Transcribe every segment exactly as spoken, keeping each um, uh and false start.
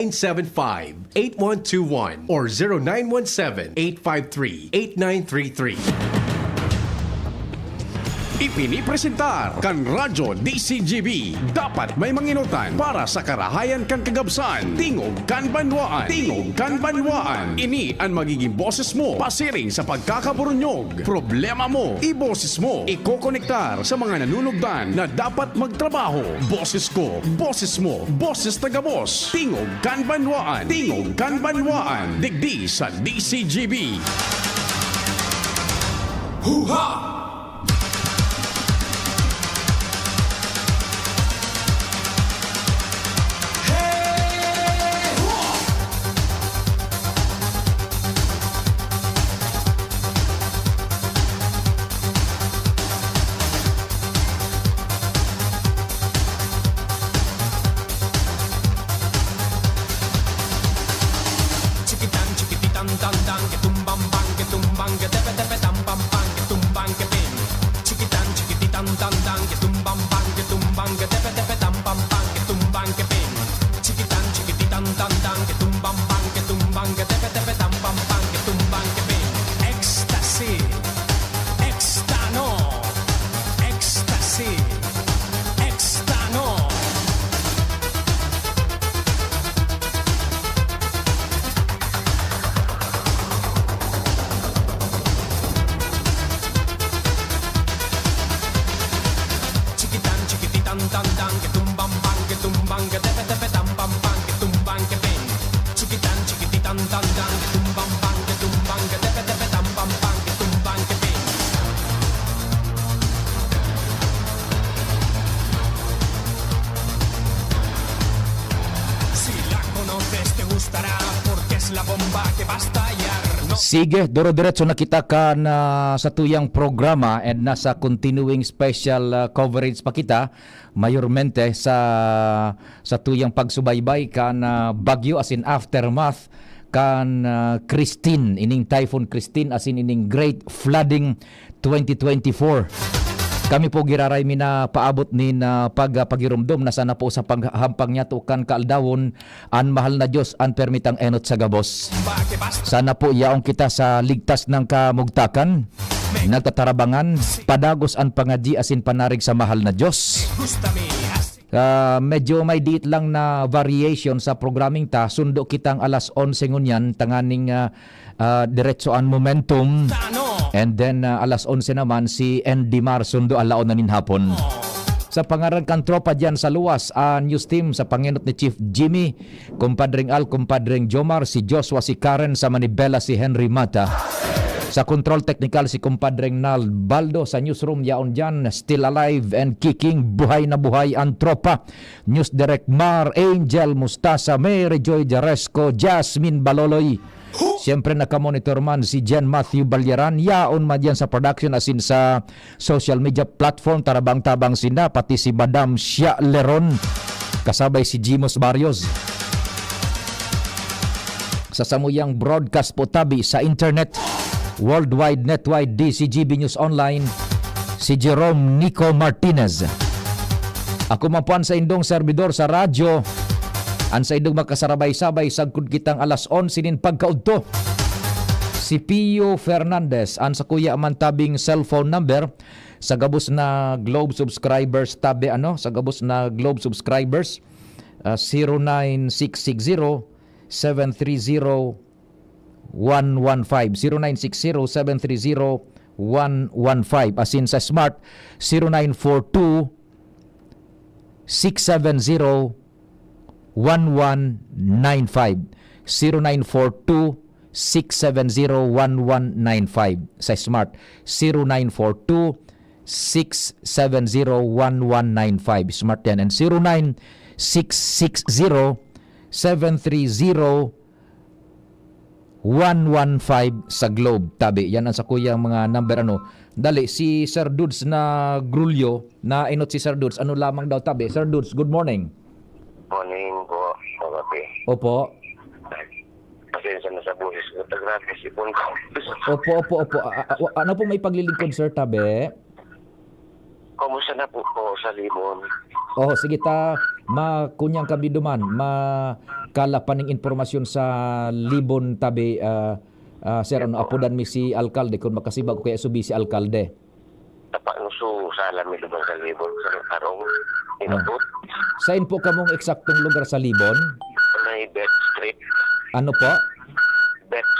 nine seven five, eight one two one or zero nine one seven, eight five three, eight nine three three. Ipinipresentar kan Radyo D C G B. Dapat may manginutan para sa karahayan kan kagabsan. Tingog kan banwaan. Tingog kan banwaan. Ini an magiging boses mo pasiring sa pagkakaburunyog. Problema mo, iboses mo. Ikokonektar sa mga nanunugdan na dapat magtrabaho. Boses ko, boses mo, boses ta gabos. Tingog kan banwaan. Tingog kan banwaan. Digdi sa D C G B. Huha! Chikitan, chikititan, tan, tan, ke tumbang, bang, ke tumbang, ke tepe, tepe, tam, pam, pam, ke tumbang, ke ping. Chikitan, chikititan, tan, tan, ke tumbang, bang, ke tumbang, ke tepe, tepe, tam, pam, pam, ke tumbang, ke ping. Chikitan, chikititan, tan, tan, ke tumbang, bang, ke tumbang, ke tepe, tepe, tam, pam, pam, ke tumbang, ke ping. Ecstasy. Extano. Ecstasy. Extano. Chikitan, chikititan, tan, tan, ke tumbang, bang, ke tumbang, ke tepe, tepe, tam, pam, pam, ke tumbang, ke ping. Chikitan, chikititan, tan, tan, ke tumbang, bang, ke tumbang, ke tepe, tepe, tam, pam, pam, ke tumbang, ke ping. Si la conoces, te gustará, porque es la bomba que va a estallar. No. Sige, duro-diretso na kita kan, ah, satuyang programa and nasa continuing special, ah, coverage pa kita, mayormente sa satuyang pagsubaybay kan, ah, bagyo asin aftermath kan, ah, Christine, ining Typhoon Christine asin ining Great Flooding twenty twenty-four. Kami po giraray mi na paabot nin, ah, pag-, ah, pagiromdom na sana po sa paghahampang niyato kan kaaldawon an mahal na Dios an permitang enot sa gabos. Sana po yaon kita sa ligtas nang kamugtakan, nagtatarabangan, padagos an pangadyi asin panarig sa mahal na Dios. Ah, medyo may diit lang na variation sa programming ta. Sundo kitang alas onse ngunyan, tanganing, ah, ah, diretso an momentum. And then, ah, alas onse naman, si Andy Mar sundo alaon na nin hapon. Sa pangaran kan tropa diyan sa luwas, ah, news team sa pangenot ni Chief Jimmy, Kumpadreng Al, Kumpadreng Jomar, si Joshua, si Karen, sa manibela si Henry Mata. Sa control technical, si Kumpadreng Nal Baldo. Sa newsroom, yaon diyan, still alive and kicking, buhay na buhay ang tropa. News Direct Mar Angel Mustasa, Mary Joy Jaresco, Jasmine Baloloy. Siyempre, nakamonitor man si Jen Matthew Balyaran. Yaon man diyan sa production asin sa social media platform, tarabang-tabang sinda, pati si Madam Shia Leron, kasabay si Jimos Barrios. Sa samuyang broadcast po tabi sa internet, worldwide, netwide, D C G B News Online, si Jerome Nico Martinez. Ako man po an saindong serbidor sa radyo, an saindong makasarabay-sabay sagkod kitang alas onse nin pagkaudto, si Pio Fernandez. An sakuya man tabing cellphone number, sa gabos na Globe subscribers tabi, ano, sa gabos na Globe subscribers, ah, zero nine six six zero, seven three zero, one one five, zero nine six zero, seven three zero, one one five. Asin sa Smart, zero nine four two, six seven zero, one one nine five. Zero nine four two, six seven zero, one one nine five. Sa Smart, zero nine four two, six seven zero, one one nine five. Smart yan. And zero nine six six zero, seven three zero, one one five sa Globe. Tabi, yan ang sakuyang mga number, ano. Dali, si Sir Dudes na Grulyo, nainot si Sir Dudes. Ano lamang daw tabi? Sir Dudes, good morning. Morning po, Papa P. Opo. Pasensya na sa boses ko. Grabe, sipon ko. Opo, opo, opo. A-, a-, ano pong may paglilingkod, sir, tabi? Kumusta na po po sa Libon? Oh, sige ta, makunyang kami duman, makalapan ning impormasyon sa Libon tabi, ah, ah, sir, ano, apodan mi si alkalde, kung makasiba ko kaya subi si alkalde. Tapa no su sala mi duman sa Libon, sa Karong, Ah. Inabot. Sain po kamong eksaktong lugar sa Libon? May Beth Street. Ano po? Beth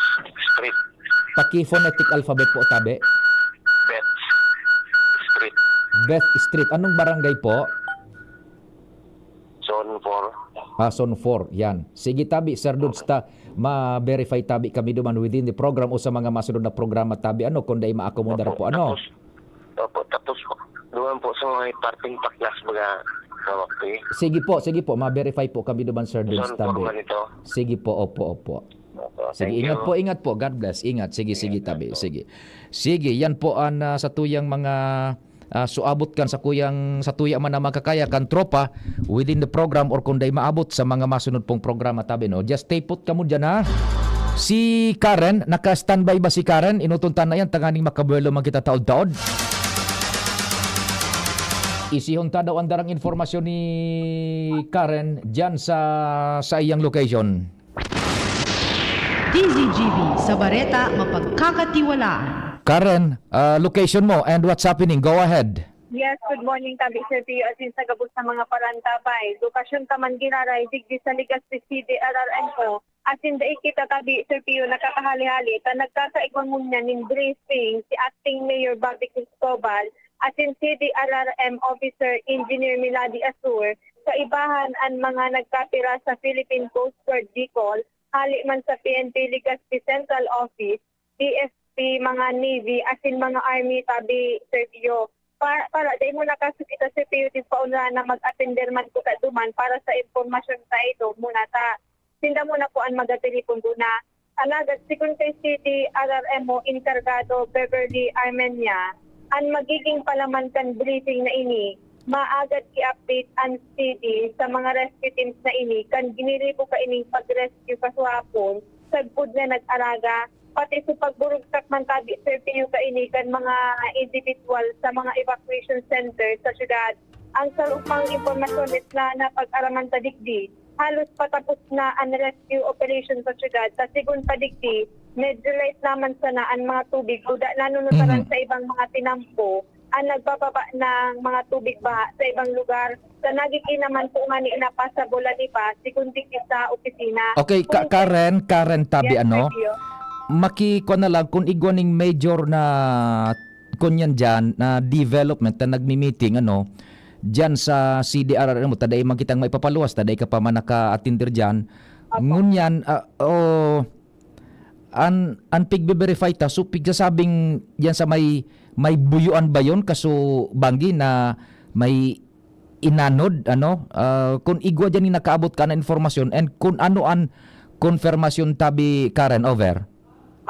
Street. Paki-phonetic alphabet po, tabi. Beth Street. Beth Street. Anong barangay po? Zone four. Ah, Zone four. Yan. Sige, tabi, Sir Dudes, ta, ma-verify tabi kami duman within the program o sa mga masunod na programa, tabi, ano, kung dai maakomodar Opo, po, ano? Tapos, opo, tapos, duman po sa mga parting paklas, mga hawak ko eh. Sige po, sige po. Ma-verify po kami duman, Sir Dudes, Zone four tabi. Man ito. Sige po, opo, opo. Opo, Sige, thank ingat you. po, ingat po. God bless. Ingat. Sige, sige, Ingat tabi. po. Sige. Sige, yan po ang, ah, sa tuyang mga, ah, suabot kan sa kuyang, sa tuya man ang makakaya kan tropa within the program or kung dai maabot sa mga masunod pong programa, tabi, no? Just stay put kamo dyan, ha? Si Karen, naka-standby ba si Karen? Inuton ta na yan, tanganing makabuelo man kita taod-taod. Isihon ta daw ang darang informasyon ni Karen dyan sa, sa iyang location. D Z G B, sa Bareta, mapagkakatiwalaan. Karen, ah, location mo and what's happening. Go ahead. Yes, good morning, tabi, Sir Pio, asin sa gabos sa mga parantabay. Lokasyon ta man giraray, digdi sa Legazpi City, R R M O. Asin dai kita, tabi, Sir Pio, nakakahali-hali, ta nagkakaigwa ngunyan nin briefing si Acting Mayor Bobby Cristobal, asin C D R R M Officer Engineer Milady Asur, kaibahan an mga nagkapira sa Philippine Coast Guard Bicol, hali man sa P N P Legazpi Central Office, D F P, mga Navy, asin mga Army, tabi, Sir Pio. Pa-, para dai mo nakasakita, Sir Pio, di pa unra na mag-atender man ko ta duman para sa impormasyon sa ito muna ta. Sinda muna po an magatelepon ko na. Alagad, sigon kay C D R R M O Enkargado Beverly Armenia, an magiging palaman kan briefing na ini, maagad i-update an C D sa mga rescue teams na ini kan giniribo kaining pag-rescue kasuhapon, sagkod na nag-araga, pati sa pagburugtak man tabi, Sir Pio, kaini kan mga individual sa mga evacuation center sa syudad. Ang sarong pang impormasyon is na napag-araman ta digdi, halos patapos na an rescue operation sa syudad. Ta sigon pa digdi, medyo light naman sana an mga tubig, guda nanunutaran Mhm. sa ibang mga tinampo an nagbababa ng mga tubig baha sa ibang lugar. Sa nagiging naman po nga ni napasabolan ni pa, sigon digdi sa opisina. Okay, Ka-, Kung Karen, Karen Tabi, Yes, ano? Sir Pio. Makikwa na lang kung igwa ning major na, kun yan dyan, na development na nagmi-meeting, ano, dyan sa C D R R M, ta dai man kitang maipapaluwas, ta dai ka pa man naka-attender dyan. Opo. Ngunyan, ah, oh, an, an pigbe-verify ta, so pigsasabing yan sa may, may buyuan ba yun? Kaso banggi na may inanod, ano? Ah, kung igwa dyan yung nakaabot ka na informasyon and kung ano an konfirmasyon tabi, Karen, over?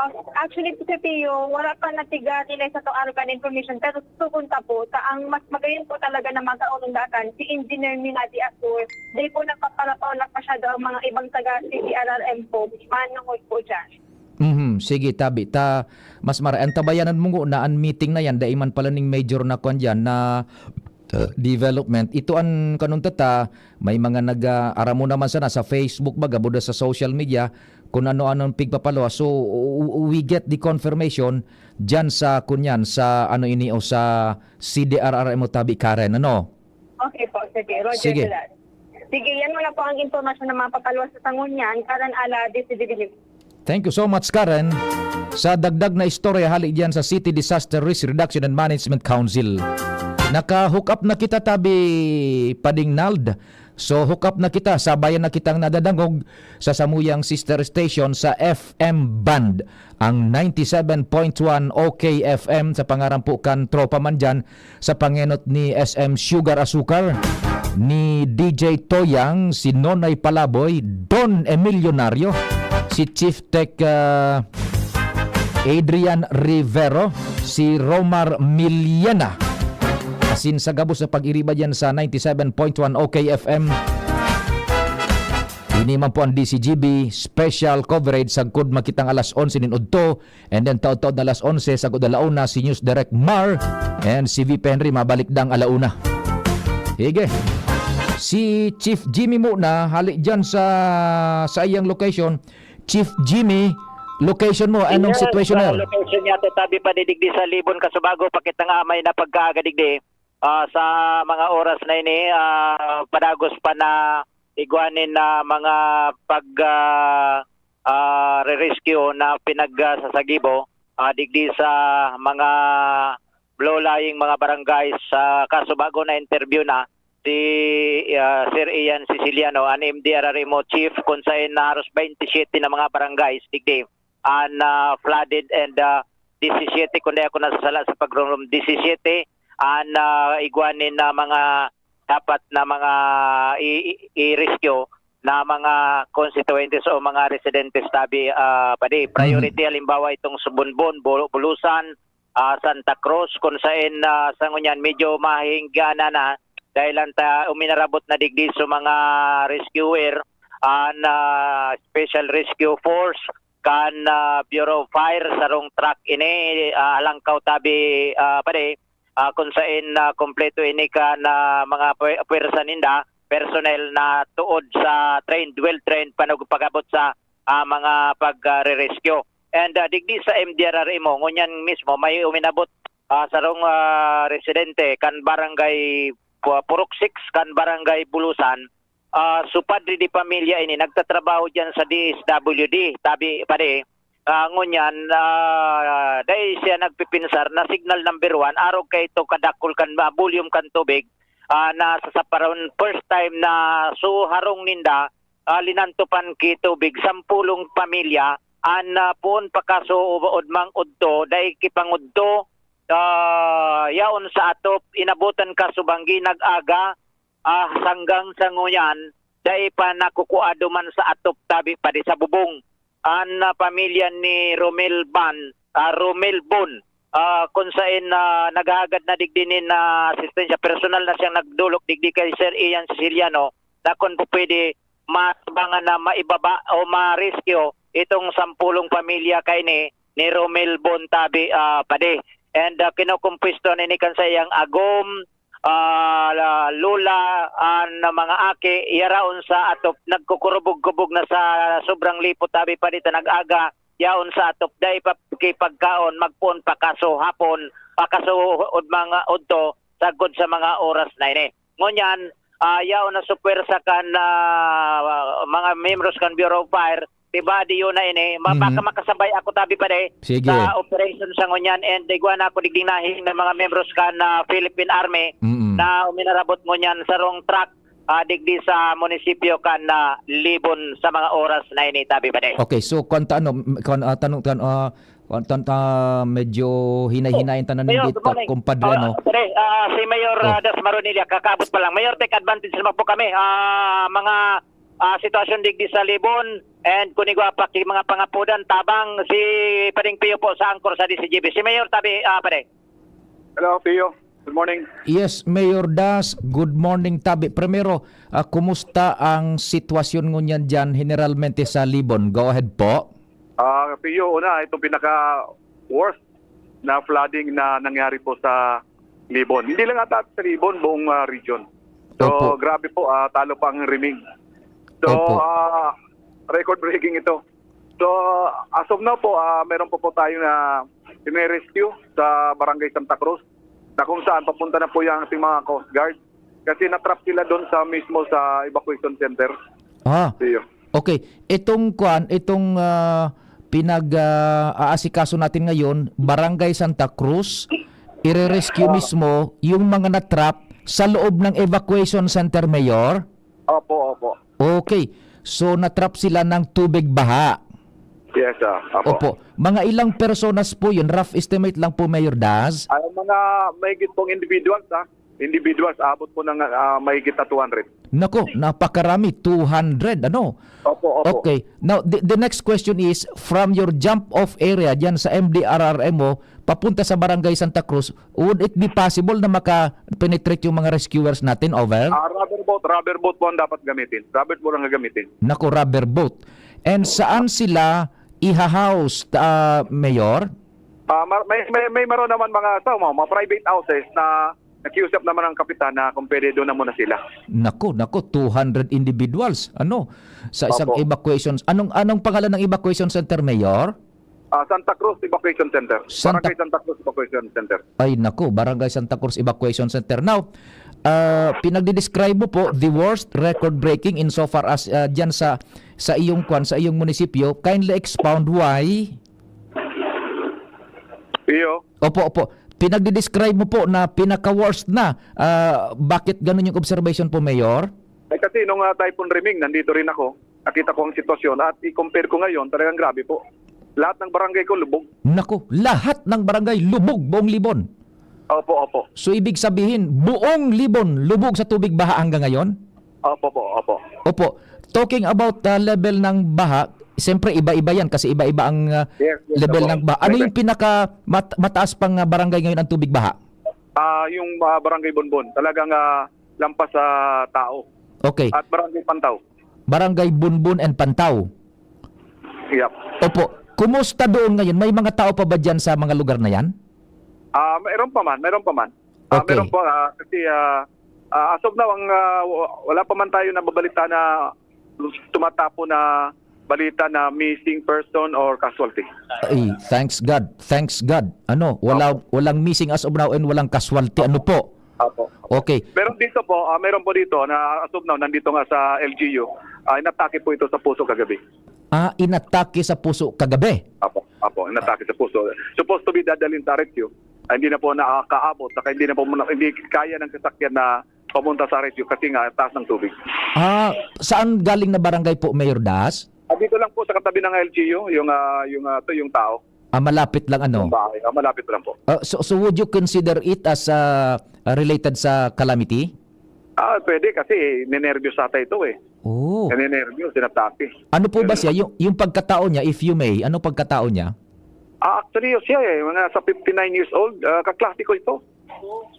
Ah, actually, Sir Pio, wala pa natiga nila sa tong araw kan information, pero susugon ta po, ta ang mas magayon po talaga na magkaurundakan, si Engineer Minati Asur, di po nagpapalapaw na masyado ang mga ibang taga C D R R M po, manungod po dyan. Mhm, sige, tabi. Ta, mas mara-, ang tabayanan mo na an meeting na yan, dai man pala ning major na kwan dyan, na, uh, development. Ito an kanunta ta, may mga nag, ah, aram mo naman sana sa Facebook, baga, buda sa social media, kung ano-anong pigpapaluwas. So, u-, u-, we get the confirmation dyan sa, kunyan, sa ano ini o sa C D R R M o tabi, Karen, ano? Okay po, sige. Roger Sige. for that. Sige, yan muna po ang impormasyon na mapapaluwas sa Sangunyan, Karen Ala, D C D Bilib. Thank you so much, Karen. Sa dagdag na istorya, hali diyan sa City Disaster Risk Reduction and Management Council. Naka-hook up na kita, tabi, Pading Nald. So, hook up na kita. Sabayan na kitang nadadangog sa samuyang sister station sa F M band, ang ninety-seven point one O K F M, sa pangaran po kan tropa man dyan, sa pangenot ni S M Sugar Asukar, ni D J Toyang, si Nonay Palaboy, Don Emilionario, si Chief Tech, ah, Adrian Rivero, si Romar Miliena. Asin sa gabos na pag-iriba dyan sa ninety-seven point one O K F M. Ini man po ang D C G B special coverage sagkod makitang alas onse nin udto, and then taod-taod na alas onse sagkod ala una si News Direct Mar and si V P Henry mabalik dang ala una. Sige. Si Chief Jimmy muna, hali dyan sa, sa iyang location. Chief Jimmy, location mo, anong Yes, situation sa mo? Location niya, tabi pa digdi sa Libon, Kasubago, pakit ng amay na pagkaaga digdi. Ah, sa mga oras na ini, ah, padagos pa na igwanin na mga pag, ah, ah, re-rescue na pinagsasagibo, ah, digdi sa mga low-lying mga barangay sa Kasubago. Na-interview na si, ah, Sir Ian Siciliano, an M D R R M O chief, kun saen na haros twenty-seven na mga barangays digdi an, ah, flooded and, ah, disisiyete, kun di ako nasasala sa pagrumdom, disisiyete an, ah, igwa nin, ah, mga dapat na mga i-, i-, i-rescue na mga constituentes o mga residentes tabi, ah, padi. Mhm. Priority, halimbawa, itong Subonbon, Bulu-, Bulusan, ah, Santa Cruz, kun saen, ah, sa ngunyan medyo mahingganan na dahil ang ta-, uminarabot na digdi sa mga rescuer, an, ah, Special Rescue Force kan, ah, Bureau of Fire, sarong truck ini, ah, halangkaw tabi, ah, padi, ah, kun saen, ah, kompleto ini kan, ah, mga pwe-, pwersa ninda, personnel na tuod sa trained, well-trained, panag-, pag-abot sa, ah, mga pag, ah, re-rescue. And, ah, digdi sa M D R R M O, ngunyan mismo, may uminabot, ah, sarong, ah, residente kan barangay Pu-, Purok six, kan barangay Bulusan. Ah, so padre de pamilya ini, nagtatrabaho diyan sa D S W D, tabi, padi. Ah, ngunyan, ah, dai siya nagpipinsar na signal number one, arog kay ito kadakul kan, ah, volume kan tubig, ah, na sa, sa paron-, first time na so harong ninda, ah, linantopan ki tubig, sampulong pamilya, an, ah, poon pa kaso udmang udto, dai kipangudto, ah, yaon sa atop, inabotan kaso banggi, nag-aga, ah, hanggang sa ngunyan, dai pa nakukuado man sa atop tabi padi sa bubong. An, ah, pamilya ni Romel Ban, ah, Romel Bon, ah, kun saen, ah, naghahagad na digdi nin, ah, asistensya, personal na siyang nagdolok digdi kay Sir Ian Siciliano, na kun po pwede matabangan na maibaba o ma-rescue itong sampulong pamilya kaini ni Romel Bon tabi, ah, padi. And, ah, kinokompuesto na ini kan saiyang agom, ah, la-, lola, an mga aki, yaraon sa atop, nagkukurubog-kubog na sa sobrang lipot, tabi pa dita, nag-aga, yaon sa atop, dai pa kipagkaon, magpoon pa kaso hapon, pa kaso udmang udto, sagkod sa mga oras na ini. Ngunyan, ah, yaon na supwersa kan, ah, mga miyembros kan Bureau of Fire, Tibadi yun na ini. Ma-, Mhm. baka makasabay ako tabi pa de Sige. sa operation sa ngunyan, and igwa na ako digding nahing na mga membros kan, ah, Philippine Army Mm. na uminarabot ngunyan sarong truck, ah, digdi sa munisipyo kan, ah, Libon sa mga oras na ini, tabi pa de. Okay, so kanta ano, m-, kan, ah, tanong, tan-, ah, kan-, tan-, ah, medyo hinay-hinay Oh, tanan Mayor, digdi good ta, morning. kumpadre, Ah, ano? pre, ah, si Mayor, Oh. ah, Das Maronilla, kakaabot pa lang. Mayor, take advantage naman po kami. Ah, mga ah, sitwasyon digdi sa Libon, and kun igwa pa ki mga pangapodan, tabang si Pading Pio po sa angkor sa D C G B. Si Mayor tabi, ah, pare. Hello, Pio. Good morning. Yes, Mayor Das, good morning tabi. Primero, ah, kumusta ang sitwasyon ngunyan diyan generalmente sa Libon? Go ahead po. Ah, Pio, una, itong pinaka-worst na flooding na nangyari po sa Libon. Hindi lang ata sa Libon, buong, ah, region. So, Opo. grabe po, ah, talo pa ang Riming. So, Opo. ah, record breaking ito. So, as of now po, ah, meron po po tayo na nire-rescue sa Barangay Santa Cruz, na kung saan papunta na po yung ating mga Coast Guard. Kasi na-trap sila doon sa mismo sa evacuation center. Ah. Iyo. Okay. Itong kuan, itong, ah, pinag, ah, aasikaso natin ngayon, Barangay Santa Cruz, ire-rescue Oo. mismo yung mga na-trap sa loob ng evacuation center, Mayor? Opo, opo. Okay. So, na-trap sila ng tubig baha? Yes, sir. Opo. Opo. Mga ilang personas po yun? Rough estimate lang po, Mayor Das. Ay, mga mahigit pong individuals, ha? Individuals, abot po ng, ah, mahigit na two hundred. Nako, napakarami, two hundred, ano? Opo, opo. Okay. Now, the, the next question is, from your jump-off area dyan sa M D R R M O, papunta sa Barangay Santa Cruz, would it be possible na maka-penetrate yung mga rescuers natin? Over? Ah, rubber boat, rubber boat po ang dapat gamitin. Rubber boat ang gagamitin. Nako, rubber boat. And saan sila iha-house, ah, Mayor? Ah, mar-, may, may, may meron naman mga, sa mga, mga private houses na nakiusap naman ang kapitan na kung pwede doon na muna sila. Nako, nako, two hundred individuals, ano, sa isang Opo. evacuation. Anong, anong pangalan ng evacuation center, Mayor? Ah, Santa Cruz Evacuation Center. Santa Barangay Santa Cruz Evacuation Center. Ay, nako, Barangay Santa Cruz Evacuation Center. Now, ah, pinagdi-describe mo po the worst record-breaking insofar as, ah, diyan sa, sa iyong kwan, sa iyong munisipyo. Kindly expound why? Iyo. Opo, opo. Pinagdi-describe mo po na pinaka-worst na. Ah, bakit ganun yung observation po, Mayor? Eh, kasi nung, ah, Typhoon Reming, nandito rin ako. Nakita ko ang sitwasyon at i-compare ko ngayon, talagang grabe po. Lahat ng barangay ko lubog. Nako, lahat ng barangay lubog, buong Libon. Opo, opo. So, ibig sabihin, buong Libon lubog sa tubig baha hanggang ngayon? Opo po, opo. Opo. Talking about, ah, level ng baha, siyempre iba-iba yan kasi iba-iba ang, ah, Yes, yes, level opo. ng baha. Ano May- yung pinaka mat-, mataas pang, ah, barangay ngayon ang tubig baha? Ah, yung, ah, Barangay Bonbon, talagang, ah, lampas sa tao. Okay. At Barangay Pantaw. Barangay Bonbon and Pantaw. Yep. Opo. Kumusta doon ngayon? May mga tao pa ba diyan sa mga lugar na yan? Ah, mayroon pa man, mayroon pa man. Ah, Okay. Meron po, ah, kasi, ah, ah, as of now, ang, ah, wa-, wala pa man tayo nababalita na tumatapo na balita na missing person or casualty. Ay, thanks God. Thanks God. Ano, wala, Opo. walang missing as of now and walang casualty. Ano po? Opo. Okay. Pero dito po, ah, meron po dito na as of now, nandito nga sa L G U, ah, inatake po ito sa puso kagabi. Ah, inatake sa puso kagabi? Opo, opo, inatake sa puso. Supposed to be dadalhin sa R H U. Ah, hindi na po nakakaabot, saka hindi na po muna, hindi kaya ng sasakyan na papunta sa R H U kasi nga taas ng tubig. Ah, saan galing na barangay po, Mayor Das? Ah, dito lang po sa katabi ng L G U, yung, ah, yung, ah, to, yung tao. Ah, malapit lang, ano? Yung bahay, ah, malapit lang po. Ah, so, so would you consider it as, ah, related sa calamity? Ah, pwede kasi ninenerbyos ata ito eh. Oh. Ninenerbyos, inatake. Ano po ba Yun. siya? Yung, yung pagkatao niya, if you may, ano pagkatao niya? Ah, actually, yun siya eh. Mga sa fifty-nine years old, ah, kaklase ko ito.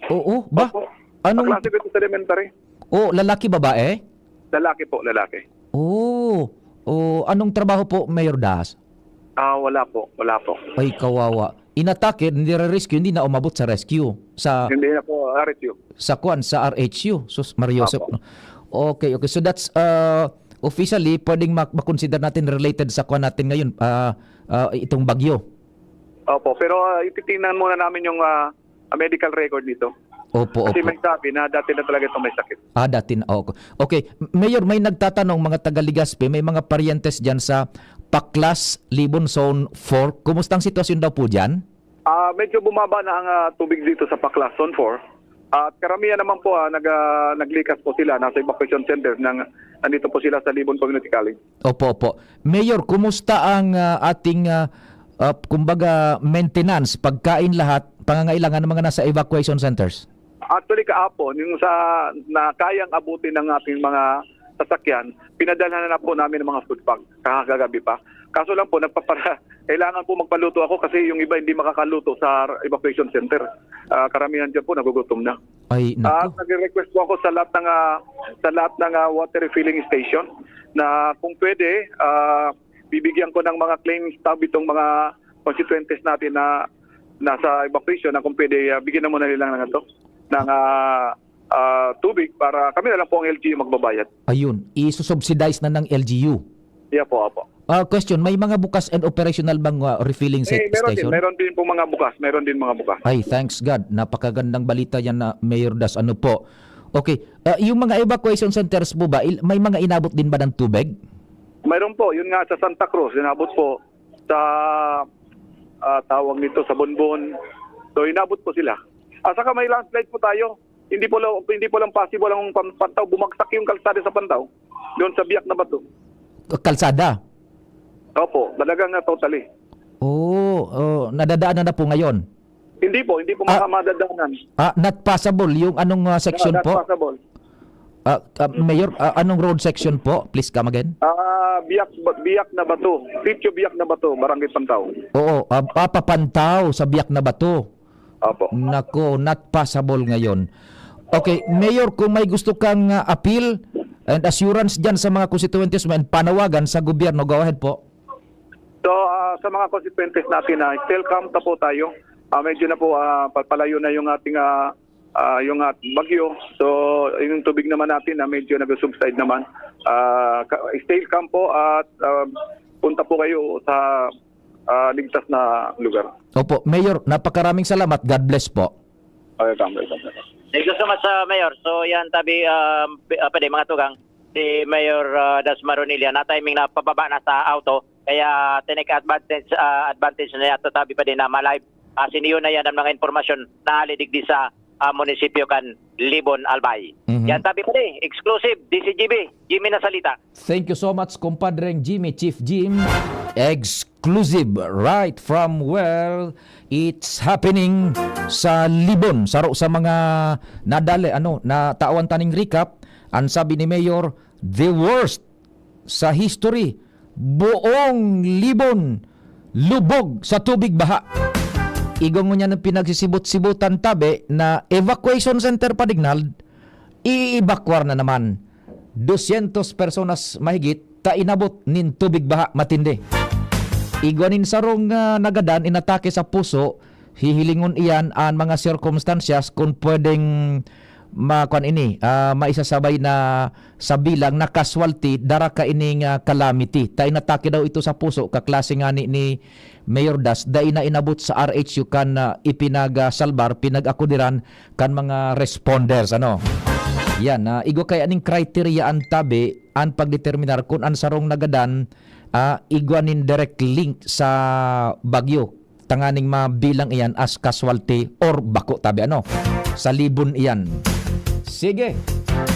Oo, ba? Opo. Anong Kaklase ko ito sa elementary. Oh, lalaki, babae? Lalaki po, lalaki. Oh. Oh, anong trabaho po, Mayor Das? Ah, wala po, wala po. Ay, kawawa. Inatake, nire-rescue, hindi na umabot sa rescue. Sa Hindi na po, R H U. Sa kwan, sa R H U. Sus, Maria Joseph, Opo. no? Okay, okay. So that's, uh, officially, pwedeng ma-, ma-consider natin related sa kwan natin ngayon, ah, ah, itong bagyo. Opo, pero, ah, ititingnan muna namin yung, ah, ah, medical record nito. Opo, Kasi opo. may sabi na dati na talaga itong may sakit. Ah, dati na. Oo. Okay. Mayor, may nagtatanong, mga taga Legazpi, may mga parientes dyan sa Paklas, Libon Zone four. Kumusta ang sitwasyon daw po dyan? Ah, medyo bumaba na ang, ah, tubig dito sa Paklas Zone four. At karamihan naman po, ah, nag-, ah, naglikas po sila, nasa evacuation center, nang, nandito po sila sa Libon Community College. Opo, opo. Mayor, kumusta ang, ah, ating, ah, ah, kumbaga, maintenance, pagkain lahat, pangangailangan ng mga nasa evacuation centers? Actually, kahapon, yung sa, na kayang abutin ng ating mga sasakyan, pinadalhan na po namin ng mga food pack, kakagabi pa. Kaso lang po, nagpapara-, kailangan po magpaluto ako kasi yung iba hindi makakaluto sa evacuation center. Ah, karamihan dyan po, nagugutom na. Ay, At naku. nagre-request po ako sa lahat ng, ah, sa lahat ng, ah, water refilling station na kung pwede, ah, bibigyan ko ng mga claim stub itong mga constituentes natin na nasa evacuation na kung pwede, ah, bigyan na muna nila ng, ano, ng, ah, ah, tubig para kami na lang po ang L G U magbabayad. Ayun, isusubsidize na ng L G U. Yeah po, opo. Ah, question, may mga bukas and operational bang, ah, refilling sa Eh, meron din, station? meron din po mga bukas, meron din mga bukas. Ay, thanks God. Napakagandang balita yan na Mayor Das. Ano po? Okay. Ah, yung mga evacuation centers po ba, il-, may mga inabot din ba ng tubig? Mayroon po, yun nga sa Santa Cruz, inabot po sa, ah, tawag nito, sa Bonbon. So, inabot po sila. At saka may landslide po tayo. Hindi po lang, hindi po lang possible ang pan-, Pantaw, bumagsak yung kalsada sa Pantaw. Doon sa biyak na bato. Kalsada? Opo, talagang, ah, totally. Oo, oh, nadadaanan na po ngayon? Hindi po, hindi po Ah. maka-, madadaanan. Ah, not passable yung anong, ah, section Ah, not po? passable. Ah, ah, Mayor, ah, anong road section po? Please come again. Ah, Biak, Biak na Bato. Sitio Biak na Bato, Barangay Pantao. Oo, ah, ah, Papantao sa Biak na Bato. Opo. Nako, not passable ngayon. Okay, Mayor, kung may gusto kang, ah, appeal and assurance dyan sa mga constituentes mo and panawagan sa gobyerno, go ahead po. So, ah, sa mga constituentes natin, ah, still calm pa po tayo. Ah, medyo na po, ah, papalayo na yung ating, ah, ah, yung at bagyo. So, yung tubig naman natin na medyo nag-subside naman. Ah, ka- stay calm po at, ah, punta po kayo sa, ah, ligtas na lugar. Opo, Mayor, napakaraming salamat. God bless po. Welcome, welcome. Thank you so much, ah, Mayor. So, yan, tabi, ah, p- ah, pwede, mga tugang, si Mayor, ah, Das Maronilia, na timing na pababa na sa auto. Kaya, tinik advantage, ah, advantage na yato, tabi pa din na malive. Ah, siniyo na yan ang mga impormasyon na hali digdi sa, ah, munisipyo kan Libon, Albay. Mhm. Yan, tabi pa din, exclusive, D C G B, Jimmy na salita. Thank you so much, Compadreng Jimmy, Chief Jim. Exclusive, right from where it's happening sa Libon. Saro sa mga nadali, ano, natawan taning recap, ang sabi ni Mayor, the worst sa history, buong Libon lubog sa tubig baha. Igwa ngunyan ang pinagsisibot-sibutan, tabi, na evacuation center pa, Dignald, iibakwar na naman. Dosyentos personas mahigit ta inabot nin tubig baha matindi. Igwa nin sarong, ah, nagadan inatake sa puso, hihilingon iyan an mga sirkumstansyas kun pwedeng ma-, kwan ini, ah, maisasabay na sa bilang na casualty, dara kaining, ah, calamity. Ta inatake daw ito sa puso, kaklase ngani ni Mayor Das, dai na inabot sa R H U kan, ah, ipinag-, ah, salbar, pinag-akudiran kan mga responders, ano. Yan, ah, igwa kaya ning criteria an tabi, an pagdeterminar kun an sarong nagadan, ah, igwa nin direct link sa bagyo. Tanganing mabilang iyan as casualty or bako, tabi, ano? Sa Libon iyan. Sige.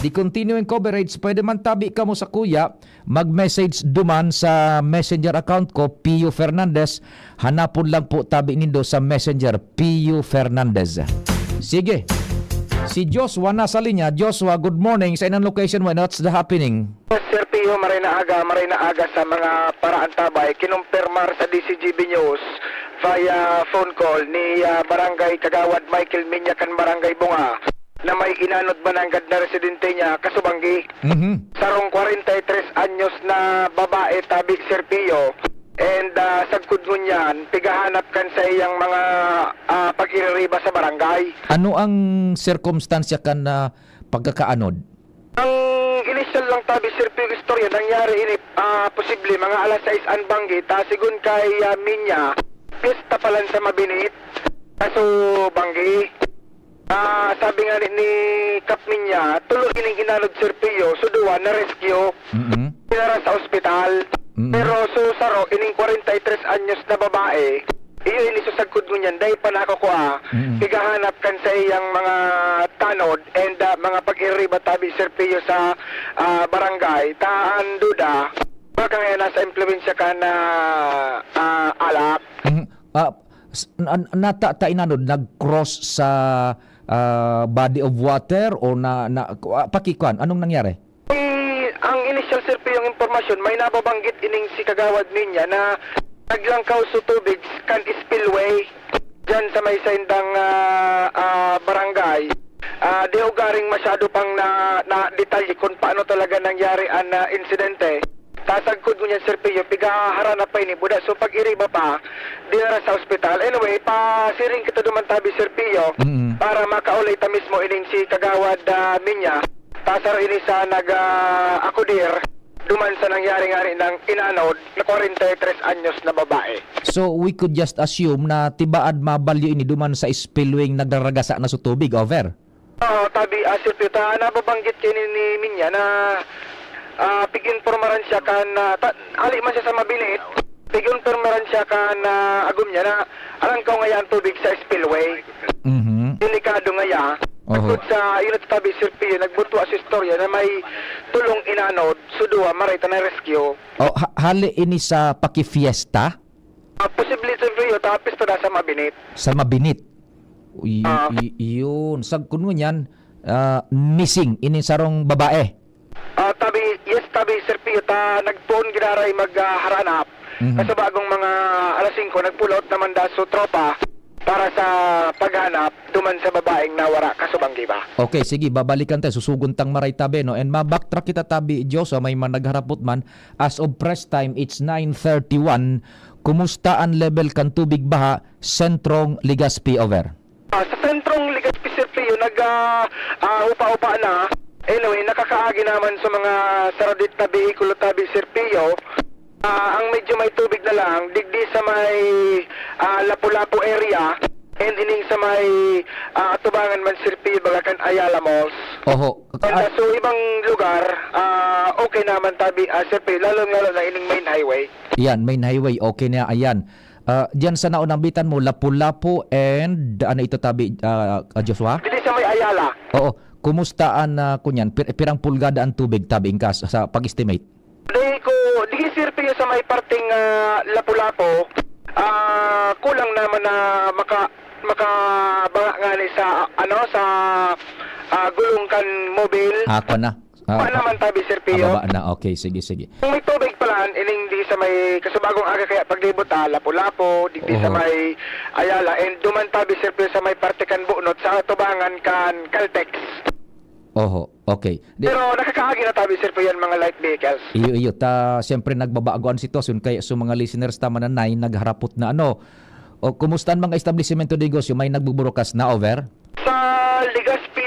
The continuing coverage, pwede man tabi kamo sa kuya, mag-message duman sa messenger account ko, Pio Fernandez. Hanapon lang po tabi nindo sa messenger, Pio Fernandez. Sige. Si Joshua nasa linya. Joshua, good morning. Sa inang location mo, and what's the happening? Sir Pio, maray na aga, maray na aga sa mga paraantabay. Kinumpirmar sa D C G B News via phone call ni, ah, Barangay Kagawad Michael Minya kan Barangay Bunga na may inanod mananggad na residente niya, kasubanggi. Mhm. Sarong kwarenta y tres anyos na babae, tabi, Sir Pio. And, ah, sagkod ngunyan, pigahanap kan sa iyang mga, ah, pag-iririba sa barangay. Ano ang sirkumstansya kan, ah, pagkakaanod? Ang initial lang, tabi, Sir Pio, istorya, nangyari ini, ah, posible, mga alas sais an banggi, ta sigon kay, ah, Minya, piyesta pa lang sa Mabinit, kaso banggi. Ah, sabi nga ni, ni Kap Minya, tulo ining inanod, Sir Pio, so duwa na-rescue, Mm-mm. dinara sa ospital. Mm-mm. Pero so saro, ining kwarenta y tres anyos na babae, iyo ini susagkod ngunyan, dai pa nakukua, Mm-mm. pigahanap kan sa iyang mga tanod and, ah, mga pag-iririba, tabi, Sir Pio, sa, ah, barangay. Ta an duda, baka nga nasa impluwensya kan, ah, ah, alak. Mhm. Ah, s-, an-, nata-, ta inanod, nag-cross sa, ah, body of water o na, na, ah, pakikuan, anong nangyari? Eh, ang initial, Sir Pio, yung impormasyon, may nababanggit ining si Kagawad Minya na naglangkaw sa tubig kan spillway dyan sa may saindang, ah, ah, barangay. Ah, di ugaring masyado pang na, na detalye kung paano talaga nangyari ang, ah, insidente. Tasagkod ngunyan, Sir Pio, pigahaharan na pa ini, buda. So, pag-iriba pa, dinara sa ospital. Anyway, pasiring kita duman tabi, Sir Pio, Mm. para makaulay ta mismo ining si Kagawad, ah, Minya. Tasaro ini sa nag, ah, akudir duman sa nangyari nga rin ng inanod na kwarenta y tres anyos na babae. So, we could just assume na tibaad mabalyo ini duman sa spillway nagdaragasa na sa tubig, over? Oo, tabi, ah, Sir Pio, ta nababanggit kayo ni, ni Minya na, ah, pig-impormaran siya kan, ah, ta-, ali man siya sa Mabinit, pig-impormaran siya kan, ah, agom niya na alangkaw ngaya ang tubig sa spillway. Mhm. Delikado ngaya. Oho. Bukod sa, yun at tabi, Sir Pio, nagbutwa sa istorya na may tulong inanod, so duwa, maray ta na-rescue. Oh, ha-, hali ini sa pakifiesta? Ah, posible, Sir Pio, tapos ta sa Mabinit. Sa Mabinit. Y-, Ah. y-, yun. Sagkod ngunyan, ah, missing, ining sarong babae. Ah, tabi, yes, tabi, Sir Pio, ta nagpoon giraray mag, ah, haranap. Mhm. Kasabagong mga alas singko, nag-pull out naman da so tropa para sa paghanap duman sa babaeng nawara kasubang giba. Okay, sige, babalikan tayo. Susugon tang maray tabi, no? And ma-backtrack kita tabi, Joshua, may man nagharapot man. As of press time, it's nine thirty-one. Kumusta ang level kan tubig baha, Sentrong Legazpi? Over. Ah, sa sentrong Legazpi, Sir Pio, nag, ah, ah, upa-upa na. Anyway, nakakaagi naman sa mga saradit na behikulo tabi, Sir Pio. Ah, ang medyo may tubig na lang, digdi sa may, ah, Lapu-Lapu area, and ining sa may, ah, atubangan man, Sir Pio, baga kan Ayala Malls. Oho. And, ah, so, ibang lugar, ah, okay naman tabi, ah, Sir Pio, lalong-lalo na ining main highway. Yan, main highway, okay na, ayan. Ah, diyan sa naunambitan mo, Lapu-Lapu and ano ito, tabi, ah, ah, Joshua? Dili sa may Ayala. Oo. Kumusta ang, ah, kunyan? Pir-, pirang pulgada ang tubig, tabi, ingkas sa pag-estimate? Di ko, di, Sir Pio, sa may parteng, ah, Lapu-Lapu, ah, kulang naman na maka-, makabanga ngani sa, ano, sa, ah, gulong kan mobil. Ah, kwan na. Ah, Pa naman tabi, Sir Pio. Ababa na. Okay, sige, sige. Kung may tubig pala, ining di sa may kasubagong aga kaya paglibot, ah, Lapu-Lapu, digdi sa Oho. may Ayala, and duman tabi, Sir Pio, sa may parte kan Bunot, sa atubangan kan Caltex. Oho, okay. Di Pero nakakaagi na tabi, Sir Pio, yan mga light vehicles. Iyo, iyo. Ta, siyempre, nagbabago ang sitwasyon, kaya sa mga listeners ta mananay, nagharapot na ano. O, kumusta ang mga establisimento de negosyo? May nagbuburukas na, over? Sa Legazpi,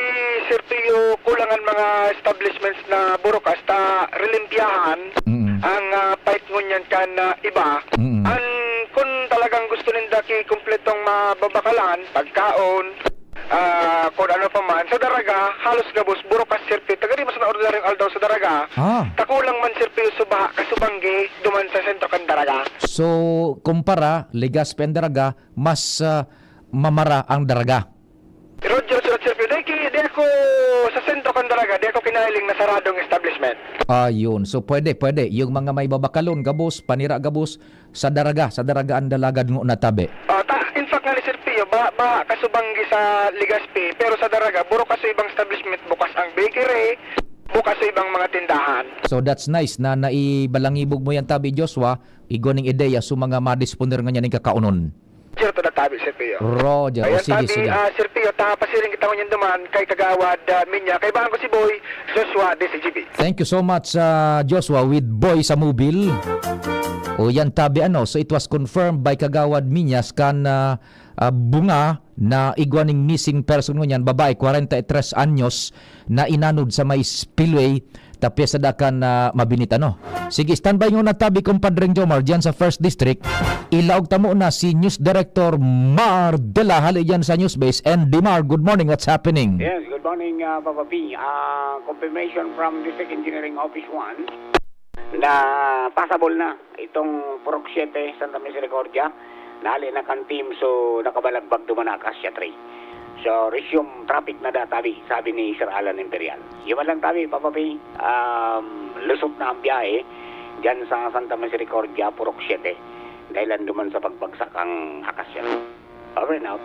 Sir Pio, kulang ang mga establishments na burukas ta rilimpyahan Mm. ang, ah, pipe ngunyan kan, ah, iba. Mm. An, kun talagang gusto ninda ki kumpletong mababakalan, pagkaon, ah, kun ano pa man, sa Daraga, halos gabos, burukas, Sir Pio. Tagadi mas na ordinaryong aldaw sa Daraga. Ah. Ta kulang man, Sir Pio, subaha, kasubanggi, duman sa sentro kan Daraga. So, kumpara, Legazpi and Daraga, mas, ah, mamara ang Daraga. Roger, Sir, Sir Pio, di ki, di ako sa sentro kan Daraga, di ako kinahiling na saradong establishment. Ayun. So, pwede, pwede. Yung mga may babakalon, gabos, panira, gabos, sa Daraga, sa Daraga ang dalagan mo natabi. Ah, ta, in fact nga ni Sir Pio, ba, ba, kasubanggi sa Legazpi, pero sa Daraga, burukas sa ibang establishment, bukas ang bakery, bukas sa ibang mga tindahan. So, that's nice na naibalangibog mo yan, tabi, Joshua. Igwa ning ideya sa mga madisponer nga niya ning kakaonon. Sir, to natabi, Sir Pio. Roger. O, Ayan, sige, tabi, sige. ah, Sir Pio, ta, pasiring kita ngunyan duman kay Kagawad, ah, Minya. Kaibahan ko si Boy Joshua, D C G B. Thank you so much, ah, Joshua, with Boy sa Mobil. O, yan, tabi, ano. So, it was confirmed by Kagawad Minyas kan, ah, ah, Bunga na igwa ning missing person ngunyan, babae, kwarenta y tres anyos, na inanod sa may spillway, tapia sa dakan na mabinit, ano. Sige, standby nguna tabi, Compadreng Jomar, diyan sa First District. Ilaog ta muna si News Director Mar Dela, hali diyan sa News Base. And Dimar, good morning, what's happening? Yes, good morning, ah, Papa P. Ah, confirmation from District Engineering Office one na passable na itong Purok Siete, Santa Misericordia. Nahali na kan team, so nakabalagbag duman na Acacia Tree. So, resume traffic na da, tabi, sabi ni Sir Alan Imperial. Yun man lang, tabi, Papa P, um, lusot na ang biyahe dyan sa Santa Misericordia, Purok Siete. Dahilan duman sa pagbagsak ang Acacia. Over and out.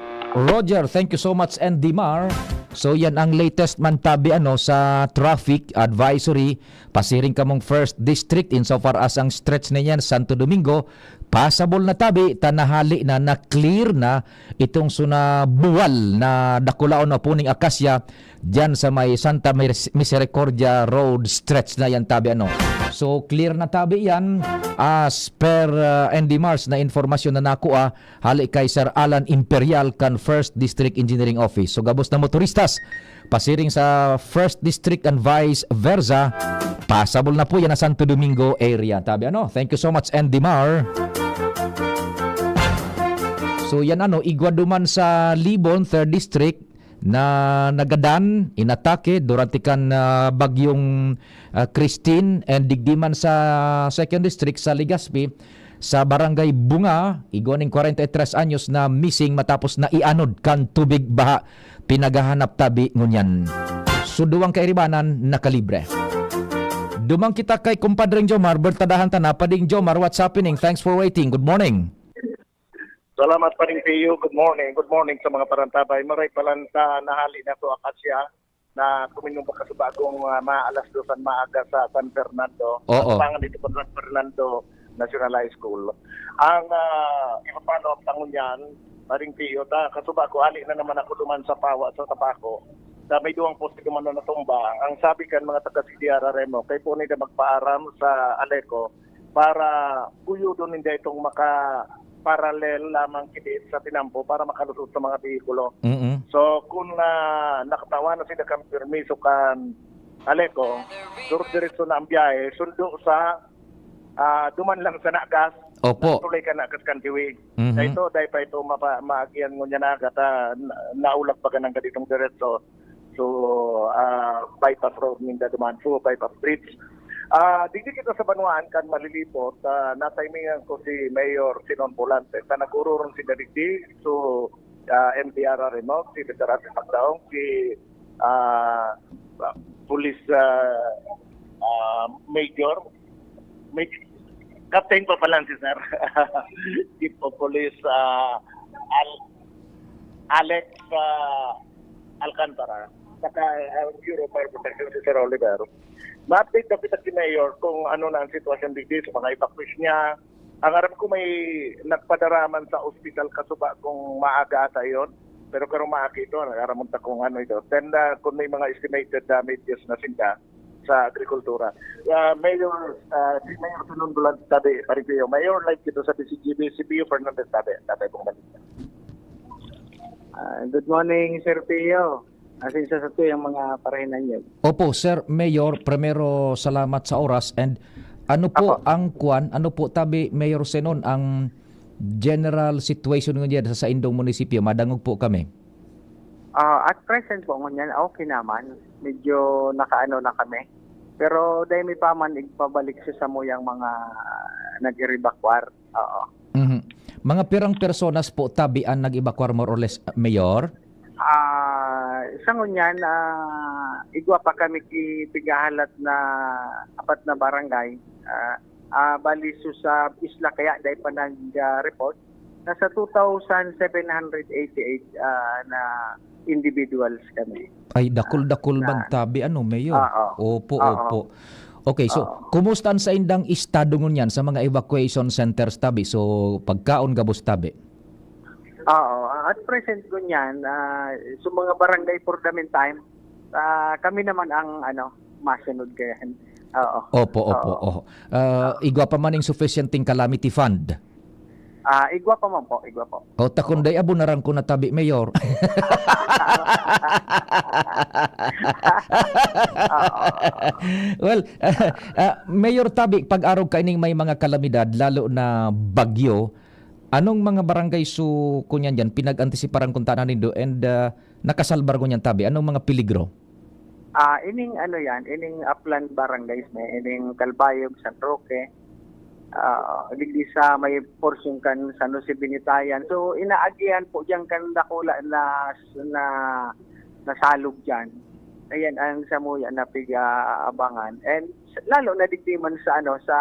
Roger, thank you so much, Andy Mar. So, yan ang latest man, tabi, ano, sa traffic advisory. Pasiring kamong First District, insofar as ang stretch na yan, Santo Domingo, passable na, tabi, ta nahali na, na-clear na itong suna buwal na dakulaon na puning akasya diyan sa may Santa Mis-, Misericordia Road stretch na yan, tabi, ano. So, clear na, tabi, yan. As per, uh, Andy Mars na informasyon na nakuha, hali kay Sir Alan Imperial kan First District Engineering Office. So, gabos na motoristas, pasiring sa First District and vice versa, passable na po yan na Santo Domingo area. Tabi, ano? Thank you so much, Andy Mar. So, yan, ano, igwa duman sa Libon, Third District, na nagadan, inatake durante kan, ah, bagyong, ah, Christine, and digdi man sa Second District sa Legazpi, sa Barangay Bunga, igwa ning kwarenta y tres anyos na missing matapos na ianod kan tubig baha. Pinaghahanap, tabi, ngunyan. So, duwang kairibanan nakalibre. Duman kita kay Kumpadreng Jomar, bertadahan ta na. Pading Jomar, what's happening? Thanks for waiting. Good morning. Salamat, Pading Pio. Good morning. Good morning sa mga parantabay. Maray palan ta nahali na to, Acacia. na kuminong pa kasubagong, ah, mga alas dos an maaga sa San Fernando. Oo. Pangan dito po San Fernando National High School. Ang, ah, ipapalo ang tangon niyan, paring Pio, ta, kasubago, ali na naman ako duman sa Pawa, sa Tabaco. Sa may duwang poste duman na natumba. Ang sabi kan mga taga C D R R M O, kay po nila magpaaram sa Aleco para kuyudon ninda itong maka-parallel lamang kini sa tinampo para makalusot sa mga behikulo. Mm. So, kung na, nakatawa na sila kan permiso kan Aleco, duro-diretso na ang biyahe, sundo sa, ah, duman lang sa Nagas, Opo. tulay ka Nagas kan Diwi. Mhm. Sa ito, dahil pa ito mapa, maagihan ngunyan na, gata, na, naulag pa ganang ganitong diretso. So, ah, bypass road ninda duman. So, bypass bridge. Ah, digdi kita sa banwaan kan malilipot, ah, natimingan ko si Mayor Sinon Volante. Sa nagkururon si Dadigdi, so, ah, M D R R M O, si Veteran Pagdaong, si, ah, Police, ah, ah, Major, Major, Captain pa pala si Sir. Chief of Police, ah, Al-, Alex, ah, Alcantara. Saka, ah, Bureau of Fire Protection si Sir Oliver. Ma-update na kita si Mayor kung ano na ang sitwasyon digdi sa mga evacuees niya. Ang aram ko may nagpadaraman sa ospital kasuba kung maaga ata yon. Pero karong maaga ito, nag-aramon ta kung ano ito. Then, ah, kung may mga estimated damages na sinda sa agrikultura. Ah, Mayor, ah, si Mayor Sinon Volante Tabe, Paribio. Mayor, live dito sa D C G B, si Pio Fernandez Tabe. Tabe pong balita. Ah, good morning, Sir Pio. Asin sa sato yung mga parahinan yun. Opo, Sir Mayor, primero salamat sa oras and ano po Apo. ang kwan, ano po tabi Mayor Senon ang general situation ngunyan sa saindong munisipyo? Madangog po kami. Ah, at present po ngunyan, okay naman. Medyo nakaano na kami. Pero dahil may paman, igpabalik sa samuyang mga nag-evacuar. Oo. Mhm. Mga pirang personas po tabi ang nag-evacuar more or less, Mayor? Ah, sa ngunyan, ah, igwa pa kami ki pighahalat na apat na barangay. Ah, ah, bali so sa isla kaya dahil pa nag-report, nasa two thousand seven hundred eighty-eight ah, na individuals kami. Ay, dakul-dakul Na- man tabi, ano, Mayor? Oo. Opo, Oo. opo. Okay, so, Oo. kumusta ang saindang estado ngunyan sa mga evacuation centers tabi? So, pagkaon gabos tabi? Oo, at present ngunyan, ah, so mga barangay for the meantime, ah, kami naman ang ano, masunod kayan. Oo. Opo, opo. Oo. Oh. Ah, igwa pa man yung sufficienting calamity fund. Ah, igwa pa man po, igwa po. O, ta kun dai abo na rang ko natabi, Mayor. Well, ah, Mayor Tabi, pag-arog kaining may mga kalamidad, lalo na bagyo, anong mga barangay so kunyan diyan pinag-antisiparan kun tanan nindo and, ah, nakasalbar ngunyan Tabi? Anong mga peligro? Ah, ining ano yan, ining upland barangays na, ining Calbayog, San Roque, ah, digdi sa may portion kan San Jose Binitayan. So, inaagihan po diyan kan dakula na, na, na salog diyan. Ayan ang samuya na pig-aabangan. And lalo na digdi man sa ano, sa,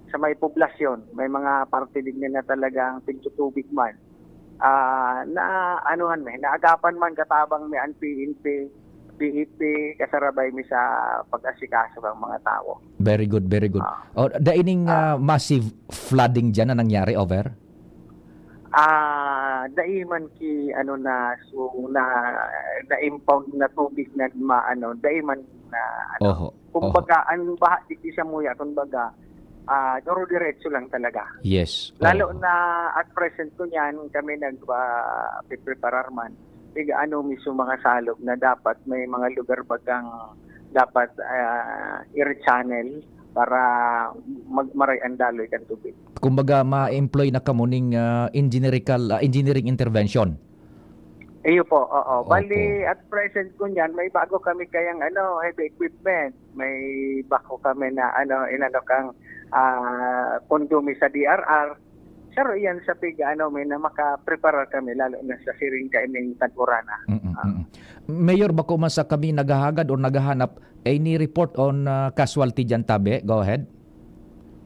sa may poblasyon, may mga parte digdi na talagang pigtutubig man. Ah, na anuhan mi, naagapan man katabang mi an P N P, P E P, kasarabay mi sa pag-asikaso kan mga tawo. Very good, very good. Ah. O, dai ning, ah, Ah. massive flooding diyan na nangyari, over? Ah, dai man ki ano na, so, na, na-impound na tubig na maano, dai man na ano. Oho. Kumbaga, ang baha digdi samuya, kumbaga, ah, duro-diretso lang talaga. Yes. Lalo Oo. na at present ngunyan, kami nag, ah, pipreparar man. Tig-ano mismo mga salog na dapat may mga lugar bagang dapat, ah, i-rechannel para mag-, maray ang daloy kan tubig. Kumbaga, ma-employ na kamo ning, ah, engineerical, ah, engineering intervention. Iyo po, oo. Opo. Bali, at present ngunyan, may bago kami kayang ano, heavy equipment. May bago kami na ano, inano kang, ah, pondo mi sa D R R. Saro iyan sa pig-ano mi na makapreparar kami, lalo na sa siring kaining tag-urana. Mm-mm, Ah. mm-mm. Mayor, bako man sa kami naghahagad or naghahanap, any report on, ah, casualty diyan, Tabi? Go ahead.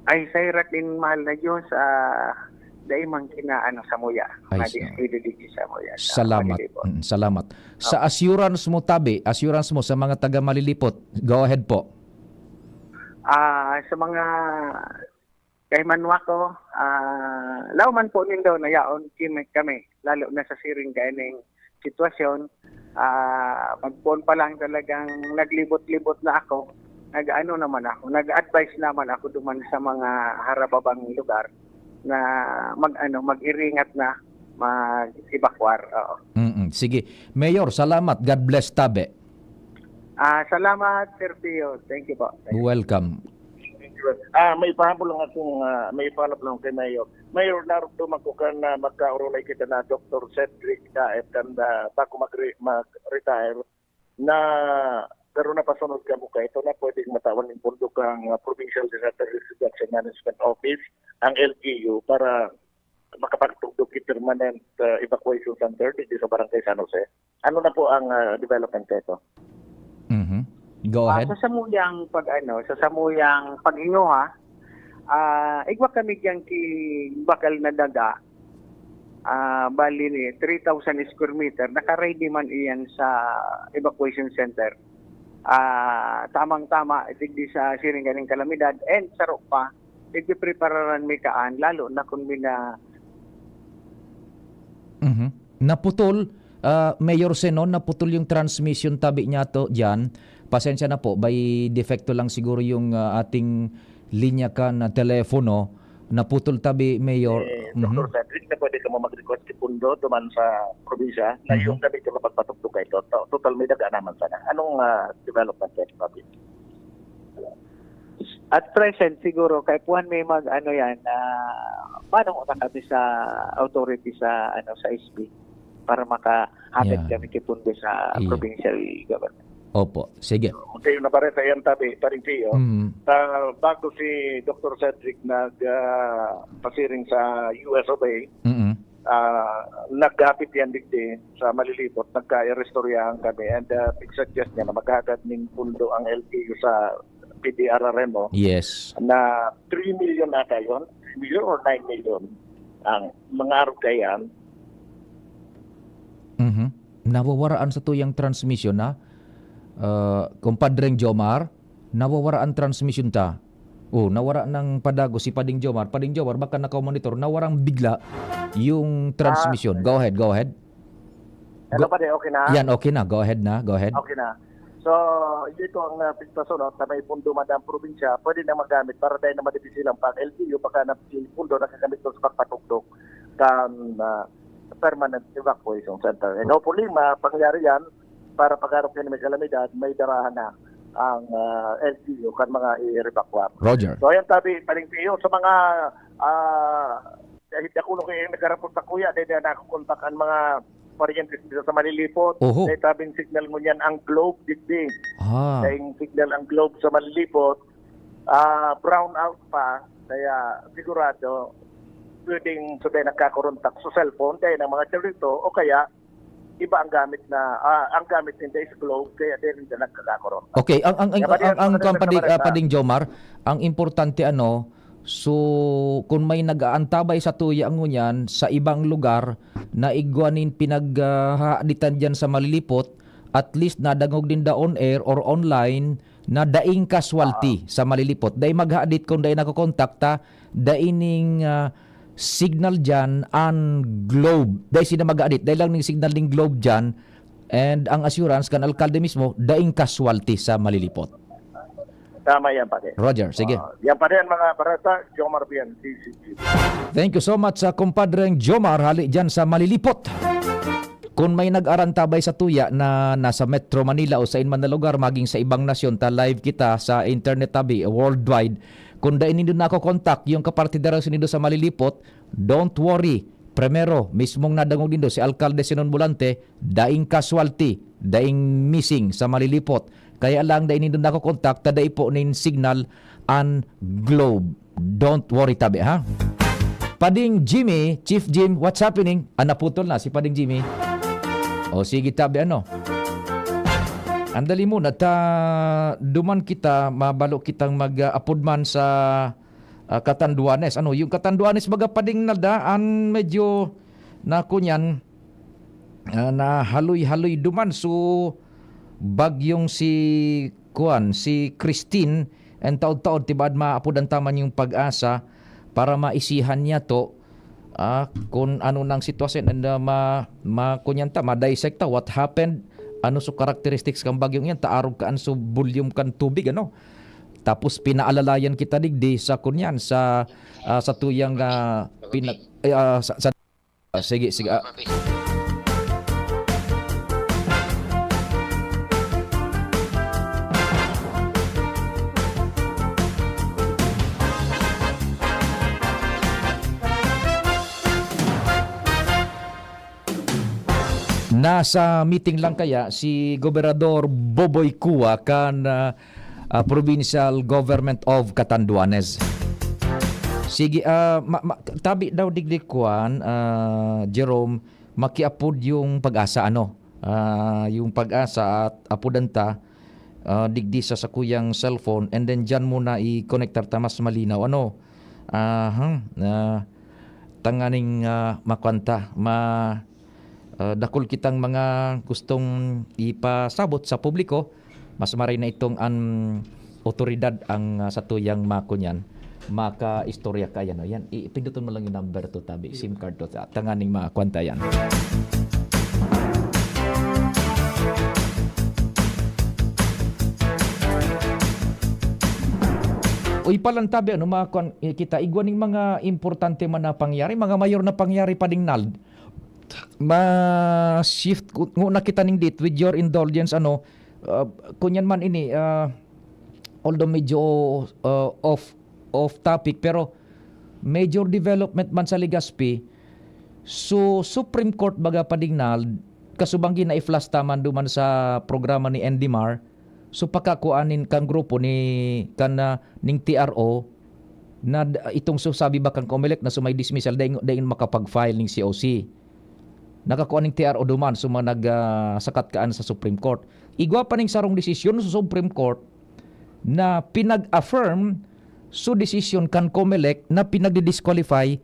Ay, sa hirak nin mahal na Diyos, ah, dai man kinaano samuya, Ay, sa- nadiskuido digdi samuya sa Salamat. Malilipot. Mm, salamat. Sa Okay. assurance mo, tabi, assurance mo sa mga taga Malilipot, go ahead po. Ah, sa mga kahimanwa ko, ah, laoman po nindo na yaon kami, kami, lalo na sa siring kaining sitwasyon. Ah, magpoon pa lang talagang naglibot-libot na ako. Nag-ano naman ako, nag-advise naman ako duman sa mga harababang lugar na mag-ano, mag-iringat na, mag-evacuar. Oo. Mm, sige. Mayor, salamat. God bless, tabi. Ah, salamat, Sir Pio. Thank you po. Thank you. Welcome. Thank you. Ah, may pahabol lang akong, ah, may follow-up lang kay Mayor. Mayor, narumduman ko kan, ah, magkaurulay kita na Doktor Cedric Daet kan, ah, bago magre-, mag-retire na, pero napasunod kamo kaito na pwedeng matawan nin pondo kang, ah, Provincial Disaster Risk Reduction Management Office, ang L G U, para makapagtugdok ki permanent, ah, evacuation center digdi sa Barangay San Jose. Ano na po ang, ah, development kaito? Mhm. Go Ah, ahead. sa samuyang pag-ano, sa samuyang paghinguha, ah, igwa kami diyan ki bakal na daga. Ah, bali ni three thousand square meter, naka-ready man iyan sa evacuation center. Ah, tamang-tama, digdi sa siring kaning kalamidad, and saro pa, ipiprepararan mi kaan, lalo na kun mina- Mhm. Naputol, ah, Mayor Zenon, naputol yung transmission tabi niya to diyan. Pasensya na po, may depekto lang siguro yung, ah, ating linya kan telepono. Naputol tabi, Mayor. Eh, Mhm. Doktor Cedric, na pwede kamo mag-request ki pondo duman sa probinsya na Mhm. yung tabi ka mapagpatugdok kaito. To-, total may daga naman sana. Anong, ah, development kaito, Bobby? At present, siguro, kaipuhan may mag-ano yan, ah, manong una kami sa authority sa, ano, sa S B para makahapit Yeah. kami ki pondo sa Yeah. provincial government. Opo, sige. Kayo na bareta yan, tabi, paring Pio. Mm. Ah, bago si Doktor Cedric nag, ah, pasiring sa U S of A, Mm. ah, naghapit yan digdi sa Malilipot, nagka-iristoryahan kami, and, ah, nag-suggest niya na maghagad nin pondo ang L G U sa P D R R M O Yes. na three million ata yun, three million or nine million ang mga arog kaiyan. Mhm. Nawawaraan sa tuyang transmission na, ah, kumpadreng Jomar, nawawaraan transmission ta. Oh, nawara ng padago si Pading Jomar. Pading Jomar, baka naka-monitor, nawarang bigla yung transmission. Ah, Go ahead, go ahead. Hello, Go- Padi, okay na? Yan, okay na. Go ahead na, go ahead. Okay na. So, ito ang, ah, pagpasunod na may pondo man ang probinsya, pwede na magamit para dahil na madipisilang pag L G U, baka na si pondo nagagamit doon sa pagpatugdok kan, ah, permanent evacuation center. And hopefully, mapangyari yan para pag-arog kayo may kalamidad, may darahan na ang, ah, L G U kan mga i-evacuar. Roger. So, ayan, tabi, paling sa iyo, sa mga, ah, dahil ako nung kayo nagkarapot sa kuya, dahil na nakukontak ang mga paryentes dito sa Malilipot. Oho. Dahil tabing signal mo niyan ang Globe, digdi. Ah. Dahil signal ang Globe sa Malilipot, ah, brown out pa, kaya sigurado, pwedeng sabay nagkakuruntak sa cellphone, dahil ng mga charito, o kaya iba ang gamit na, ah, ang gamit nila is Globe, kaya din nila nagkakakuruntak. Okay, ang, ang, ang, Kaya pati ang, ang, ang ang pagkakataon Pading, na ah, marasa. Pading Jomar, ang importante ano, so, kung may nag-aantabay sa tuya ngunyan sa ibang lugar na igwa nin pinaghahaditan diyan sa Malilipot, at least nadangog ninda on air or online na daing casualty Ah. sa Malilipot. Dai maghadit kung dai nakokontakta, dai ning, ah, signal diyan an Globe. Dai sila maghadit, dai lang ning signal ning Globe diyan. And ang assurance kan alkalde mismo, daing casualty sa Malilipot. Tama yan, pare. Roger, sige. Ah, yan pa rin, mga barata, Jomar Bian, C C T V. Thank you so much sa kumpadreng Jomar, hali dyan sa Malilipot. Kung may nag-arantabay sa tuya na nasa Metro Manila o sa inman na lugar, maging sa ibang nasyon, ta live kita sa internet tabi, worldwide. Kung dai nindo nako-contact yung kapartidero nindo sa Malilipot, don't worry. Primero, mismong nadangog nindo si Alkalde Sinon Bolante, daing casualty, daing missing sa Malilipot. Kaya lang, dai nindo nako-contact, ta dai po nin signal an Globe. Don't worry tabi, ha? Pading Jimmy, Chief Jim, what's happening? Ah, naputol na si Pading Jimmy. O, sige tabi, ano? Andali muna, ta duman kita, mabalo kitang mag, ah, apod man sa, ah, Catanduanes. Ano, yung Catanduanes baga pading nada, an medyo na kunyan, ah, nahaloy-haloy duman. So, bagyong si, kuwan, si Christine, and taod-taod, tibaad maapod an taman yung pag-asa para maisihan niya to, ah, kung ano nang sitwasyon and, ah, ma-, ma-, kunyan ta, ma-dissect ta what happened, ano so characteristics kan bagyong yan, ta arog kaan so volume kan tubig, ano? Tapos pinaalalayan kita digdi sa kunyan, sa, ah, sa tuyang, ah, pina-, eh, ah, sa, sa, ah, sige, sige, ah. Nasa meeting lang kaya si Gobernador Boboy Cua kan, ah, ah, Provincial Government of Catanduanes. Sige, ah, ma-, ma-, tabi daw digdi kuan, ah, Jerome, makiapod yung pag-asa, ano? Ah, yung pag-asa at apodan ta, ah, digdi sa sakuyang cellphone, and then diyan muna i-connectar ta mas malinaw, ano? Aha, ah, tanganing, ah, makuan ta, ma-, ah, dakul kitang mga gustong ipasabot sa publiko, mas maray na itong an otoridad ang, ah, satuyang makunyan, makaistorya ka, yan, o, yan. I-, pinduton mo lang yung number to, tabi, SIM card to, ta-, tanganing makuan ta yan. Uy, palantabi, ano, mga kwan, eh, kita, igwa ning mga importante man na pangyari, mga mayor na pangyari pa ding nald-, ma-shift ko, nguna kita ning dit, with your indulgence, ano, ah, kunyan man ini, ah, although medyo, ah, off, off topic, pero major development man sa Legazpi, so, Supreme Court baga pa ding nald-, kasubanggi na i-flash ta man duman sa programa ni Andy Mar, so, pakakuan nin kan grupo ni, kan, ah, ning T R O, na d-, itong so sabi ba kan Comelec na so may dismissal, dai, dai makapag-file ning C O C. Nakakua ning T R O duman, so mga nag, ah, sakat kaan sa Supreme Court. Igwa pa ning sarong desisyon sa Supreme Court na pinag-affirm so desisyon kan Comelec na pinagdi-disqualify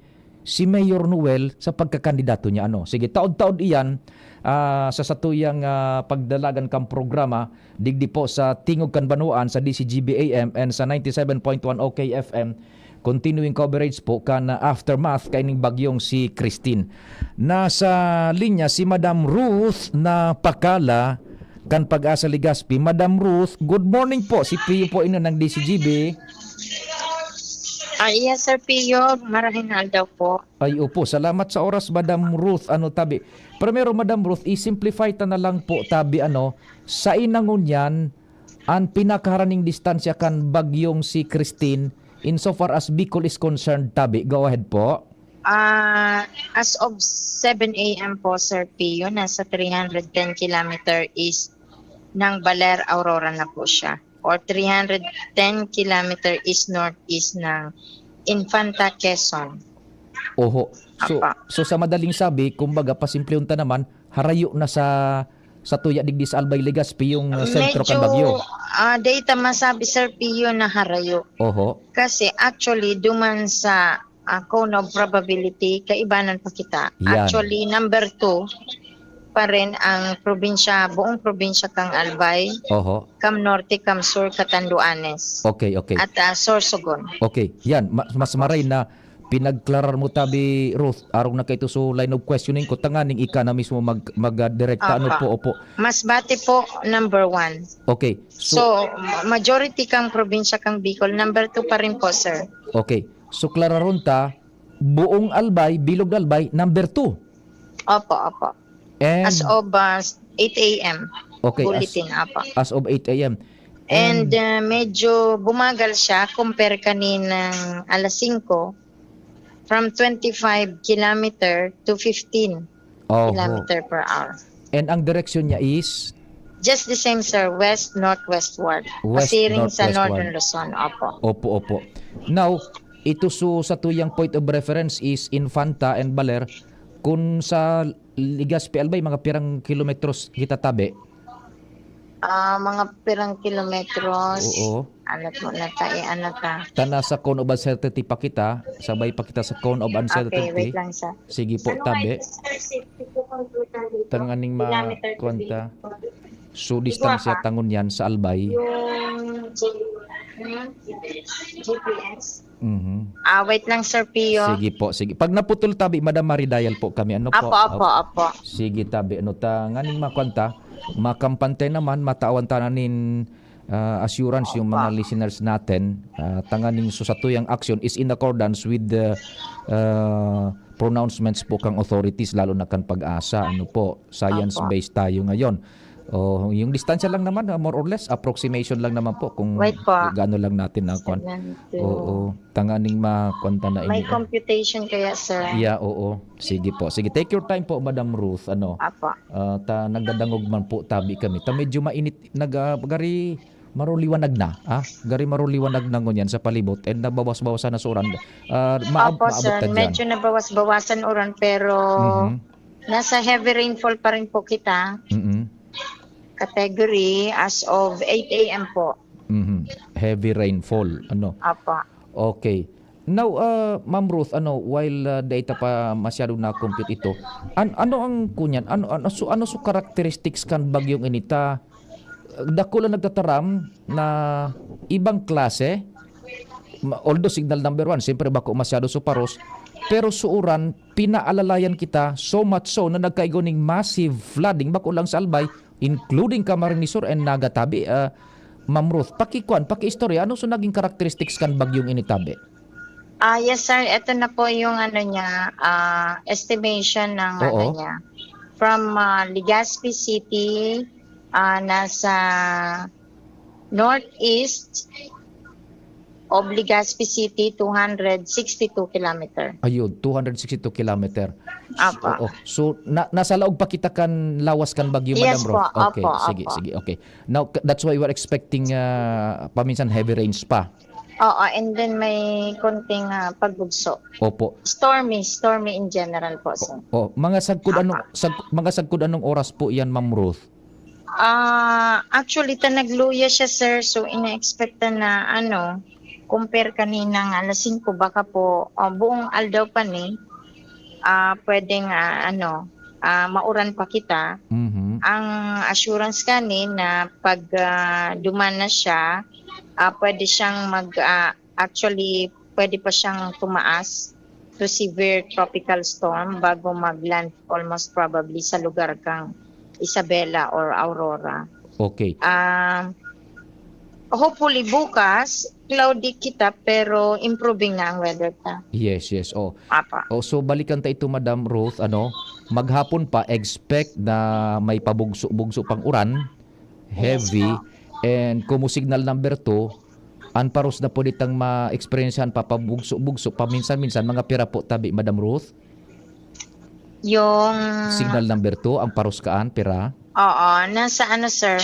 si Mayor Noel sa pagkakandidato niya, ano. Sige, taod-taod iyan, ah, sa satuyang, ah, pagdalagan kan programa, digdi po sa Tingog kan Banwaan sa D C G B A M and sa ninety-seven point one O K F M, continuing coverage po kan aftermath kaining bagyong si Christine. Nasa linya si Madam Ruth na pakala kan Pag-asa Legazpi. Madam Ruth, good morning po. Si Pio po ino ng D C G B. Ah, yes, Sir Pio. Marahing aldaw po. Ay, opo. Salamat sa oras, Madam Ruth. Ano, tabi. Primero, Madam Ruth, i-simplify ta na lang po, tabi, ano, sa inangunyan, an pinakaharaning distansya kan bagyong si Christine, insofar as Bicol is concerned, tabi. Go ahead po. Ah, as of seven a m po, Sir Pio, nasa three hundred ten kilometer east ng Baler, Aurora na po siya. Or three hundred ten kilometer east northeast ng Infanta, Quezon. Oho. So, Apa. so sa madaling sabi, kumbaga, pasimplihon ta naman, harayo na sa, sa tuya digdi sa Albay, Legazpi, yung, uh, sentro kan bagyo. Medyo, ah, data masabi, Sir Pio, na harayo. Oho. Kasi actually, duman sa, ah, cone of probability, kaibanan pa kita. Yan. Actually, number two pa rin ang probinsya, buong probinsya kang Albay, Oho. kam Norte, kam Sur, Catanduanes. Okay, okay. At, ah, Sorsogon. Okay, yan. Ma-, mas maray na pinagklarar mo, tabi, Ruth, arog na kaito so line of questioning ko, tanganing ika na mismo mag-, mag-, ah, direkta. Ano Apa. po, opo. Masbate po, number one. Okay. So, So, ma-, majority kang probinsya kang Bicol, number two pa rin po, sir. Okay. So, klararon ta, buong Albay, Bilog Albay, number two. Opo, opo. And As of, uh, eight a m. Okay, as Bulletin, opo. as of eight a m. And, And uh, medyo bumagal siya compare kaninang alas singko, from twenty-five kilometer to fifteen Oho. kilometer per hour. And ang direksyon niya is? Just the same, sir. West, northwestward. West, Pasiring sa northwestward. Northern Luzon. Opo. Opo, opo. Now, ito so sa tuyang point of reference is Infanta and Baler. Kung sa Legazpi, Albay, mga pirang kilometros kita tabi? Ah, mga pirang kilometros? Oo. Ano po na ta, eh, ano ta? Tana sa cone of uncertainty pa kita, sabay pa kita sa cone of Okay, uncertainty. Wait lang, sir. Sige po, tabi. Tanganing ma-, kuwan ta. So, distansya tangon yan sa Albay. Yung G- hmm? G P S. Mhm. Ah, wait lang, Sir Pio. Sige po, sige. Pag naputol tabi, Madam Mari, dial po kami. Ano po? Apo, apo, apo. Sige, tabi. Ano ta, nganing makuwan ta, makampante naman, matawan ta na nin ah, assurance yung mga listeners natin. Ah, tanganing so satuyang action is in accordance with the ah, pronouncements po kang authorities, lalo na kan PAGASA. Ano po, science-based tayo ngayon. Oh, yung distansya lang naman, ah, more or less, approximation lang naman po kung Wait po. gaano lang natin na kuwan. Seven, two. Oo, tanganing makuwan ta na May ini. Computation kaya, sir. Yeah, oo. Sige po. Sige, take your time po, Madam Ruth. Ano? Apo. Ah, ta nagdadangog man po tabi kami. Ta medyo mainit, nag ah, gari maruliwanag na. Ah, gari maruliwanag na ngunyan sa palibot and nabawas-bawasan na sa uran. Ah, maab- Opo, maabot sir. ta dyan. Medyo nabawas-bawasan uran pero Mhm. nasa heavy rainfall pa rin po kita. Mhm. Category as of eight a m po. Mhm. Heavy rainfall, ano? Opo. Okay. Now, uh, Ma'am Ruth, ano, while uh, data pa masyado na compute ito, an- ano ang kunyan? Ano ano so ano so characteristics kan bagyong ini ta? Dakula nagtataram na ibang klase, ma- although signal number one, siyempre bako masyado so paros, pero so uran, pinaalalayan kita, so much so na nagkaigo ning massive flooding, bako lang sa Albay, including Camarines Sur and Naga tabi. Uh, Ma'am Ruth, pakikuan, pakiistorya, ano so naging characteristics kan bagyong ini tabi? Ah, yes, sir. Ito na po yung ano niya, ah, estimation ng ano Oo. Niya. From ah, Legazpi City, ah, nasa northeast of Legazpi City, two hundred sixty-two kilometer. Ayun, two hundred sixty-two kilometer. Apo. Oo. So, na, nasa laog pa kita kan lawas kan bagyo, Yes Madam po, Ruth? Okay, opo, sige, opo. sige. Okay. Now, k- that's why we're expecting uh, paminsan heavy rains pa. Oo, and then may konting ah, pagbugso. Opo. Stormy, stormy in general po, sir. Oh, mga sagkod anong sag, mga sagkod anong oras po 'yan, Ma'am Ruth? Ah, actually, ta nagluya siya, sir. So, ina-expect ta na, ano, compare kaninang alas singko, baka po, ah, buong aldaw pa ni, ah, pwedeng, ah, ano, ah, mauran pa kita. Mhm. Ang assurance kani na pag ah, duman na siya, ah, pwede siyang mag, ah, actually, pwede pa siyang tumaas to severe tropical storm bago mag-landfall most probably sa lugar kang Isabela or Aurora. Okay. Ah, hopefully bukas, cloudy kita pero improving na ang weather ta. Yes, yes. Oh. Apa. Oh, so balikan ta ito, Madam Ruth, ano, maghapon pa expect na may pabugso-bugso pang uran, heavy, and kumo signal number two, an paros na pwede tang ma-experiencehan pa pabugso-bugso, paminsan-minsan, mga pira po tabi, Madam Ruth? Yung Signal number two, ang paros kaan, pira? Oo, nasa ano, sir?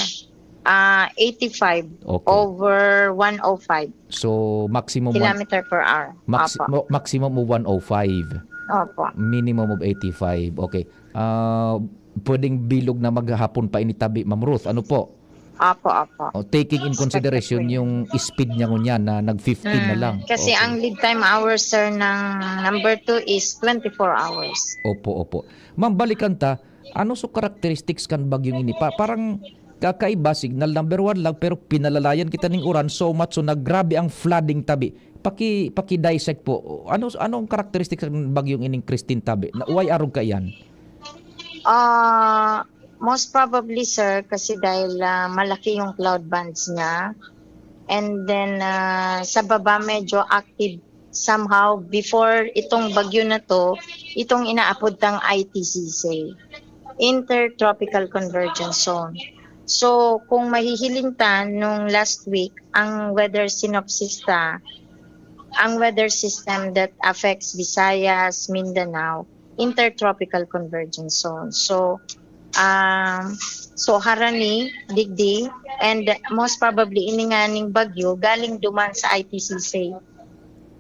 Ah, eighty-five Okay. over one oh five So, maximum one, kilometer per hour. maxi- Opo. mo- maximum of one oh five, Opo. minimum of eighty-five. Okay. Ah, pwedeng bilog na maghapon pa ini tabi, Ma'am Ruth. Ano po? Opo, opo. O, taking in consideration yung speed niya ngunyan na nag fifteen na Mm, lang. Kasi Okay. ang lead time hours, sir, ng number two is twenty-four hours. Opo, opo. Ma'am, balikan ta, ano so characteristics kan bagyong ini? Pa, parang kakaiba, signal number one lang, pero pinalalayan kita ning uran so much, so naggrabe ang flooding tabi. Paki, paki-dissect po. Ano, anong characteristics ng bagyong ining Christine tabi? Na, why arog kaiyan? Ah, most probably, sir, kasi dahil ah, malaki yung cloud bands niya. And then, ah, sa baba medyo active somehow before itong bagyo na to, itong inaapod tang I T C C, Intertropical Convergence Zone. So, kung mahihiling ta, nung last week, ang weather synopsis ta, ang weather system that affects Visayas, Mindanao, Intertropical Convergence Zone. So, um, so harani, digdi, and most probably ini nga ning bagyo galing duman sa I T C C na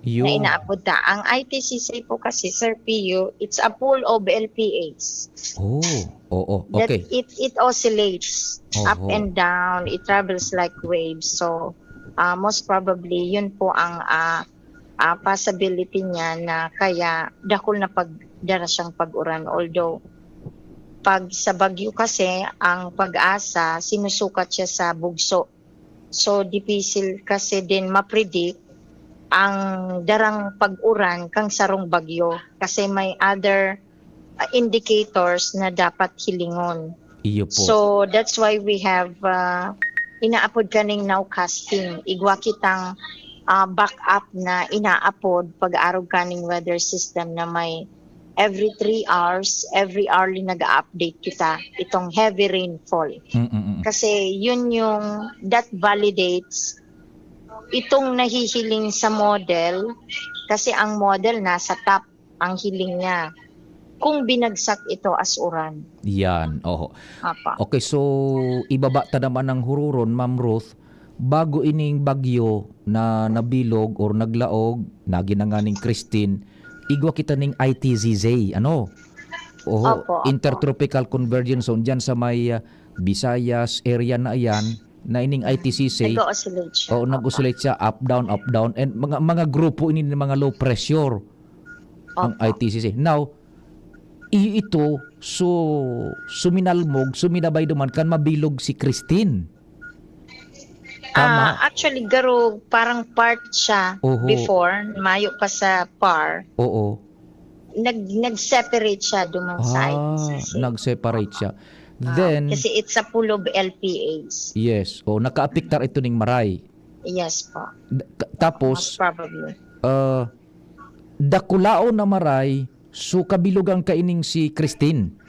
Yun. inaapod ta. Ang I T C C po kasi, Sir Pio, it's a pool of L P As. Oh, oo. That Okay. it it oscillates up Oho. and down. It travels like waves. So, Ah, most probably, yun po ang, ah, ah, possibility niya na kaya dakul na pagdara siyang pag-uran. Although, pag sa bagyo kasi, ang PAGASA, sinusukat siya sa bugso. So, dipisil kasi din ma-predict ang darang pag-uran kan sarong bagyo kasi may other, ah, indicators na dapat hilingon. Iyo po. So, that's why we have, ah, inaapod kaning nowcasting. Igwa kitang, ah, backup na inaapod pag-arog kaning weather system na may every three hours, every hourly nag-a-update kita itong heavy rainfall. Mm, mm, mm. Kasi yun yung, that validates itong nahihiling sa model, kasi ang model nasa top ang hiling niya. Kung binagsak ito as uran. Yan, oho. Apa. Okay, so ibaba ta naman ang hururon, Ma'am Ruth. Bago ining bagyo na nabilog or naglaog, nagin na nganing Christine, igwa kita ning I T Z Z, ano? Oho, Opo, opo. Intertropical Convergence Zone, dyan sa may, ah, Visayas area na yan, na ining I T C C. Nag-o-oscillate siya. Oo, Opo. nag-oscillate siya, up, down, up, down. And mga, mga grupo ini ng mga low pressure, ang Opo. I T C C. Now, i-, ito, so, suminalmog, suminabay duman kan mabilog si Christine. Tama? Ah, actually, garo, parang part siya Oho. before, mayo pa sa par. Oo. Nag-, nag-separate siya duman sa Ah, I T C C. nag-separate siya. Ah, Then, kasi it's a pool of L P As. Yes. O, nakaapektar ito ning maray. Yes po. D-, ka-, tapos, Most probably. ah, dakulaon na maray, so kabilogan kaining si Christine.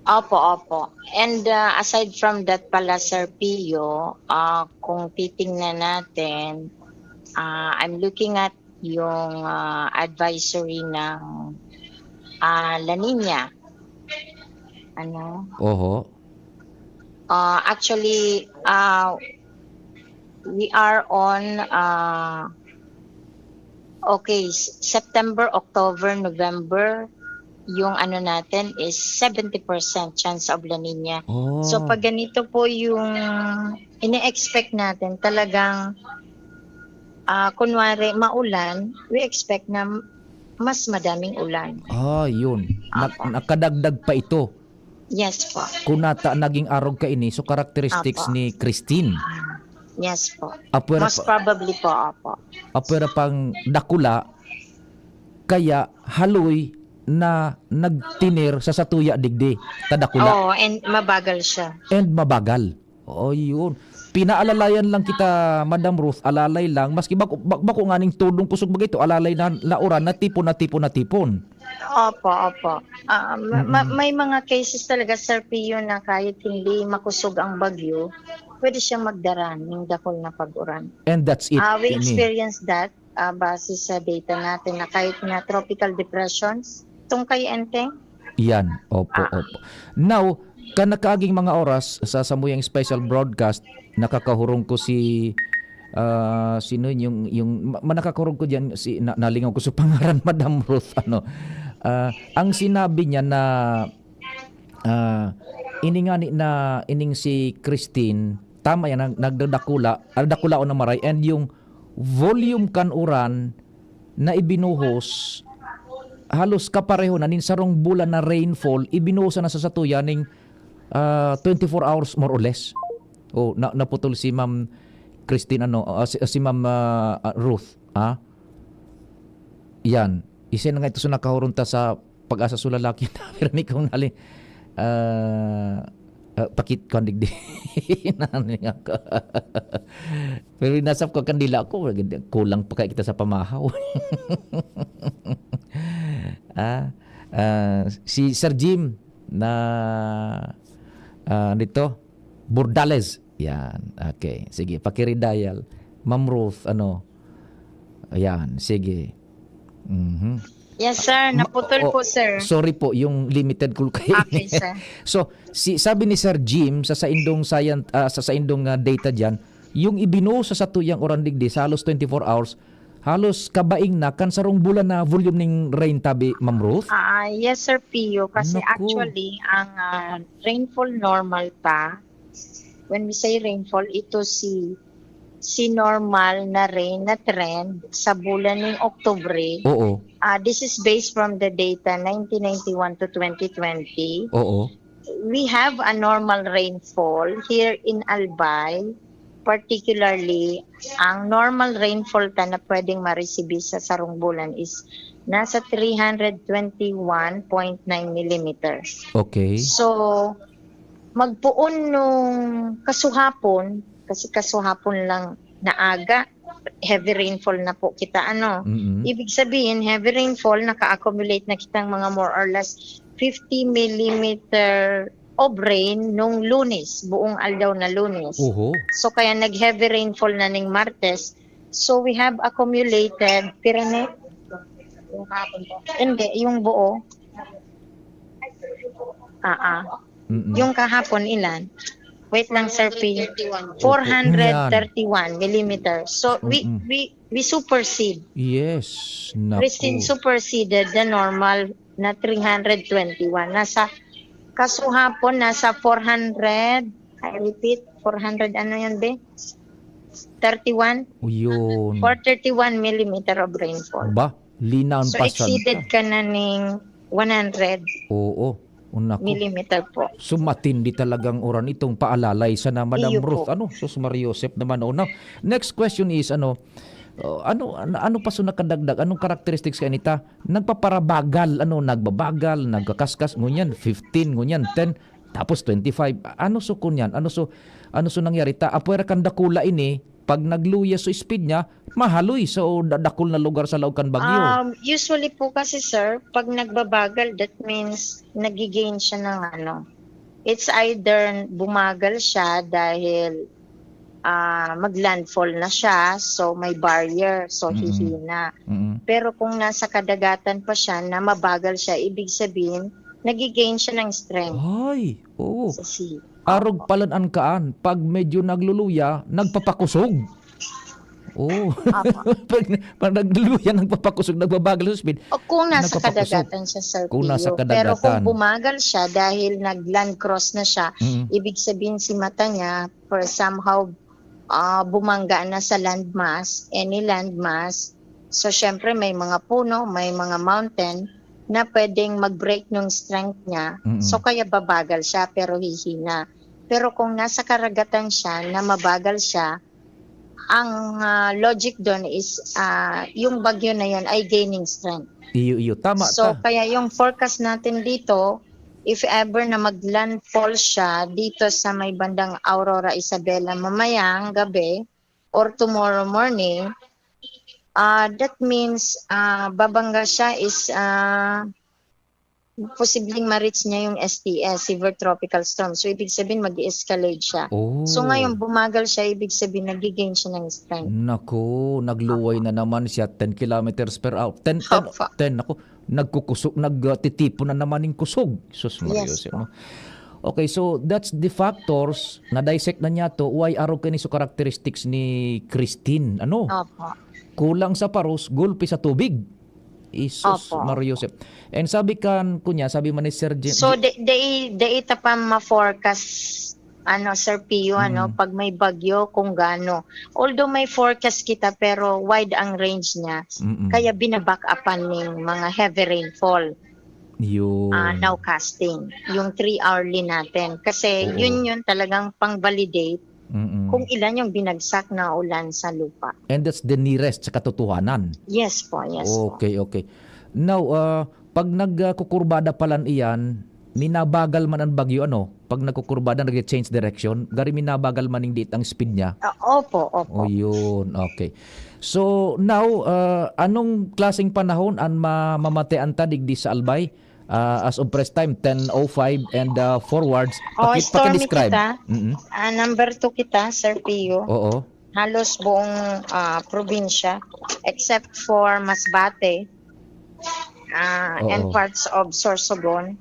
Opo, opo. And, ah, aside from that pala, Sir Pio, ah, kung titingnan natin, ah, I'm looking at yung, ah, advisory ng, ah, La Niña. Ano? Oho. Ah, actually, ah, we are on, ah, okay, S-, September, October, November, yung ano natin is seventy percent chance of La Niña. Oh. So, pag ganito po yung ine-expect natin, talagang, ah, kunwari, maulan, we expect na mas madaming ulan. Ah, yun. Nak-, Opo. nakadagdag pa ito. Yes po. Kunata naging arog kaini, so characteristics Apo. ni Christine. Yes po. Apwera Most pa, probably po, opo. apwera pang dakula, kaya haloy na nagtinir sa satuya digdi, ta dakula. Oo, and mabagal siya. And mabagal. Oo, yun. Pinaalalayan lang kita, Madam Ruth, alalay lang. Maski bako, ba-, bako nganing todong kusog bagay to, alalay na, na uran, natipon, natipon, natipon. Opo, opo. Ah, ma-, ma-, Mm-mm. may mga cases talaga, Sir Pio, na kahit hindi makusog ang bagyo, pwede siyang magdara ng dakul na pag-uran. And that's it, Ah, we ini. experience that, ah, base sa data natin na kahit na tropical depressions, tungkay enteng. Yan, opo, Ah. opo. Now, kan nakaaging mga oras sa samuyang special broadcast, nakakahurong ko si, ah, sino yun? Yung, yung ma-, ma-, nakakahurong ko diyan, si, na-, nalingaw ko sa pangaran, Madam Ruth, ano. Ah, ang sinabi niya na, ah, ini ngani na, ining si Christine, tama yan, nag-, nagdadakula, ah, dakulaon na maray, and yung volume kan uran na ibinuhos, halos kapareho na nin sarong bulan na rainfall, ibinuhos na sa satuya ning, ah, twenty-four hours, more or less. Oh, na-, naputol si Ma'am Christine, ano, ah, si, si Ma'am, ah, ah, Ruth, ah. Yan. Isa na nga ito sa nakahurong ta sa pag-asa sa lalaki na, pero ni kong nali-, ah, ah, pakit ko, digdi. Nani ako. Pero nasap ko, kandila ko, kulang pa kaya kita sa pamahaw. Ah, ah, si Sir Jim na, ah, dito, Bordales. Yan. Okay. Sige, pakiridial. Ma'am Ruth, ano? Ayan, sige. Mhm. Yes, sir. Ah, ma-, Naputol o-, po, sir. Sorry po, yung limited ko kayo. Okay, sir. So, si, sabi ni Sir Jim, sa saindong science, ah, sa saindong, ah, data diyan, yung ibinuo sa satuyang uran digdi sa halos twenty-four hours, halos kabaing na kan sarong bulan na volume ning rain tabi, Ma'am Ruth? Ah, yes, Sir Pio. Kasi Naku. actually, ang, ah, rainfall normal pa. When we say rainfall, ito si si normal na rain na trend sa bulan ning Oktubre. Oo. Ah, this is based from the data nineteen ninety-one to twenty twenty. Oo. We have a normal rainfall here in Albay. Particularly, ang normal rainfall ta na pwedeng ma-receive sa sarong bulan is nasa three hundred twenty-one point nine millimeters. Okay. So, magpoon nung kasuhapon, kasi kasuhapon lang na aga, heavy rainfall na po kita, ano. Mm-mm. Ibig sabihin, heavy rainfall, naka-accumulate na kitang mga more or less fifty millimeter of rain nung Lunes, buong aldaw na Lunes. Oho. So, kaya nag-heavy rainfall na ning Martes. So, we have accumulated, pira na? Hindi, yung buo. Ah, ah. Mm-mm. Yung kahapon, ilan? Wait lang, Sir P. four hundred thirty-one millimeters. So, we, Mm-mm. we, we supersede. Yes. Naku. Christine superseded the normal na three hundred twenty-one. Nasa, kasuhapon, nasa four hundred, I repeat, four hundred, ano yun, be? thirty-one? Yun. four thirty-one millimeter of rainfall. Ba? Linampasan So, exceeded ka na ning one hundred Oo. Naku. millimeter po. So, matindi talagang uran itong paalalay sa na Madam Iyo Ruth. Po. Ano? Sus, Maria Joseph naman. Oh, now, next question is, ano, uh, ano, ano, ano pa so nakadagdag? Anong characteristics kaya nita? Nagpaparabagal, ano, nagbabagal, nagkakaskas, ngunyan, fifteen, ngunyan, ten, tapos twenty-five. Ano so kunyan? Ano so, ano so nangyari? Ta, apwera kan dakula ini, pag nagluya so speed niya, mahaloy sa da-, dakul na lugar sa laog kan bagyo. Um, usually po kasi, sir, pag nagbabagal, that means nagigain siya ng ano. It's either bumagal siya dahil ah, mag-landfall na siya, so may barrier, so Mm-mm. hihina. Mm. Pero kung nasa kadagatan pa siya na mabagal siya, ibig sabihin, nagigain siya ng strength Ay, oo. sa sea. Arog palan an kaan, pag medyo nagluluya, nagpapakusog. Oo. Apo. pag, pag nagluluya, nagpapakusog, nagbabagal sa speed. O kung nasa Nagpapakusog. kadagatan siya, Sir Kung nasa Pio. Pero kung kadagatan. bumagal siya dahil nag-land cross na siya, Mm. ibig sabihin si mata niya, for somehow, ah, bumangga na sa landmass, any landmass. So, syempre, may mga puno, may mga mountain na pwedeng mag-break ng strength niya. Mm. So, kaya babagal siya, pero hihina. Pero kung nasa karagatan siya, na mabagal siya, ang ah, logic doon is ah, yung bagyo na yon ay gaining strength. Iyo, iyo. Tama So, ta. kaya yung forecast natin dito, if ever na mag-landfall siya dito sa may bandang Aurora, Isabela, mamayang gabi or tomorrow morning, ah, that means ah, babangga siya is ah, posibleng ma-reach niya yung S T S, Severe Tropical Storm. So, ibig sabihin, mag-escalate siya. Oh. So, ngayon, bumagal siya, ibig sabihin, nagigain siya ng strength. Naku, nagluway na naman siya, ten kilometers per hour. ten, ten, Opo. ten, naku, nagkukusog, nagtitipon na naman yung kusog. Sus, Maria Yes Joseph, po. No? Okay, so that's the factors na dissect na niya to. Why arog kani so characteristics ni Christine? Ano? Opo. Kulang sa paros, gulpi sa tubig. Isus, Opo. Maria Joseph. And sabi kan, kunya, sabi man ni Sir Jim, So, di, di, di ita pa ma-forecast, ano, Sir Pio, ano, Mm. pag may bagyo, kung gaano. Although may forecast kita, pero wide ang range niya. Mm-mm. Kaya binaback upan ng mga heavy rainfall Yun. ah, nowcasting, yung three hourly natin. Kasi Oo. yun yun talagang pang-validate Mm-mm. kung ilan yung binagsak na ulan sa lupa. And that's the nearest sa katotohanan. Yes po, yes po. Okay, okay. Now, ah, pag nagkukurbada palan iyan, minabagal man ang bagyo, ano? Pag nagkukurbada, nag-change direction, gari minabagal man yung diit ang speed niya. Ah, opo, opo. O yun, okay. So, now, ah, anong klaseng panahon ang ma- mamatian ta digdi sa Albay? Ah, as of press time, ten oh five and ah, forwards. Oh, Paki- stormy paki-describe. kita. Mm-mm. Ah, number two kita, Sir Pio. Oo. Halos buong ah, probinsya, except for Masbate ah, and Oo. parts of Sorsogon,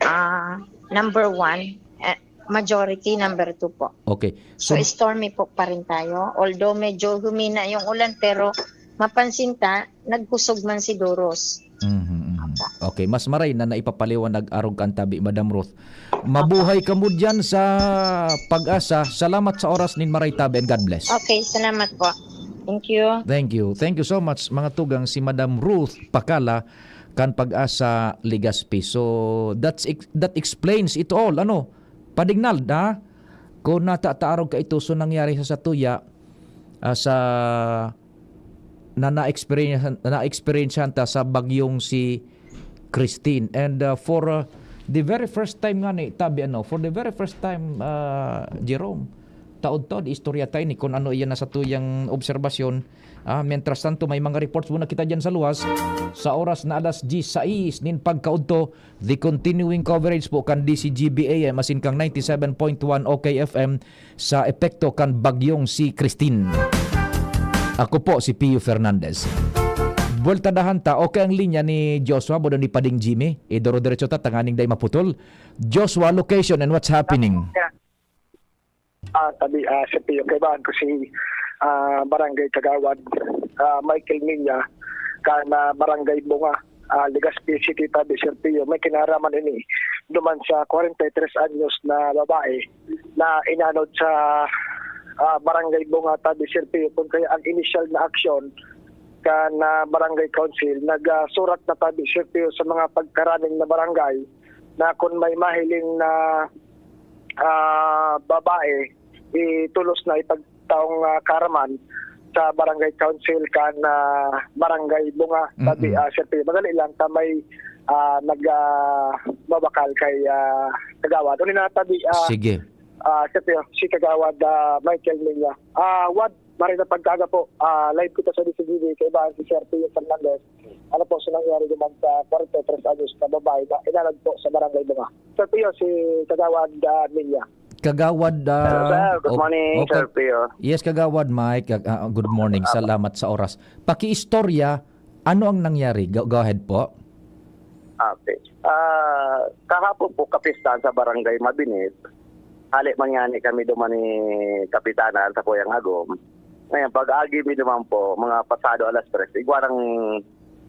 ah, number one, eh, majority number two po. Okay. So, So, stormy po pa rin tayo. Although medyo humina yung ulan, pero mapansin ta, nagkusog man si Doros. Mhm, mhm. Okay, mas maray na naipapaliwanag arog kan tabi, Madam Ruth. Mabuhay kamo diyan sa Pag-asa. Salamat sa oras nin Maray Tabi and God bless. Okay, salamat po. Thank you. Thank you. Thank you so much, mga tugang, si Madam Ruth Pakala kan Pag-asa, Legazpi. So, that's ex-, that explains it all. Ano? Pading Nald, ha? Kung natataarog ka ito, so nangyari sa satuya, ah, sa na na-experience-, na-experiencehan ta sa bagyong si Christine. And, uh, for, uh, the very first time nga ni Tabi, ano, for the very first time, uh, Jerome, taod-taod, istorya tayo ni kung ano iyan na sa tuyang obserbasyon. Ah, mientras tanto, may mga reports muna kita dyan sa luwas. Sa oras na alas diyes sais nin pagkaudto, the continuing coverage po kan D C G B A M asin kang ninety-seven point one O K F M sa epekto kan bagyong si Christine. Ako po si Pio Fernandez. Buweltadahan ta, okay ang linya ni Joshua, bodo ni Pading Jimmy. Idoro-diretso ta, tanganing dai maputol. Joshua, location and what's happening? Ah, tabi, ah, Sir Pio, kaibahan ko si, ah, Barangay Kagawad, ah, Michael Minya, kan, ah, Barangay Bunga, ah, Legazpi City, tabi, Sir Pio. May kinaraman ini duman sa kwarenta y tres anyos na babae na inanod sa, ah, Barangay Bunga, tabi, Sir Pio. Kung kaya ang initial na aksyon kan, ah, Barangay Council, nag, ah, surat na, tabi, Sir Pio, sa mga pagkaraning na barangay na kung may mahiling na, ah, babae, itulos na ipagtaong, ah, karaman sa Barangay Council kan, ah, Barangay Bunga, tabi, Mm-mm. ah, Sir Pio. Madali lang ta may, ah, nag, ah, babakal kay, ah, Kagawad. Ano na tabi, ah, Sige. ah, Sir Pio, si Kagawad, ah, Michael Minya. Ah, Wad, marhay na pagkaaga po. Ah, live kita sa D C G B, kaibahan si Sir Pio Fernandez. Ano po, sa nangyari naman sa kwarenta y tres anyos na babae na inanod po sa Barangay Bunga. Sir Pio, si Kagawad, ah, Minya. Kagawad, Hello, ah, sir. Good o-, morning, okay. Sir Pio. Yes, Kagawad Mike. Ah, ah, good morning. Salamat sa oras. Pakiistorya, ano ang nangyari? Go, go ahead po. Okay. Ah, kahapon po, kapistahan sa Barangay Mabinit. Hali man ngani kami duman ni Kapitana sa Kuyang Agom. Ngayon, pag-agi mi duman po, mga pasado alas tres, igwa nang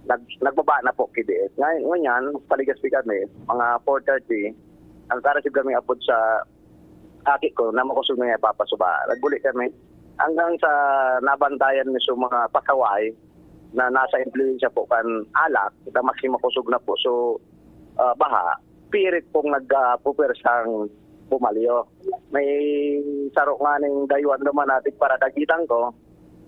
nag-, nagbaba na po ki D S. Ngay-, ngunyan, paligas pi kami, mga four thirty, ang karasib kami apod sa aki ko na makosog na niya papasuba. Naguli kami hanggang sa nabantayan mi sa mga pasaway na nasa impluwensya po kan alak, na maski makosog na po. So, ah, baha, pirit pong nag, ah, pupuwersang bumalyo. May saro nganing dayuhan duman na tigparadagitan ko,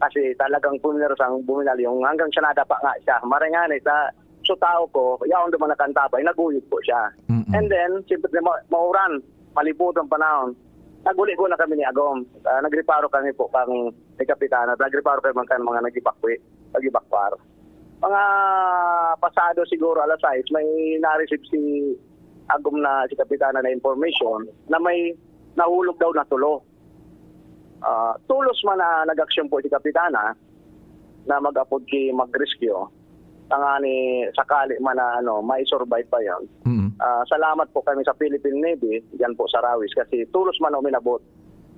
kasi talagang pumersang buminalyo hanggang sa nadapa nga siya. Maray ngani sa, sa tao ko, yaon duman nakantabay, naguyod po siya. Mm-mm. And then, siyempre, ma-, mauran, malibot ang panahon. Naguli po na kami ni Agom. Ah, nagreparo kami po kang ni Kapitana, nagreparo kami kan mga nag-evacuate, nag-evacuar. Mga pasado siguro alas sais, may na-receive si Agom na si Kapitana na information na may nahulog daw na tulo. Ah, tolos man na nag-aksyon po si Kapitana na mag-apod ki mag-rescue, tangani sakali man na, ano, mai-survive pa yon. Mm. Ah, salamat po kami sa Philippine Navy, diyan po sa Rawis, kasi tolos man uminabot.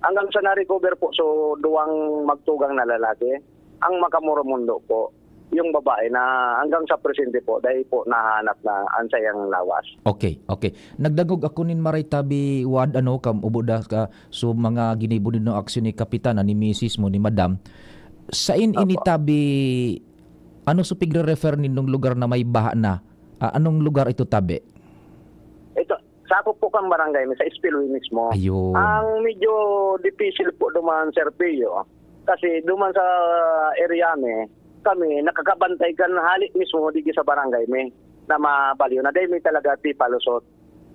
Hanggang sa na-recover po, so, duwang magtugang na lalaki. Ang makamoromundo po, yung babae na hanggang sa presente po, dai po nahanap na ang sayang lawas. Okay, okay. Nagdangog ako nin maray tabi, Wad, ano, kam-, ubo da ka, so, mga ginibo nindo aksyon ni Kapitana, ni misis mo, ni Madam. Sain ini Opo. tabi, ano so pigre-refer nindong lugar na may baha na? Ah, anong lugar ito tabi? Ito, sakop po kang barangay, sa spillway mismo. Ayun. Ang medyo dipisil po duman, Sir Pio, kasi duman sa area mi, kami nakakabantay kan hali mismo digdi sa barangay mi na mabalyo na dahil may talaga tipalusot.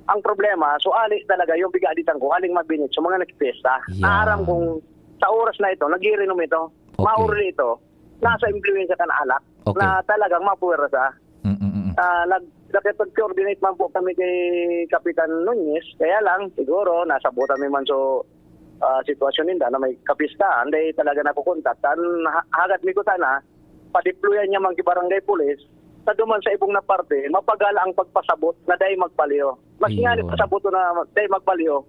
Ang problema, so ali talaga yung biga di tangko, aling mabinit sa mga nagpiyesta. Yan. Aram kong sa oras na ito, nagiinom ito, Okay. maurli ito, nasa impluwensya kan alak Okay. na talagang mapuwersa. Mm, mm, mm. Ah, nag-, nakipag-coordinate man po kami kay Kapitan Nunez, kaya lang, siguro, nasabutan mi man so, ah, sitwasyon ninda na may kapistahan, dahil talaga nakukontak. Tan ha-, hagad mi ko sana, padiployan niya man ki barangay police, sa duman sa ibong na parte, mapagal ang pagpasabot na dai magbalyo. Mas Iyo. nga ni pasabot na dai magbalyo,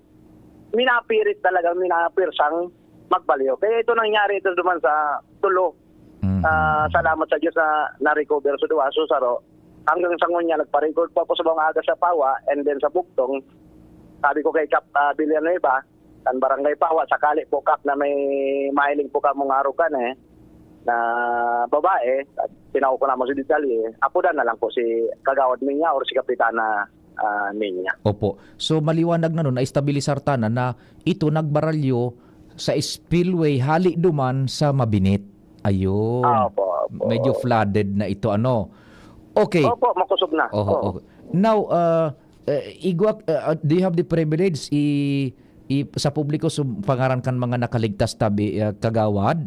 minapirit talaga, minapirsang magbalyo. Kaya ito nangyari ito duman sa tulo. Mhm. Ah, salamat sa Diyos na na-recover sa duwa, so saro. Hanggang sa ngunya, nagpa-record pa po sa mga aga sa Pawa and then sa Bugtong. Sabi ko kay Kap, ah, Villanueva, kan Barangay Pahwa, sakali po, Kap, na may mahiling po kamong arugan, eh, na babae, at tinao ko naman sa detalye, apodan na lang po si Kagawad Minya or si Kapitana, ah, Minya. Opo. So, maliwanag na nun, na-estabilisar ta na, na ito nagbaralyo sa spillway, hali duman sa Mabinit. Ayun. Ah, opo, opo. Medyo flooded na ito, ano. Okay. Opo, makusog na. Oho, Oo. okay. Now, uh, uh, igwa, uh, uh, do you have the privilege i, i sa publiko so pangaran kan mga nakaligtas tabi, uh, kagawad?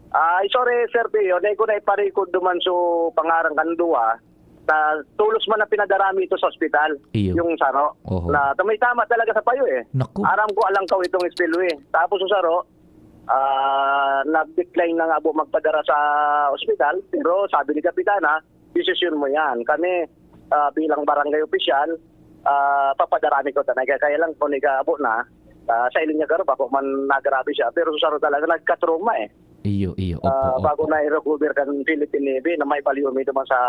Ah, sorry, Sir Pio, na ko na iparikod duman so pangaran kan duwa, na tolos man na pinadarami ito sa ospital, Iyo. yung saro. Oho. Na tamay-tama talaga sa payo eh. Naku. Aram ko alangkaw itong spillway. Tapos yung saro, ah, nag-decline na nga po magpadara sa ospital, pero sabi ni Kapitana, "Desisyon mo yan. Kami, ah, bilang barangay opisyal, ah, papadarami ko tanay. Kaya, kaya lang kung ikaabo na, ah, sa iling niya garo, bako man nagrabe siya. Pero sa saro talaga, nagkatroma eh." Iyo, iyo. Opo, Ah, opo. bago na i-recover kan Philippine Navy na may paliyumi naman sa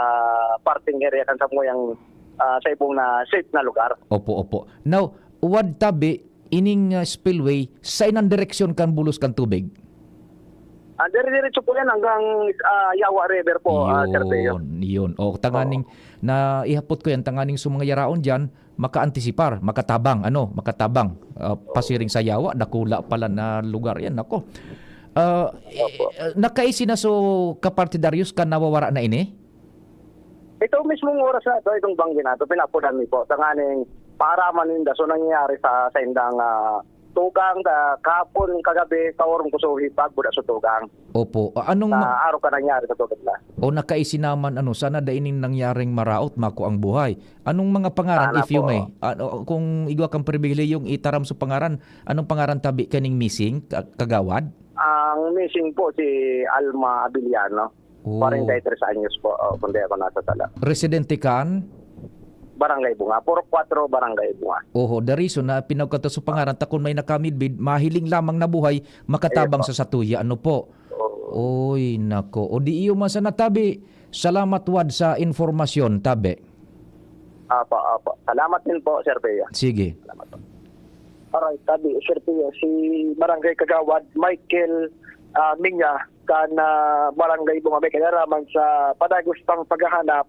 parting area kan samuyang, ah, sa ibong na safe na lugar. Opo, opo. Now, wad tabi, ining, ah, spillway, sa inang direksyon kan bulos kan tubig? Ah, dire-diretso po yan hanggang, ah, Yawa River po, ah, Sir Teo. Yun, yun. O, tanganing, Oo. na ihapot ko yan, tanganing sa mga yaraon dyan, makaantisipar, makatabang, ano, makatabang. Ah, pasiring sa Yawa, dakula pala na lugar yan, nako. Ah, eh, Opo. ah, nakaisi na so, Kaparte Darius, kan nawawara na ini? Ito mismong oras na ito, itong banggi na ito, pinapunan mi po. Tanganing paaraman ninda, so nangyayari sa, sa indang, ah, tugang, ah, kahapon, kagabi, kaorong ko so hipag, buda sa tugang. Opo. Ah, anong Sa ma- araw ka nangyari sa tugang na. O nakaisi naman, ano, sana da ining nangyaring maraot, mako ang buhay. Anong mga pangaran, Sana if you po. may? Ano, kung igwa kang pribilehiyong itaram sa pangaran, anong pangaran tabi kaning missing, ka-, kagawad? Ang missing po si Alma Abiliano. Oh. Forty-three anyos po, oh, kung di ako nasasala. Residente kan? Barangay Bunga. Purok kwatro, Barangay Bunga. Oho, the reason na pinagkataso pangaran, ta kun may nakamidbid, mahiling lamang na buhay, makatabang Yes, po. sa satuya. Ano po? Oo. Oy, nako. O di iyo man sana tabi. Salamat wad sa informasyon, tabi. Apo, apo. Salamat din po, Sir Pio. Sige. Salamat po. Alright, tabi, Sir Pio, si Barangay Kagawad Michael, ah, Minya, kan, ah, Barangay Bunga, may kinaraman sa padagos pang paghahanap,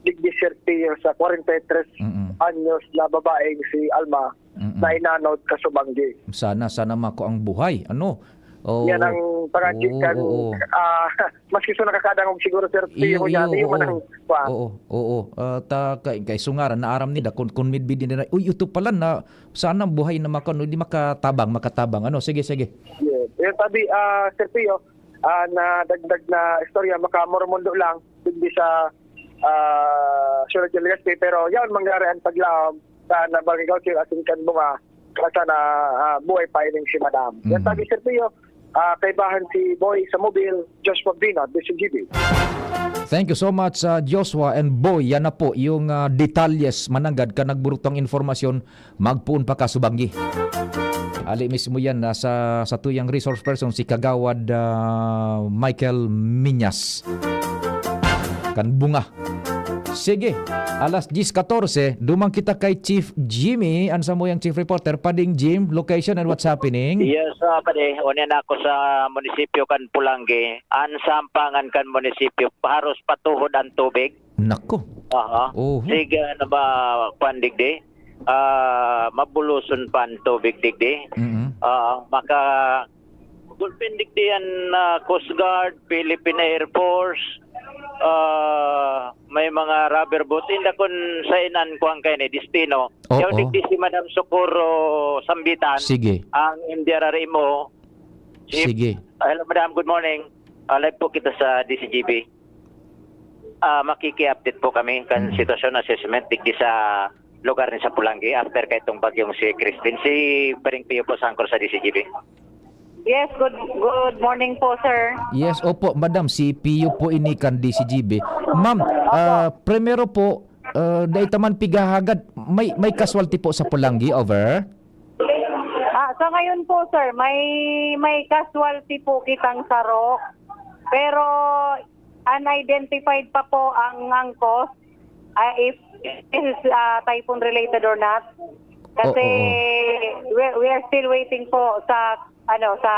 digdi, Sir Pio, sa forty-three Mm. anyos na babaeng si Alma Mm. na inanod kasubanggi. Sana, sana mako ang buhay. Ano? Oo. Yan ang pangadji Oo, kan, oo. ah, maski so nakakadangog siguro, Sir Pio, Iyo, yan, iyo, iyo man oo. ang, pa. Oo, oo. Ah, ta, kay, kay sungaran, naaram nila, kun, kun midbid nila, "Uy, ito pala na, sana buhay na maka-, ano, di makatabang, makatabang." Ano, sige, sige. Yes. Yung tabi, ah, Sir Pio, ah, na dagdag na istorya, makamoromondo lang, digdi sa, ah, Siyudad del Legazpi, pero yan, mangyari ang paglaom sa na Barangay Council asin kan Bunga, kaya sana, ah, buhay pa ining si Madam. Yan, Mhm. tabi, Sir Pio, ah, kaibahan si Boy sa Mobil, Joshua Bino, D C G B. Thank you so much, ah, Joshua and Boy. Yan na po yung, ah, detalyes mananggad kan nagburutang informasyon magpoon pa kasubanggi. Ali mismo yan, nasa satuyang resource person, si Kagawad, ah, Michael Miñas. Kan Bunga. Sige, alas diyes katorse, duman kita kay Chief Jimmy, an samuyang chief reporter. Pading Jim, location and what's happening? Yes, ah, padi, unya na ako sa munisipyo kan Pulanggi. An sampangan kan munisipyo, haros patuhod ang tubig. Nako. Aha. Oho. Sige, ano ba, kwan digdi? Ah, mabuloson pa ang tubig digdi. Mm. Ah, maka-, gulpin digdi yan, ah, Coast Guard, Philippine Air Force, ah, may mga rubber boat. Inda kun sa inan kuwan kayo ni destino. Oo. Yaw digdi si Madam Socorro Sambitan, Sige. ang M D R R M O. Chief. Sige. Ah, hello, Madam. Good morning. Ah, live po kita sa D C G B. Ah, makiki-update po kami kan Mm. sitwasyon assessment digdi sa lugar ni sa Pulanggi after kay itong bagyong si Christine. Si Paring Pio po, sangkol sa D C G B. Yes, good, good morning po, sir. Yes, opo, madam, si Pio po ini kan D C G B. Ma'am, Opo. ah, primero po, ah, dai ta man pighahagad, may, may casualty po sa Pulanggi, over? Ah, sa ngayon po, sir, may, may casualty po kitang saro. Pero unidentified pa po ang, ang cause. Ah, if this is, ah, typhoon related or not. Kasi Oo. we, we are still waiting po sa, ano, sa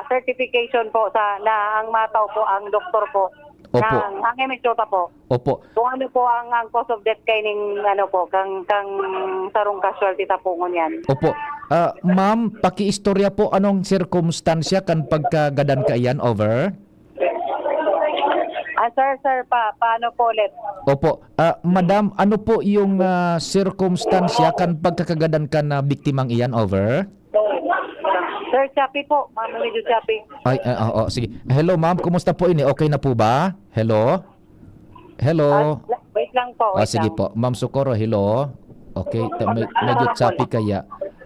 certification po sa, na ang mataw po, ang doktor po, Opo. ng, ang M H O ta po. Opo. Kung ano po ang, ang cause of death kaining, ano po, kang, kang sarong casualty ta po ngunyan. Opo. Ah, ma'am, pakiistorya po, anong sirkumstansya kan pagkagadan kaiyan? Over. Ah, sir, sir, pa, paano po ulit? Opo. Ah, madam, ano po yung, ah, sirkumstansya kan pagkakagadan kan, ah, biktimang iyan? Over. Sir, choppy po. Ma'am, medyo choppy. Ay, ah, oo, sige. Hello, ma'am. Kumusta po ini? Okay na po ba? Hello? Hello? Ah, la-, wait lang po, Ah, wait sige lang. po. Ma'am Socorro, hello? Okay, ta-, me-, medyo choppy kaya.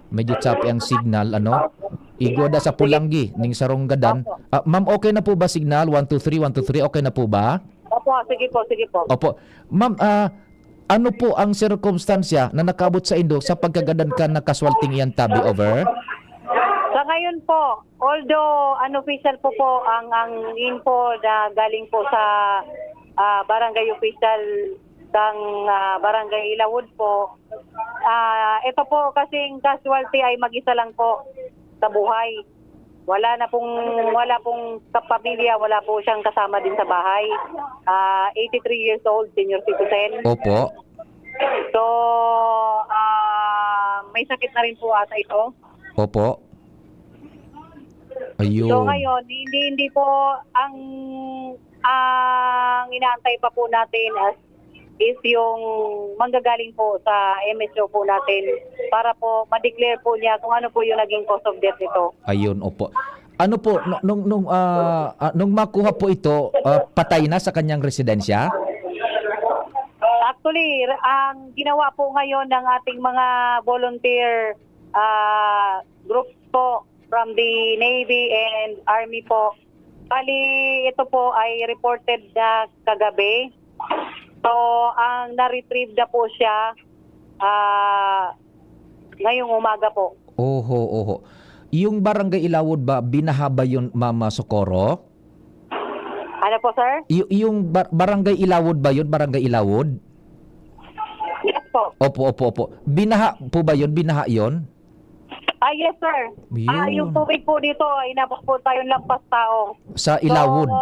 Medyo choppy ang signal, ano? Igwa da sa Sige. Pulanggi, ning sarong gadan. Opo. Ah, ma'am, okay na po ba signal? One, two, three, one, two, three, okay na po ba? Opo, sige po, sige po. Opo. Ma'am, ah, ano po ang sirkumstansya na nakaabot sa indo sa pagkagadan kan na kaswalting iyan, tabi? Over? Sa ngayon po, although unofficial po po ang, ang info na galing po sa, ah, barangay official ng, ah, Barangay Ilawod po, ah, ito po kasing casualty ay mag-isa lang po sa buhay. Wala na pong, wala pong kapamilya, wala po siyang kasama din sa bahay. Ah, eighty-three years old, senior citizen. Opo. So, ah, may sakit na rin po ata ito. Opo. Ayun. So, ngayon, hindi, hindi po ang, ang inaantay pa po natin as, is yung manggagaling po sa M S O po natin para po ma-declare po niya kung ano po yung naging cause of death nito. Ayun, opo. Ano po, nu-, nung, nung, ah, ah, nung makuha po ito, ah, patay na sa kanyang residensya? Actually, ang ginawa po ngayon ng ating mga volunteer, ah, groups po from the Navy and Army po, bali, ito po ay reported na kagabi. So, ang na-retrieve na po siya, ah, ngayong umaga po. Oho, oho. Yung Barangay Ilawod ba, binaha ba yun, Ma'am, ah, Socorro? Ano po, sir? Y-, yung bar-, Barangay Ilawod ba yun? Barangay Ilawod? Yes po. Opo, opo, opo. Binaha po ba yun? Binaha yun? Ah, yes, sir. Yun. Ah, yung tubig po dito, inabot po tayong lampas tao. Sa Ilawod? So,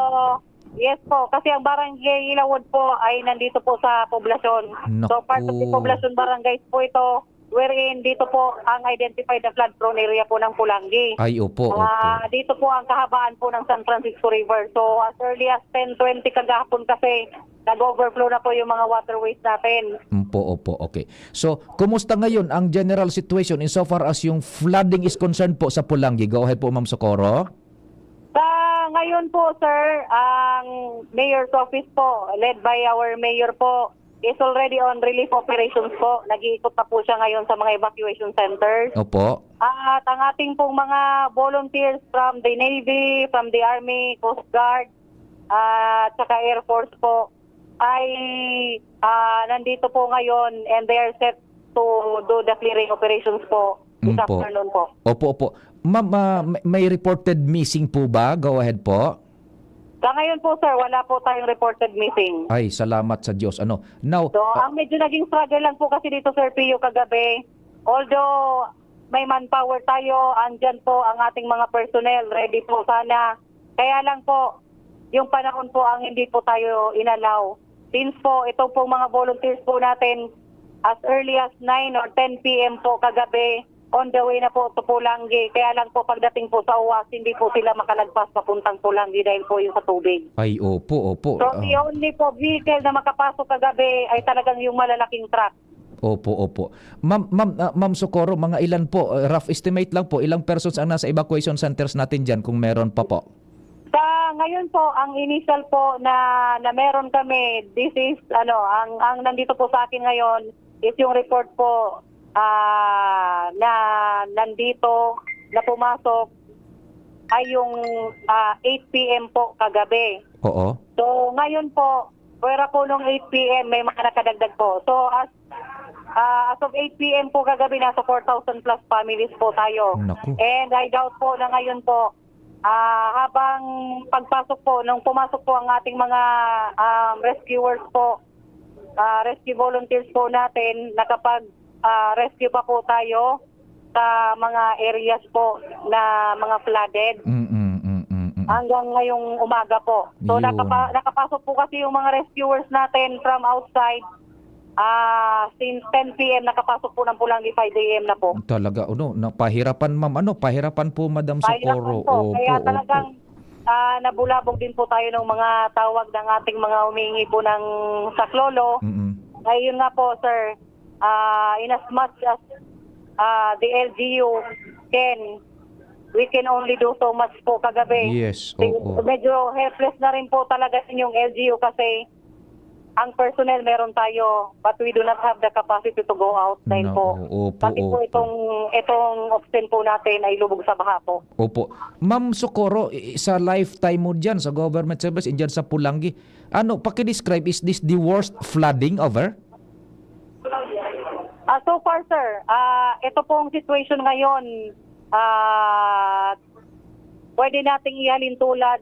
yes po, kasi ang barangay Ilawod po ay nandito po sa poblasyon. So, part of the Naku. poblasyon barangays po ito, wherein dito po ang identified na flood prone area po ng Pulangi. Ay, opo, Ah, opo. dito po ang kahabaan po ng San Francisco River. So, as early as ten twenty kagahapon kasi, nag-overflow na po yung mga waterways natin. Opo, opo, okay. So, kumusta ngayon ang general situation insofar as yung flooding is concerned po sa Pulangi? Go ahead po, Ma'am Socorro. Sa ngayon po, sir, ang mayor's office po, led by our mayor po, is already on relief operations po. Nag-iikot na po siya ngayon sa mga evacuation centers. Opo. At ang ating pong mga volunteers from the Navy, from the Army, Coast Guard, at saka Air Force po, ay, ah, nandito po ngayon and they are set to do the clearing operations po this Mm po. afternoon po. Opo, opo. Ma'am, ah, may, may reported missing po ba? Go ahead po. Sa ngayon po, sir, wala po tayong reported missing. Ay, salamat sa Diyos. Ano, now, So, ah, ang medyo naging struggle lang po kasi dito, Sir Pio, kagabi, although may manpower tayo, andyan po ang ating mga personnel, ready po sana. Kaya lang po, yung panahon po ang hindi po tayo inalaw. Since po, ito pong mga volunteers po natin, as early as nine or ten P M po kagabi, on the way na po to Pulangi. Kaya lang po, pagdating po sa uwas, hindi po sila makalagpas papuntang Pulangi dahil po yung sa tubig. Ay, opo, opo. So, Ah. the only po vehicle na makapasok kagabi ay talagang yung malalaking truck. Opo, opo. Ma'am, ma'am, ah, Ma'am Socorro, mga ilan po, ah, rough estimate lang po, ilang persons ang nasa evacuation centers natin diyan kung meron pa po? Sa ngayon po, ang initial po na, na meron kami, this is, ano, ang, ang nandito po sa akin ngayon is yung report po, ah, na nandito, na pumasok ay yung, ah, eight P M po kagabi. Oo. So, ngayon po, pwera po nung eight P M, may mga nakadagdag po. So, as, ah, as of eight P M po kagabi, nasa four thousand plus families po tayo. Naku. And I doubt po na ngayon po, ah, habang pagpasok po, nung pumasok po ang ating mga, um, rescuers po, ah, rescue volunteers po natin, nakapag, ah, rescue pa po tayo sa mga areas po na mga flooded. Mm, mm, mm, mm. Hanggang ngayong umaga po. So, Yun. nakapa-, nakapasok po kasi yung mga rescuers natin from outside. Ah, since ten P M, nakapasok po ng Pulangi, five A M na po. Talaga, ano, na, pahirapan, ma'am, ano, pahirapan po, Madam Pahirapan Socorro. po. Kaya Opo, opo. talagang, ah, nabulabog din po tayo ng mga tawag ng ating mga humingi po ng saklolo. Mm-mm. Ayun nga po, sir. Ah, in as much as, ah, the L G U can, we can only do so much po kagabi. Yes, Sig-, oo. medyo helpless na rin po talaga yung L G U kasi ang personnel meron tayo, but we do not have the capacity to go out dahil Na, po. oo, opo, Pati po opo. itong, itong obscene po natin ay lubog sa baha po. Opo. Ma'am Socorro, i-, sa lifetime mo dyan sa government service, dyan sa Pulangi, ano, paki-describe, is this the worst flooding ever? Ah, so far, sir, ah, ito pong situation ngayon, ah, pwede nating ihalin tulad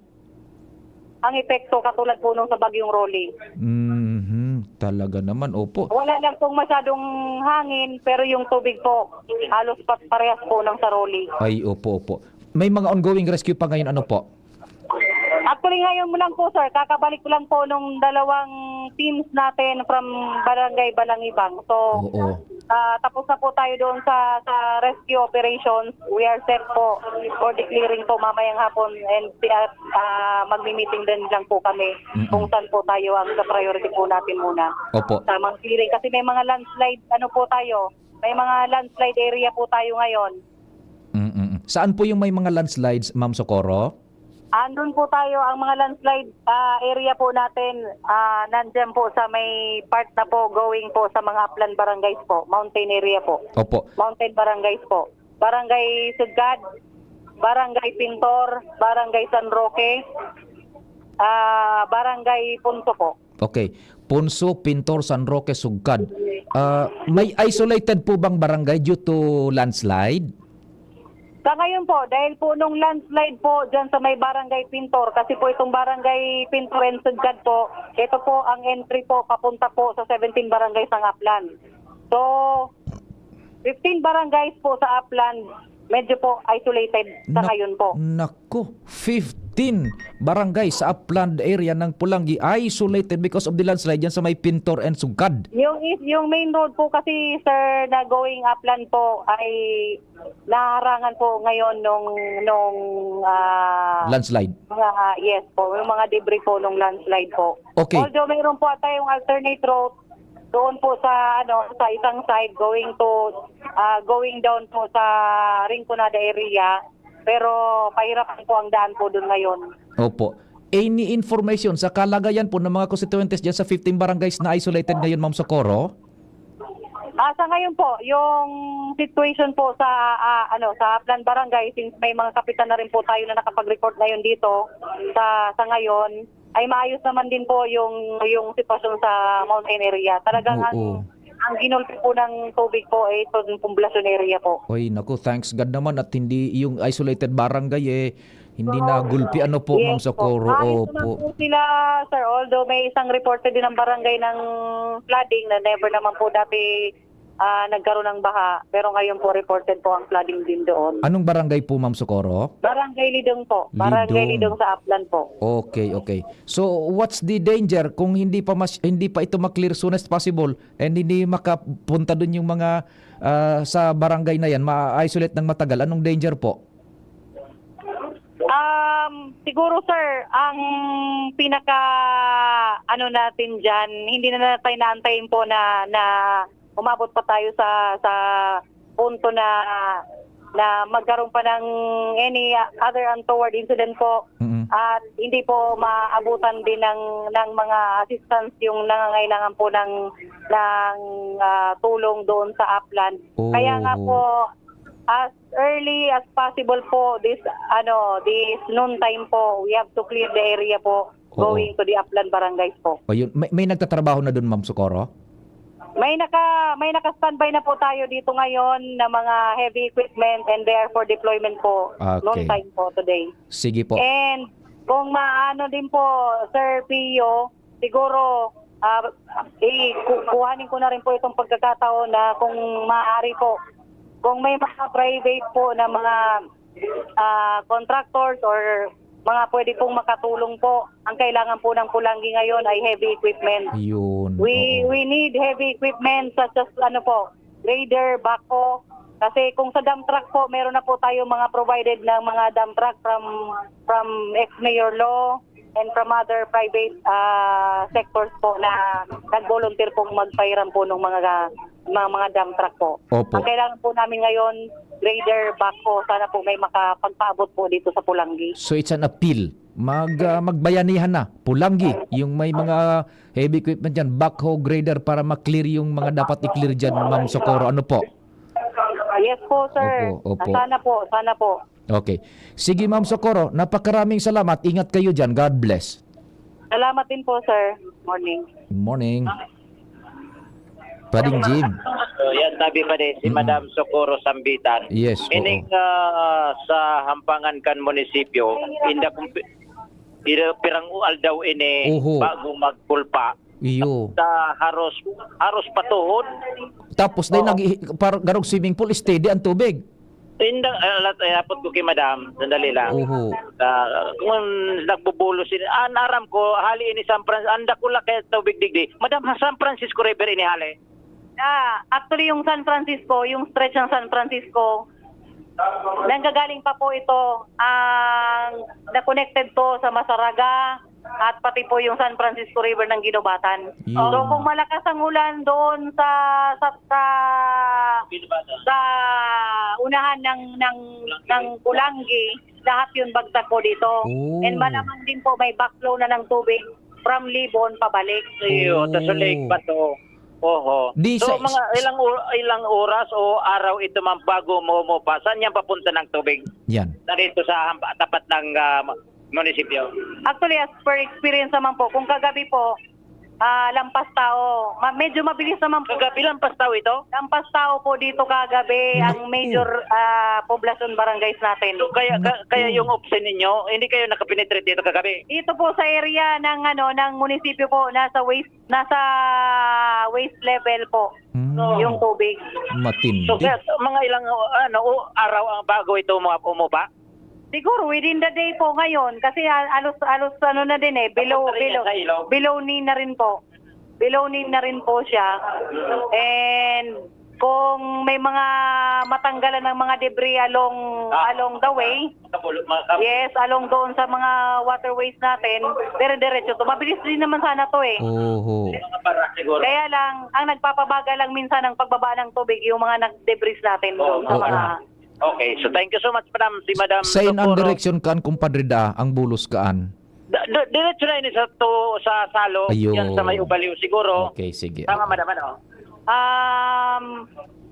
ang epekto katulad po nung sa Bagyong Rolly. Mhm, talaga naman, opo. Wala lang pong masyadong hangin, pero yung tubig po, halos pa-, parehas po ng sa Rolly. Ay, opo, opo. May mga ongoing rescue pa ngayon, ano po? Actually, ngayon mo lang po, sir, kakabalik ko lang po nung dalawang teams natin from Barangay Balangibang. So, Oo. ah, tapos na po tayo doon sa, sa rescue operations. We are set po for declaring po mamayang hapon and, ah, ah, magmi-meeting din lang po kami Mm-mm. kung saan po tayo ang sa priority po natin muna. Opo. Sa mga clearing. Kasi may mga landslide, ano po tayo, may mga landslide area po tayo ngayon. Mm-mm. Saan po yung may mga landslides, Ma'am Socorro? Andun po tayo, ang mga landslide, ah, area po natin, ah, nandyan po sa may part na po going po sa mga upland barangays po, mountain area po. Opo. Mountain barangays po. Barangay Sugcad, Barangay Pintor, Barangay San Roque, ah, Barangay Punto po. Okay. Punso, Pintor, San Roque, Sugcad. Ah, may isolated po bang barangay due to landslide? Sa ngayon po, dahil po nung landslide po dyan sa may Barangay Pintor, kasi po itong Barangay Pintor and Sugcad po, ito po ang entry po papunta po sa seventeen barangays ng Aplan. So, fifteen barangays po sa Aplan, medyo po isolated sa Nak-, ngayon po. Nako, fifteen barangay sa upland area ng Pulangi isolated because of the landslide yan sa may Pintor and Sugcad. Yung is-, yung main road po kasi, sir, na going upland po ay naharangan po ngayon nung, nung, ah, Landslide. mga, yes po, yung mga debris po nung landslide po. Okay. Although mayroon po ata yung alternate route doon po sa, ano, sa isang side going to, ah, going down po sa Rinconada area, pero pahirapan po ang daan po doon ngayon. Opo. Any information sa kalagayan po ng mga konstituyentes dyan sa fifteen barangays na isolated ngayon, Ma'am Socorro? Ah, sa ngayon po, yung situation po sa, ah, ano, sa Aplan Barangay, since may mga kapitan na rin po tayo na nakapag-report ngayon dito sa, sa ngayon, ay maayos naman din po yung, yung sitwasyon sa mountain area. Talagang ang, Oo. ang ginulpi po ng tubig po ay itong poblasyon area po. Oy, naku, thanks God naman at hindi yung isolated barangay, eh, hindi nagulpi, ano po, Ma'am Yes po. Socorro? Maayos naman Opo. po sila, sir. Although may isang reported din ng barangay ng flooding na never naman po dati, ah, nagkaroon ng baha. Pero ngayon po, reported po ang flooding din doon. Anong barangay po, Ma'am Socorro? Barangay Lidong po. Barangay Lidong. Lidong sa Aplan po. Okay, okay. So, what's the danger kung hindi pa mas-, hindi pa ito ma-clear soon as possible and hindi makapunta dun yung mga, ah, sa barangay na yan, ma-isolate ng matagal? Anong danger po? Um, siguro, sir, ang pinaka, ano natin diyan, hindi na natin naantayin po na, na umabot pa tayo sa, sa punto na, na magkaroon pa ng any other untoward incident po. Mm. At hindi po maabutan din ng, ng mga assistance yung nangangailangan po ng, ng, ah, tulong doon sa Aplan. Kaya nga Oo. po, as early as possible po, this, ano, this noon time po, we have to clear the area po, Oo. going to the upland barangays po. O, yun. May, may nagtatrabaho na dun, Ma'am Socorro? May naka-, may naka-standby na po tayo dito ngayon na mga heavy equipment and they are for deployment po, Ah, okay. noon time po today. Sige po. And kung maano din po, Sir Pio, siguro, Ah, i-, ku-, kuhanin ko na rin po itong pagkakataon na kung maaari po, kung may mga private po na mga, ah, contractors or mga pwede pong makatulong po, ang kailangan po ng Pulangi ngayon ay heavy equipment. Yun, We, oo. we need heavy equipment such as, ano po, grader, backhoe. Kasi kung sa dump truck po, meron na po tayo mga provided na mga dump truck from, from ex-Mayor Lo and from other private, ah, sectors po na nag-volunteer pong magpahiram po ng mga, mga, mga dump truck po. Opo. Ang kailangan po namin ngayon, grader, backhoe. Sana po may makapagpaabot po dito sa Pulangi. So, it's an appeal. Mag, ah, magbayanihan na. Pulangi, yung may mga heavy equipment dyan, backhoe, grader, para ma-clear yung mga dapat i-clear dyan, Ma'am Socorro. Ano po? Yes po, sir. Opo, opo. Sana po, sana po. Okay. Sige, Ma'am Socorro, napakaraming salamat. Ingat kayo dyan. God bless. Salamat din po, sir. Morning. Morning. Pading Jim. So, yan, sabi pa ni si Mm-mm. Madam Socorro Sambitan. Yes, oo. Ining, ah, sa hampangan kan munisipyo, inda kung pi-, ira-, pirang aldaw ini Oho. bago magkulpa. Iyo. Sa haros, haros patuhod. Tapos, dahil Oo. nag-, par-, garog swimming pool, steady ang tubig. Inda, ah, lat-, eh, apot ko ki madam, sandali lang. Oho. Ah, kung nagbubulos ini, an aram ko, hali ini San Fran-, ang dakula kaya tubig digdi. Madam, ha San Francisco River ini hali? Ah, actually, yung San Francisco, yung stretch ng San Francisco, nanggagaling pa po ito, ang na-connected to sa Masaraga, at pati po yung San Francisco River ng Guinobatan. Yun. So, kung malakas ang ulan doon sa, sa, sa, sa unahan ng, ng, ng Pulangi, lahat yun bagsak po dito. Oh. And malamang din po may backflow na ng tubig from Libon pabalik. Iyo, Oh. tas sa Lake Bato. Oho. Di So, sa mga ilang o-, ilang oras o araw ito, ma'am, bago mo, mo pa? Saan yan papunta ng tubig? Yan. Narito sa hampa-, tapat ng, ah, ma-, munisipyo? Actually, as per experience naman po, kung kagabi po, ah, lampas tao, ma-, medyo mabilis naman po. Kagabi lampas tao ito? Lampas tao po dito kagabi ang Naku. major, ah, poblasyon barangays natin. So, kaya, ka-, kaya Naku. yung OPSEN ninyo, hindi kayo nakapenetrate dito kagabi? Ito po sa area ng, ano, ng munisipyo po, nasa waist, nasa waist level po Mm. yung tubig. Matindi. So, kaya mga ilang, ano, o-, araw ang bago ito mga umupa? Siguro within the day po ngayon kasi ha-, halos, halos ano na din eh, below, Papunta rin yan below, sa ilog. below knee na rin po. Below knee na rin po siya. And kung may mga matanggalan ng mga debris along, Ah. along the way, Kabulo-, mga kab- yes, along doon sa mga waterways natin, dire-diretso to. Mabilis din naman sana to eh. Oho. Mga barak siguro. Kaya lang, ang nagpapabagal lang minsan ng pagbaba ng tubig, yung mga nag-debris natin Oo, doon sa oo. mga Okay, so thank you so much, madam. Si Madam Sain ang Socorro. direksyon kan, kumpadre, da, ang bulos kaan? Da-, da-, diretso na ini sa to, sa Salo, Ayun. yan sa may Ubaliw siguro. Okay, sige. Tama, madam, ano? Um,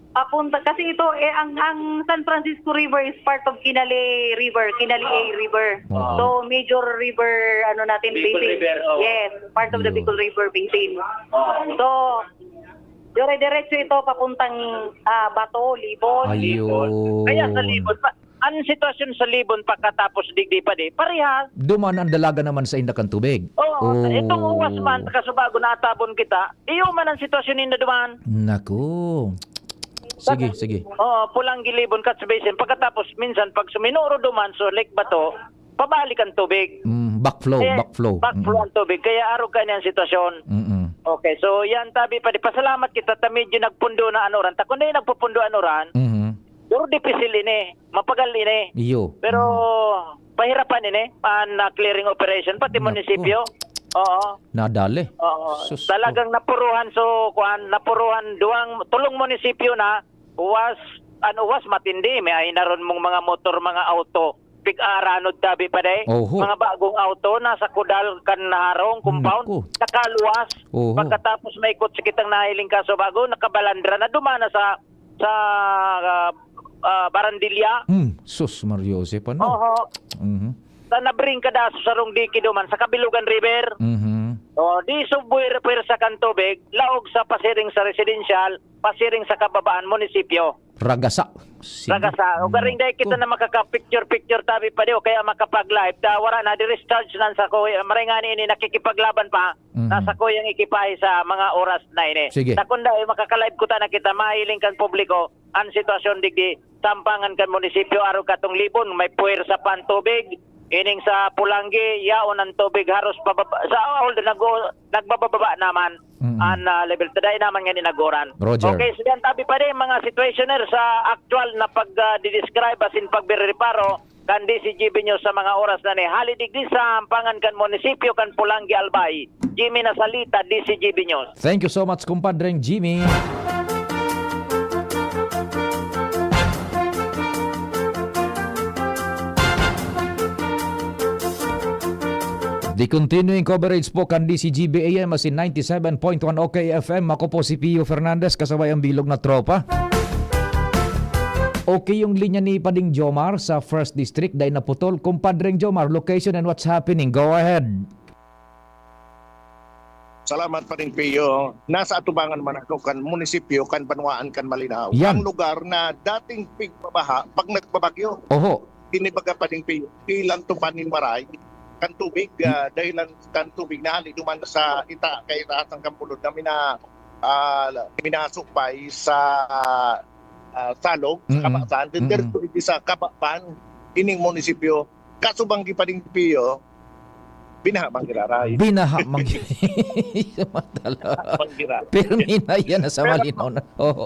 papunta, kasi ito, eh, ang, ang San Francisco River is part of Kinale River, Kinale A River. Oo. So, major river, ano natin, Bicol basin. River, oo. Yes, part of the Yun. Bicol River Basin. Oo. So, dire-diretso ito papuntang, ah, Bato, Libon. Ayun. Kaya sa Libon, pa-, ang sitwasyon sa Libon pagkatapos digdi pa di, parehas. Duman ang dalaga naman sa inda kan tubig. Oo, Oh. itong uwas man, kasubago natabon kita, iyo man ang sitwasyon ninda duman. Naku. Sige, Pag-, sige. oo, Pulangi, Libon, Catch Basin. Pagkatapos, minsan, pag suminuro duman, so, Lake Bato, pabalik ang tubig. Mm, backflow, Eh, backflow. backflow Mm-mm. ang tubig. Kaya arog ka niya ang sitwasyon. Mm-mm. Okay, so yan, tabi pa di. Pasalamat kita ta medyo nagpundo na ano ran. Ta kung di nagpupundo ano ran, Mhm. pero dipisil ini. Mapagal ini. Iyo. Pero Mhm. pahirapan ini, an, ah, clearing operation, pati Naku. munisipyo. Oo. Nadali. Oo. Sus ko. Talagang napuruhan, so, kuan, napuruhan, duwang, tulong munisipyo na, uwas, an uwas, matindi. May ay na ron mong mga motor, mga auto. Pig-aranod tabi pa, day. Oho. Mga bagong auto, nasa Kudal kan Harong compound, Naku. nakaluwas. Oho. Pagkatapos may kotse kitang nahiling kaso bago, nakabalandra na, dumana sa, sa, ah, ah, Barandilla. Hmm, sus, Mario Joseph, ano? Oho. Mhm. Sa nabring kadaso sa Rong Diki duman, sa Kabilugan River. Mhm. O, di subway pwersa kan tubig, laog sa pasiring sa residential, pasiring sa kababaan, munisipyo. Ragasa. Sige. Raga sa, ugaring dai kita Nako. na makaka-picture-picture tabi pa di, o kaya makapag-live. Ta, wala na, di-discharge na sa kuya. Maray nga ni ini, nakikipaglaban pa Mhm. na sa kuyang ekipahe sa mga oras na ini. Sige. Ta kung dai, makaka-live ko ta na kita, mahiling kan publiko, ang sitwasyon digdi, sampangan kan munisipyo, arog katong Libon, may puwersa pa ang tubig. Ining sa Pulangi, yaon ang tubig, haros pababa, sa all, nag-, nagbababa naman Mm. ang, ah, level. Taday naman nga ninaguran. Roger. Okay, so yan, tabi pa rin, mga situationer, sa actual na pag, ah, di-describe, asin pagrireparo, kan D C G B News sa mga oras na ni. Hali digdi sa ampangan kan munisipyo kan Pulangi, Albay. Jimmy Nasalita, D C G B News. Thank you so much, kumpadreng Jimmy. The continuing coverage po kan D C G B A M asin ninety-seven point one O K F M. Ako po si Pio Fernandez, kasabay ang bilog na tropa. Okay yung linya ni Pading Jomar sa First District, dahil naputol. Kumpadreng Jomar, location and what's happening. Go ahead. Salamat, Pading Pio. Nasa atubangan man ako kan munisipyo, kan banwaan kan Malinao. Yan. Ang lugar na dating pigbabaha pag nagbabagyo. Oho. Ini baga, Pading Pio, ilan to pa nin maray, kan tubig, ah, dahilan kan tubig na hali duman sa ita, kay itaas ang Kampulod na mina-, ah, minasupay sa, ah, Salog, sa Mm-mm. Kabasan. Then, Mm-mm. diretso digdi sa Kabapan, ining munisipyo. Kaso banggi, Pading Pio, binaha man giraray. Binaha man gi-, Matala. Banggi ra. Pirmi na yan, nasa Pero malinaw na. Oo.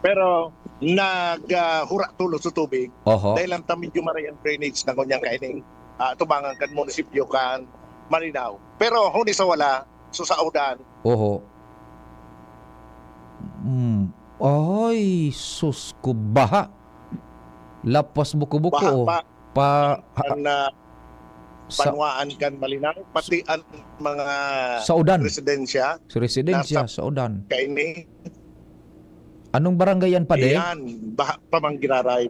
Pero nag, ah, hura tulos sa tubig. Oho. Dahil lang ta medyo maray ang drainage na ngunyan kaining, ah, tubangan kan munisipyo kan Malinao. Pero huni sa wala, so sa udan. Oho. Hmm. Ay, sus ko, baha. Lapas buko-buko, Baha oh. pa Pa-, ha-, ang, ah, sa banwaan kan Malinao, pati ang mga sa udan. residensya Sa residensya, nasa sa udan. kaini. Anong barangay yan, padi? Iyan, baha pa man giraray.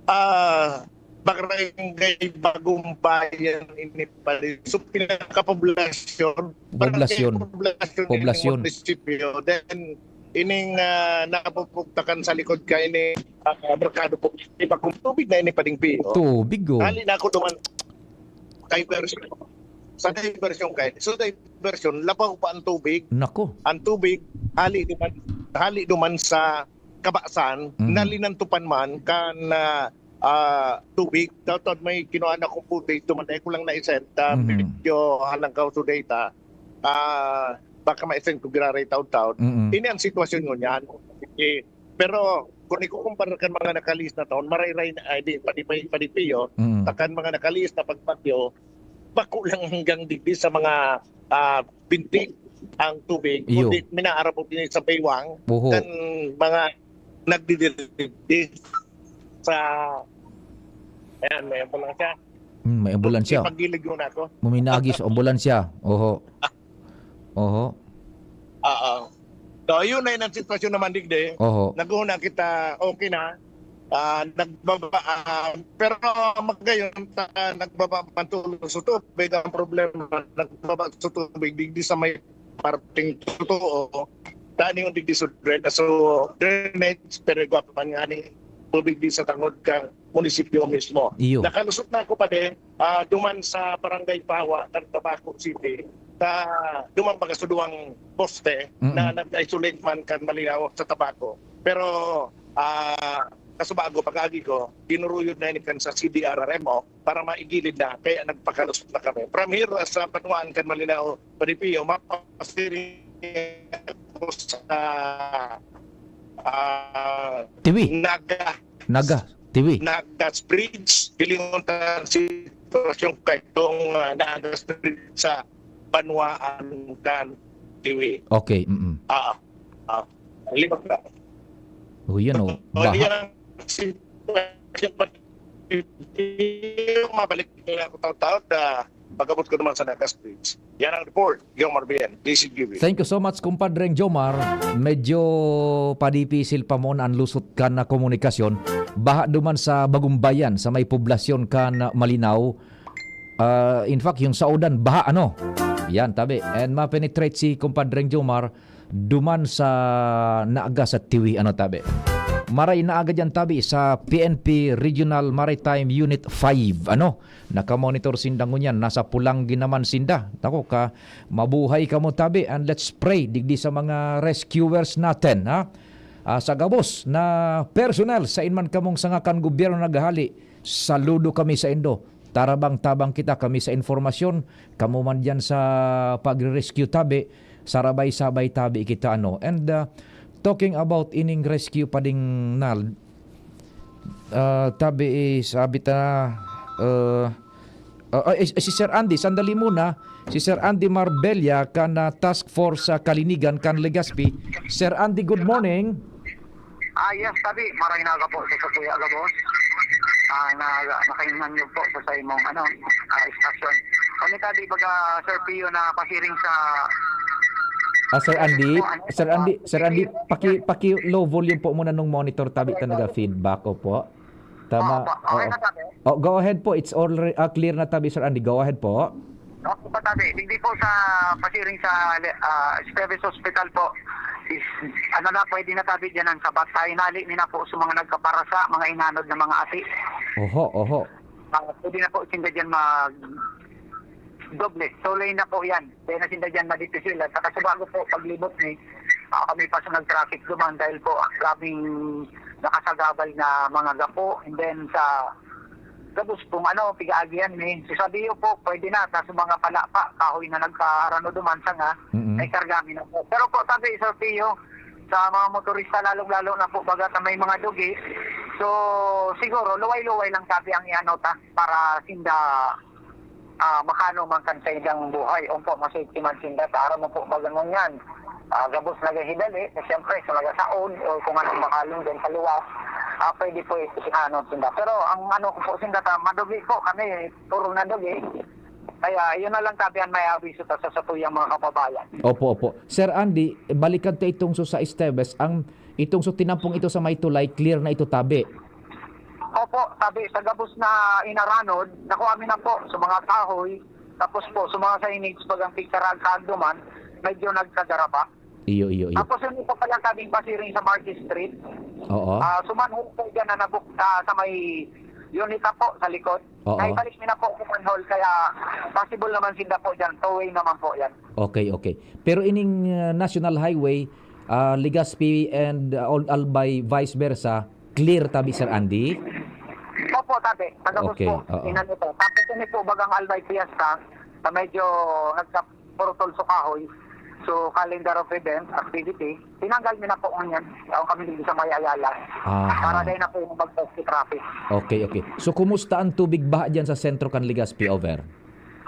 Ah, Barangay Bagong Bayan ini, padi. So, pinakapoblasyon, barangay Poblasyon. poblasyon ini Poblasyon. munisipyo. Then, ining, ah, napupugtakan sa likod kaini, ah, merkado po. Iba kung tubig na ini, Pading Pio. Tubig, oh. Hali na ako duman. Diversion. Sa diversion kaini. So, diversion, labaw pa ang tubig. Nako. Ang tubig, hali duman, hali duman sa Kabasan, Mm. na linantupan man kan, ah, ah, tubig. Taod-taod may kinuha na akong footage duman, eh, ko lang na-isend, ah, Mhm. medyo halangkaw to data. Ah, baka ma-send ko giraray taod-taod. Mm-mm. Ini ang sitwasyon ngunyan. Eh, pero kung ikukumpara kan mga nakalihis na taon, marayray na, ay, di, padi-, padi-, padipiyo, Mm. ta kan mga nakalihis na pagbagyo, bako lang hanggang digdi sa mga, ah, binti ang tubig, Iyo. kundi minaarabot ini sa baywang Oho. kan mga nagdidirigdi sa, ayan, may ambulansya. Hmm, may ambulansya. Ipagilid ko na ako. Muminagi sa ambulansya. Oho. Oho. Oo. So, yun na yun ang sitwasyon naman, digdi. Oho. Naghuhuna kita, okay na. Ah, nagbaba, ah, pero magayon, ta-, nagbaba man tulos sa tubig. Ang problema, nagbaba sa tubig, digdi sa may parting totoo. Tani yung digdi sa drain-, so, drainage, pero igwa pa man nga ni tubig di sa tangod kang munisipyo mismo. Iyo. Nakalusot na ako pa din, ah, duman sa Barangay Pawa, kan Tabaco City, sa duman baga sa duwang poste Mm-mm. na nag-isolate man kan Malinao sa Tabaco. Pero, ah, kasubago, pag-agi ko, ginuruyod na ini kan sa C D R R M O para maigilid na, kaya nagpakalusot na kami. From here, sa Banwaan kan Malinao, Padipio, mapasiring ako sa, ah, Tiwi. Naga. Naga, Tiwi. Nagas Bridge, hilingon ta ang sitwasyon kay tong, ah, Nagas Bridge sa Banwaan kan Tiwi. Okay, mm. Ah, ah. Lima ka. Oh, yan, oh. Oh, Baha. Yan ang sitwasyon. Mabalik na ako taon-taon na pag-abot ko naman sa Nagas Bridge. Yan ang report, Yomar Bien, D C G B. Thank you so much, kumpadreng Jomar. Medyo padipisil pa mo na ang lusot kan na komunikasyon. Baha duman sa Bagumbayan, sa may poblasyon kan Malinao. Ah, in fact, yung sa udan, baha, ano? Yan, tabi. And ma-penetrate si kumpadreng Jomar duman sa Naga sa Tiwi, ano, tabi. Maray na agad yan, tabi, sa P N P Regional Maritime Unit five. Ano? Nakamonitor sinda ngunyan. Nasa Pulanggi naman sinda. Naku, ka, mabuhay kamo, tabi. And let's pray digdi sa mga rescuers natin, ha? Ah, sa gabos na personnel, sain man kamong sanga kan gobyerno naghahali, saludo kami saindo. Tarabang-tabang kita, kami sa informasyon, kamo man diyan sa pagre-rescue, tabi, sarabay-sabay tabi kita, ano. And, ah, talking about ining rescue pa ding nal-, ah, tabi, eh, sabi ta, ah, ah, ah, eh, si Sir Andy, sandali muna. Si Sir Andy Marbella kan, ah, Task Force sa Kalinigan kan Legazpi. Sir Andy, good morning. Ah, yes, tabi. Maray na aga po sa Kuya Gabos. Ah, na, nakaingnan niyo po sa, sa imong, ano, ah, istasyon. Kami tabi, baga, Sir Pio, na pasiring sa... Ah, Sir Andy, ano, Sir Andy, ah, Sir Andy, paki, paki low volume po muna nung monitor, tabi, ta naga-feedback, opo. Tama, Opo, okay oo. na, tabi. Oh, go ahead po. It's already, ah, clear na, tabi, Sir Andy. Go ahead po. Opo, tabi. Hindi po sa pasiring sa, ah, Esteves Hospital po. Is, ano na, pwede na, tabi, dyan ang sabat. Tayo nali ni na po sa mga nagkaparasa, mga inanod na mga ati. Oho, oho. Ah, pwede na po sinda dyan mag doble. Two lane na po yan. Kaya na sinda dyan madipisil. At saka sa bago po, paglibot ni, ah, kami pa sa nag-traffic duman dahil po, ah, grabing nakasagabal na mga gapo. And then sa gabos kung ano, pigaagihan ni. So, sabi ko po, pwede na. Kaso mga palapa, kahoy na nagkaarano duman, sanga, Mm-mm. ay karga mi na po. Pero po, sabi, Sir Pio, sa mga motorista, lalong-lalo na po, baga ta may mga dugi. So, siguro, luway-luway lang, sabi, ang iano ta, para sinda, ah, makano man kan saindang buhay. Opo, masafety man sinda, ta aram mo po, baga ngunyan, ah, gabos nagahidali, eh, siyempre, sa nagasaon, o kung anong makalong din sa luwas, ah, pwede po ito si ano sinda. Pero ang ano ko po sinda, ta, madugi po kami, puro na dugi. Kaya, yun na lang, tabi, ang may abiso ta sa satuyang mga kababayan. Opo, opo. Sir Andy, balikan ta itong so sa Esteves, ang itong so tinampong ito sa may tulay, clear na ito, tabi. Opo, tabi, sa gabos na inaranod, nakuha mi na po sa mga kahoy, tapos po, sa mga signage, bagang pigkarag-kaag duman, medyo nagkagaraba. Iyo, iyo, iyo. Tapos yung isa pala, tabing pasiring sa Marquez Street. Oo. Ah, sumanhol po dyan na nabuk-, ah, sa may unit po, sa likod. Oo. Naibalik mi na po sa manhole, kaya possible naman sinda po dyan. Two-way naman po yan. Okay, okay. Pero ining, ah, National Highway, ah, Legazpi and, ah, Old Albay, vice versa, clear tabi, Sir Andy? Opo, tabi. Pagkabos Okay, po, oo. Inano po. Tapos yun po, bagang Albay Fiesta, na medyo nagka-, purutol sa kahoy. So, calendar of events, activity, tinanggal mi na po ngunyan. Ako kami dito sa may Ayala. Aha. Para dahil na po yung mag-, traffic. Okay, okay. So, kumusta ang tubig baha dyan sa sentro kan Legazpi, over?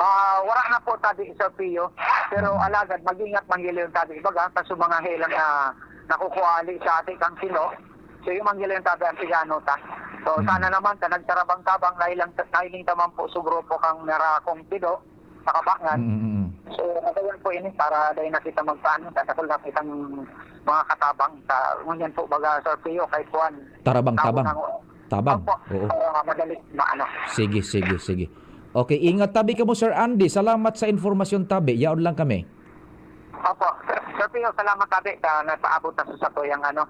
Ah, wala na po, tabi, Sir Pio. Pero Mm. alagad, mag-ingat man gila yung tabi. Baga, ta sa mga helang na nakukuali sa ating kang sino. So, yung man gila yung tabi, ang pigano ta. So, Mm. sana naman, ta nagtarabang-tabang, nailang, nailing ta man po sa grupo kang narakong pido, sa kabangan. Mm, mm, mm. So, nagayon po ini para dahil na kita magpaano, ta dakul na kitang mga katabang. Ta, ngunyan po, baga, Sir Pio, kay Juan. Tarabang-tabang. Tao ng Tabang. Opo. Oo. Para madali maano. Sige, sige, sige. Okay, ingat tabi kamo, Sir Andy. Salamat sa informasyon tabi. Yaon lang kami. Opo. Sir, Sir Pio, salamat tabi sa napaabot na sa satuyang ano,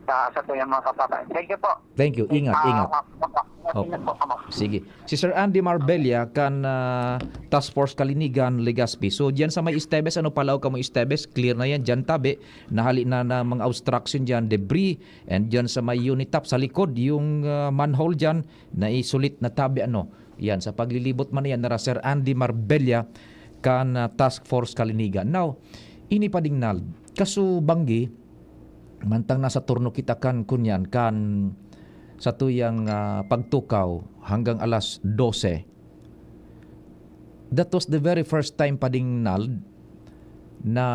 sa satuyang mga kababayan. Thank you po. Thank you. Ingat, Ah, ingat. opo, opo. Opo. Ingat po kamo. Sige. Si Sir Andy Marbella kan, ah, Task Force Kalinigan, Legazpi. So, diyan sa may Esteves, ano, Palau kamo Esteves, clear na yan. Diyan tabi, nahali na na mga obstruction diyan, debris, and diyan sa may Unitap sa likod, yung, ah, manhole diyan, naisulit na tabi, ano. Yan, sa paglilibot man yan, nara Sir Andy Marbella kan, ah, Task Force Kalinigan. Now, ini pa ding nal-, kaso banggi, mantang nasa turno kita kan, kunyan, kan satuyang, ah, pagtukaw hanggang alas dose. That was the very first time pa ding nal-, na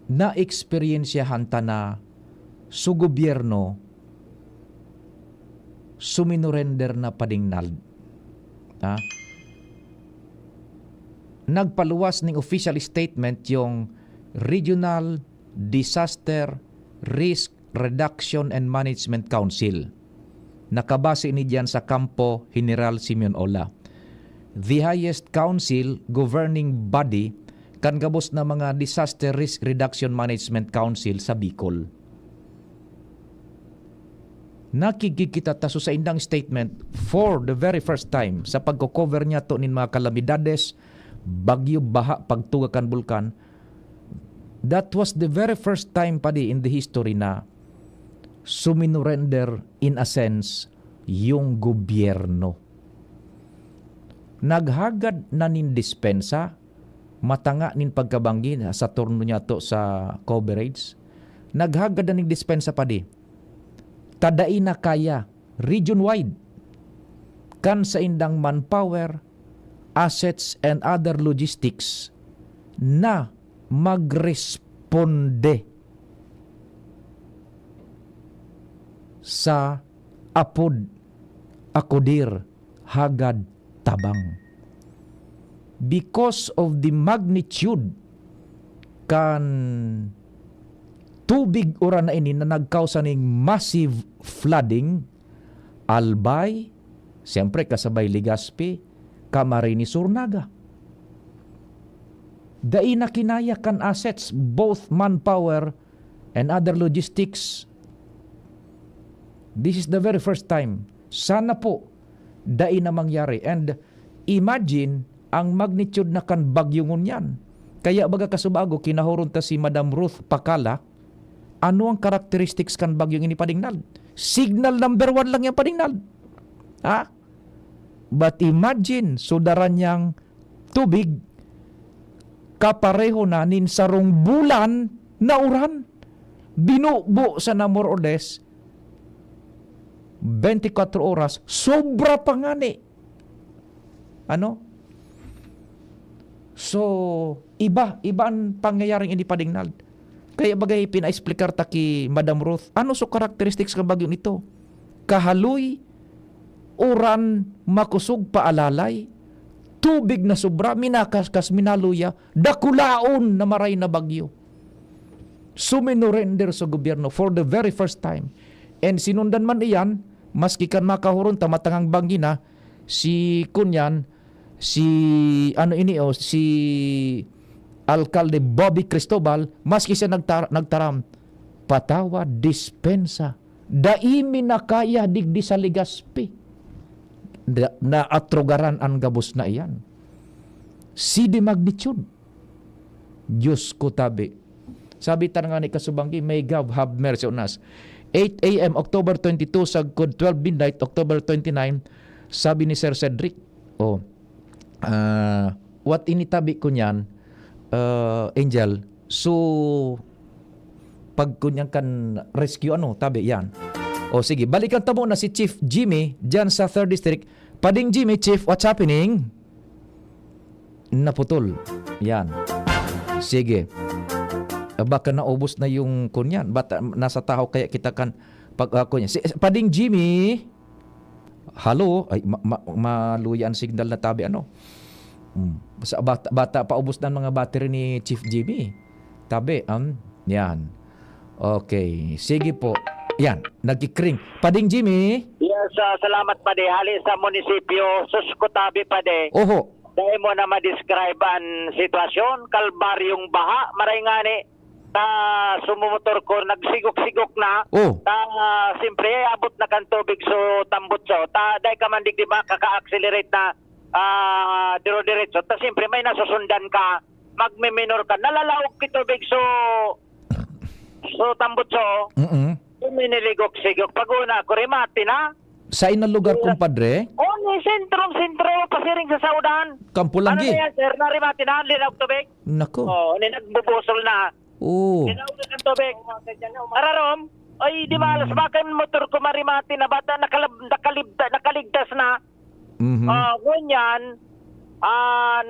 naeksperyensyahan ta na su gobyerno suminurender na pa ding nal-, ha? Nagpaluwas ning official statement yung Regional Disaster Risk Reduction and Management Council. Nakabase ini diyan sa Campo General Simeon Ola, the highest council governing body kan gabos na mga Disaster Risk Reduction Management Council sa Bicol. Nakikita ta sa saindang statement for the very first time sa pagko-cover niyato nin mga kalamidades, bagyo, baha, pagtuga kan bulkan. That was the very first time, padi, in the history na suminurrender, in a sense, yung gobyerno. Naghagad na nin dispensa, matanga nin pagkabanggi sa turno niyato sa coverage. Naghagad na nin dispensa, padi. Ta dai na kaya, region-wide, kan saindang manpower, assets, and other logistics na magresponde sa apod, akodir, hagad, tabang. Because of the magnitude kan tubig uran na ini na nagkausa ning massive flooding, Albay, siyempre kasabay Legazpi, Camarines Sur, Naga. Dai na kinaya kan assets, both manpower and other logistics. This is the very first time. Sana po, dai na mangyari. And imagine, ang magnitude na kan bagyo ngunyan. Kaya baga kasubago, kinahoron ta si Madam Ruth Pakala, ano ang characteristics kan bagyong ini, Pading Nald? Signal number one lang yan, Pading Nald. Ha? But imagine, sudaran niyang tubig, kapareho na nin sarong bulan na uran. Binubo sana more or less, twenty-four oras, sobra pa ngani. Ano? So, iba, iba ang pangyayaring ini, Pading Nald. Kaya bagay, pina-explicar ta ki Madam Ruth, ano so characteristics kan bagyong ito? Kahaloy, uran, makosog, paalalay, tubig na sobra, minakaskas, minaluya, dakulaon na maray na bagyo. Suminurrender sa gobyerno for the very first time. And sinundan man iyan, maski kan makahuron ta matangang banggi na, si kunyan, si, ano ini, oh, si Alkalde Bobby Cristobal, maski siya nagtar-, nagtaram, "Patawad, dispensa. Dai mi na kaya digdi sa Legazpi." Na, naatrugaran an gabos na iyan. Side magnitude. Diyos ko, tabi. Sabi ta nga ni kasubanggi, "May God have mercy on us." Eight a m, October twenty-two, sagkod twelve midnight, October twenty-nine, sabi ni Sir Cedric, oh, ah, what ini tabi ko niyan, ah, Angel? So, pag kunyan kan rescue, ano, tabi, yan. O, sige, balikan ta muna si Chief Jimmy dyan sa third District. Pading Jimmy, Chief, what's happening? Naputol. Yan. Sige. Ah, baka naubos na yung kunyan. Bata, nasa tahaw kaya kita kan pag, ah, kunyan. Si, Pading Jimmy. Hello? Ay, ma-, ma-, maluya ang signal na tabi, ano? Hmm. Sa bata, bata, paubos na ang mga battery ni Chief Jimmy. Tabi, um, yan. Okay. Sige po. Yan. Nagkikring. Pading Jimmy? Yes, ah, salamat, Padi. Hali sa munisipyo, sus ko tabi, Padi. Oho. Dai mo na ma-describe an sitwasyon, kalbaryong baha, maray ngani, ta sumumotor ko, nagsigok-sigok na. Oh. Ta, siyempre, abot na kan tubig, so, tambot, so, ta, dai ka man digdi makaka-accelerate na, ah, diro-diretso. Ta, siyempre, may nasusundan ka, magmi-minor ka, nalalaog ki tubig, so, so, tambot, so, Mm-mm. Miniligo-sigok. Pag-una ko, rimati na. Sa inang lugar, kumpadre? Oh, ni sentro, sentro, pasiring sa saudahan. Kampo lang. Ano gi? Na yan, sir? Narimati na, linaw tubig. Nako. Oh, ni nagbubusol na. Oo. Linaw na ang tubig. Ararom, ay, di malas, Mm. baka ang motor ko marimati na bata, nakalab-, nakalibda-, nakaligtas na. Mhm. Ah, ngunyan, an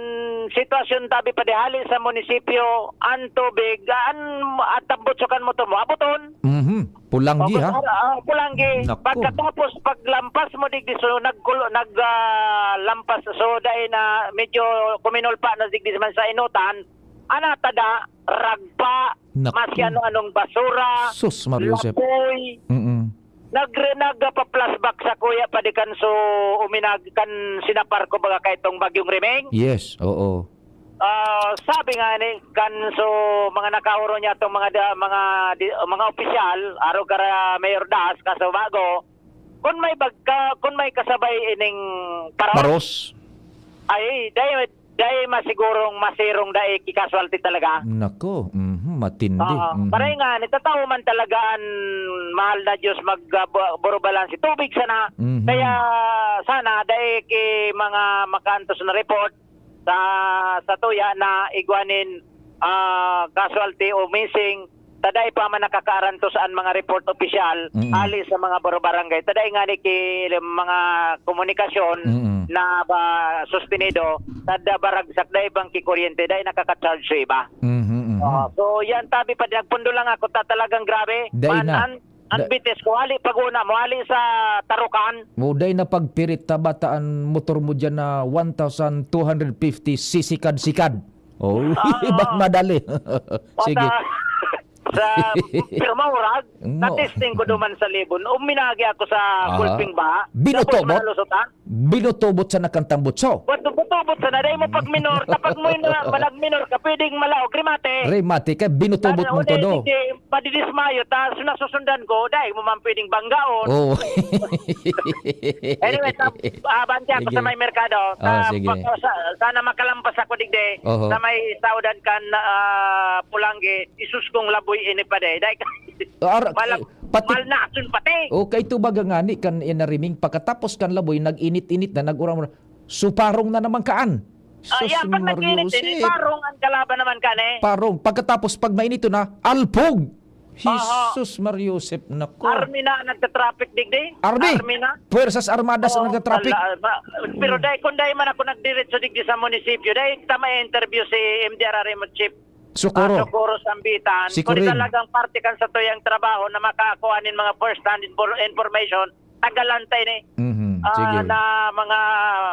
sitwasyon tabi pa di hali sa munisipyo, an tubig, an, an tambutso kan motor mo, abuton. Mhm. Pulanggi, O, ha? Kun-, ah, Pulanggi. Naku. Pagkatapos, paglampas mo digdi, so, nagkulo-, nag, ah, lampas, so, dai na, medyo kuminulpa na digdi man sa inutan, ana, tada, ragpa, Naku. Mas ano-anong basura, Sus, Maria Joseph. Lapoy. Mm-mm. Nagre-, nagpa-flashback sa kuya pa di kan so uminag-, kan sinapar ko baga kaitong Bagyong Rimeng. Yes, oo. Ah, sabi nga ni kan so mga nakaoro niya tong mga da, mga di, mga opisyal, arog kara Mayor Das, Casubago, kun may bagka, kun may kasabay ining paros, Paros. ay, dai, dai masigurong masirong dai ki casualty talaga. Nako, mhm, matindi. Oo. Mhm. Pareho nga, nagtatawo man talaga an mahal na Diyos mag, ah, bu-, burubalan si tubig sana. Mhm. Kaya sana, dai ki mga makaantos na report sa, sa tuya na igwa nin, ah, casualty o missing, ta dai pa man nakakaarantos an mga report opisyal Mm. hali sa mga baro-, barangay. Ta dai ngani ki mga komunikasyon Mm. na ba sustenido, ta da baragsak, dai bang ki kuryente, dai nakaka-charge sa iba. Mhm, mhm. Oo. So, yan, tabi pa, nagpundo lang ako, ta talagang grabe. Dai Man, na. an, an Da- bitis ko, hali pag una mo, hali sa tarukan. Mo, dai na pagpirit ta bata an motor mo diyan na one thousand two hundred fifty sisikad-sikad. Oh, Ah. ba-, madali. Sige. Bata, sa pirma urag, No. na-testing ko duman sa Libon. Uminagi ako sa Aha. Gulping Baha. Binutobot? Tapos malusutan. Binutobot sa nakantambutso. Buto-, butobot sa na, dai mo pag minor, ta pag mo yun na, manag minor ka, pwedeng malaog, remate. Remate ka, binutobot Ano, mong ulit, todo. Hindi, madidismayo, tas nasusundan ko, dai mo man pwedeng banggaon. Oo. Anyway, sa, ah, bante ako Sige. sa may merkado. Oh, Sa, sige. pa-, sa, sana makalampas ako digdi. Oho. Sa may saudan kan, ah, Pulanggi, isus kong laboy ini pa de. Dai ka, Ar-, mal-, eh, pati malnason pati. Oh, kay tubaga ngani kan inariming, pagkatapos kan laboy, nag-init-init na, nag-uram-uram. So, parong na naman kaan. Ah, Sus yan, pag Maria nag-init, Jose. Ini, parong ang kalaban naman kan, eh. Parong. Pagkatapos, pag mainit na, alpog. Aha. Jesus Maria Joseph, nako. Army na nagtatraffic digdi? Army? Army na? Puwersas Armadas ang Oo, nagtatraffic? Ala, ma-, pero Mm. dai, kung dai man ako nagdiretso digdi sa munisipyo, dai ta ma-interview si M D R R M Chief, Socorro. ah, Socorro Sambitan. Si Kung Corin. Talagang parte kan sa tuyang trabaho na makakuha nin mga first hand infor-, information, tagalan ta ini. Mhm, Ah, sige. Na mga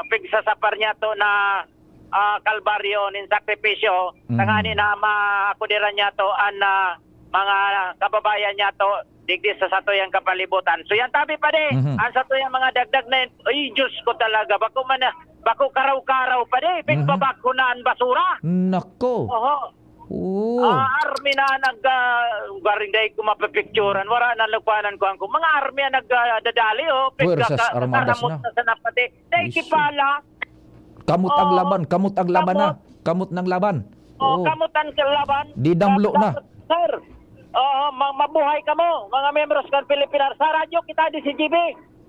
pigsasapar niya to na, ah, kalbaryo nin sakripisyo, Mhm. tangani na maakudiran niya to an, ah, mga kababayan niya to digdi sa satuyang kapalibutan. So yan, tabi pa di, Mhm. ang satuyang mga dagdag na yun, ay, Diyos ko talaga, bako man na, bako karaw-karaw pa di, Mhm. pigbabakho na ang basura. Nako. Oho. Oo. Ah, army na nag, ah, garing dai ko mapipicturan, wala na lagpanan ko ang mga army ang nag, ah, dadali, oh. Puwersas Pigka-, Armadas kakaramot na. Na sana pati. Dai Isu. Kipala. Kamot ang Oo. Laban, kamot ang laban na. Kamot. Kamot ng laban. Oh, Oo. Kamot ang laban. Di damlo Dap-, na. Dapat, sir. Oo, ma-, mabuhay kamo, mga miyembros kan Pilipinas. Sa radyo kita di si G B.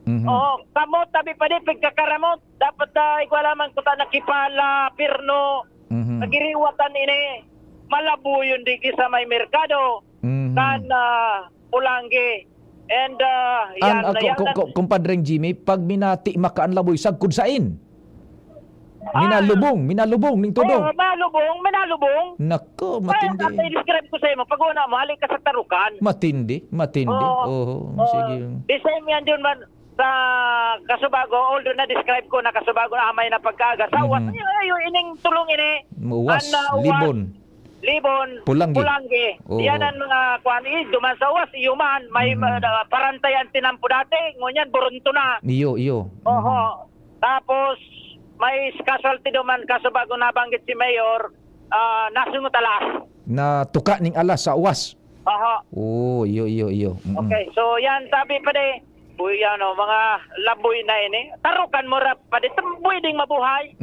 Mhm. Oo, kamot, tabi pa di, pigkakaramot. Dapat, ah, igwa lamang kuta na Kipala, Pirno, Mhm. Nagiriwatan ini, malabuyon digdi sa may merkado, Mhm. kan, ah, Pulanggi. And, ah, An, yan, ah, ko-, yan ko-, ang ko-, kumpadreng Jimmy, pag minati makaan laboy, sagkod sain? Ah. Minalubong, minalubong, ning todo. Oo, malubong, minalubong. Nako, Ay, matindi. Tatay, describe ko sa imo, pag una mo, hali ka sa tarukan. Matindi, matindi. Oo. Oho, Oo. Sige. The same yan, yun man. Sa Casubago, although na-describe ko na Casubago na amay na pagkaaga, sa Mhm. uwas, ay, ay, ay, ining tulong ini. Uwas, An, ah, uwas, Libon. Libon, Pulanggi. Pulanggi. Oo. Yan ang mga kuwan, eh, duman sa uwas, iyo man, may, Mhm. ah, parantay ang tinampo dati, ngunyan, burunto na. Iyo, iyo. Oho. Mhm. Tapos, may casualty duman, Casubago nabanggit si Mayor, ah, nasungot alas. Natuka ning alas sa uwas. Aha. Oo, iyo, iyo, iyo. Mm-mm. Okay, so yan, sabi pa di, uy, ano, mga laboy na ini. Tarukan mo ra pa di, tam-, pwedeng mabuhay.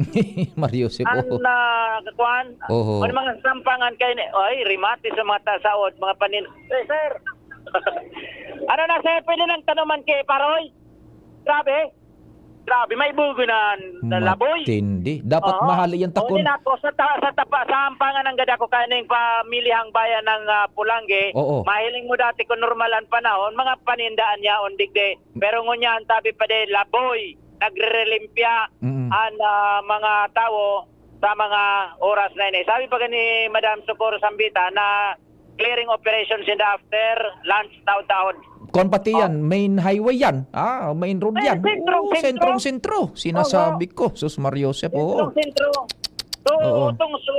Mario Sip, Ang, oo. ah, kuwan, Oho. Ang mga sampangan kayo ni, ay, rimati sa mga tasaod, mga panin-, eh, sir. Ano na, sir, pwede nang tanuman kay Paroy? Grabe. Grabe, may bugo na, na laboy. Matindi. Dapat Oo. Mahali yan, Oo, takon. Din ako, sa ta-, sa tapa-, sa Ampangan ang gada ko, kaning pamilihang bayan ng, ah, Pulangge. Oo. Mahiling mo dati kung normal ang panahon, mga panindaan niya, ondigde. Pero ngunyan, tabi pa din, laboy, nagrerelimpya Mm. ang, ah, mga tawo sa mga oras na ini. Sabi pa ni Madam Socorro Sambita na clearing operations in the after lunch taon-taon. Kon pati Oh. Yan, main highway yan. Ah, main road Ay, yan. Sentro, Oo, sentro. Sentrong sentro. Sinasabi Oo. Ko, sus Mario Joseph, oo. Sentrong sentro. So, Oo. Tong, so,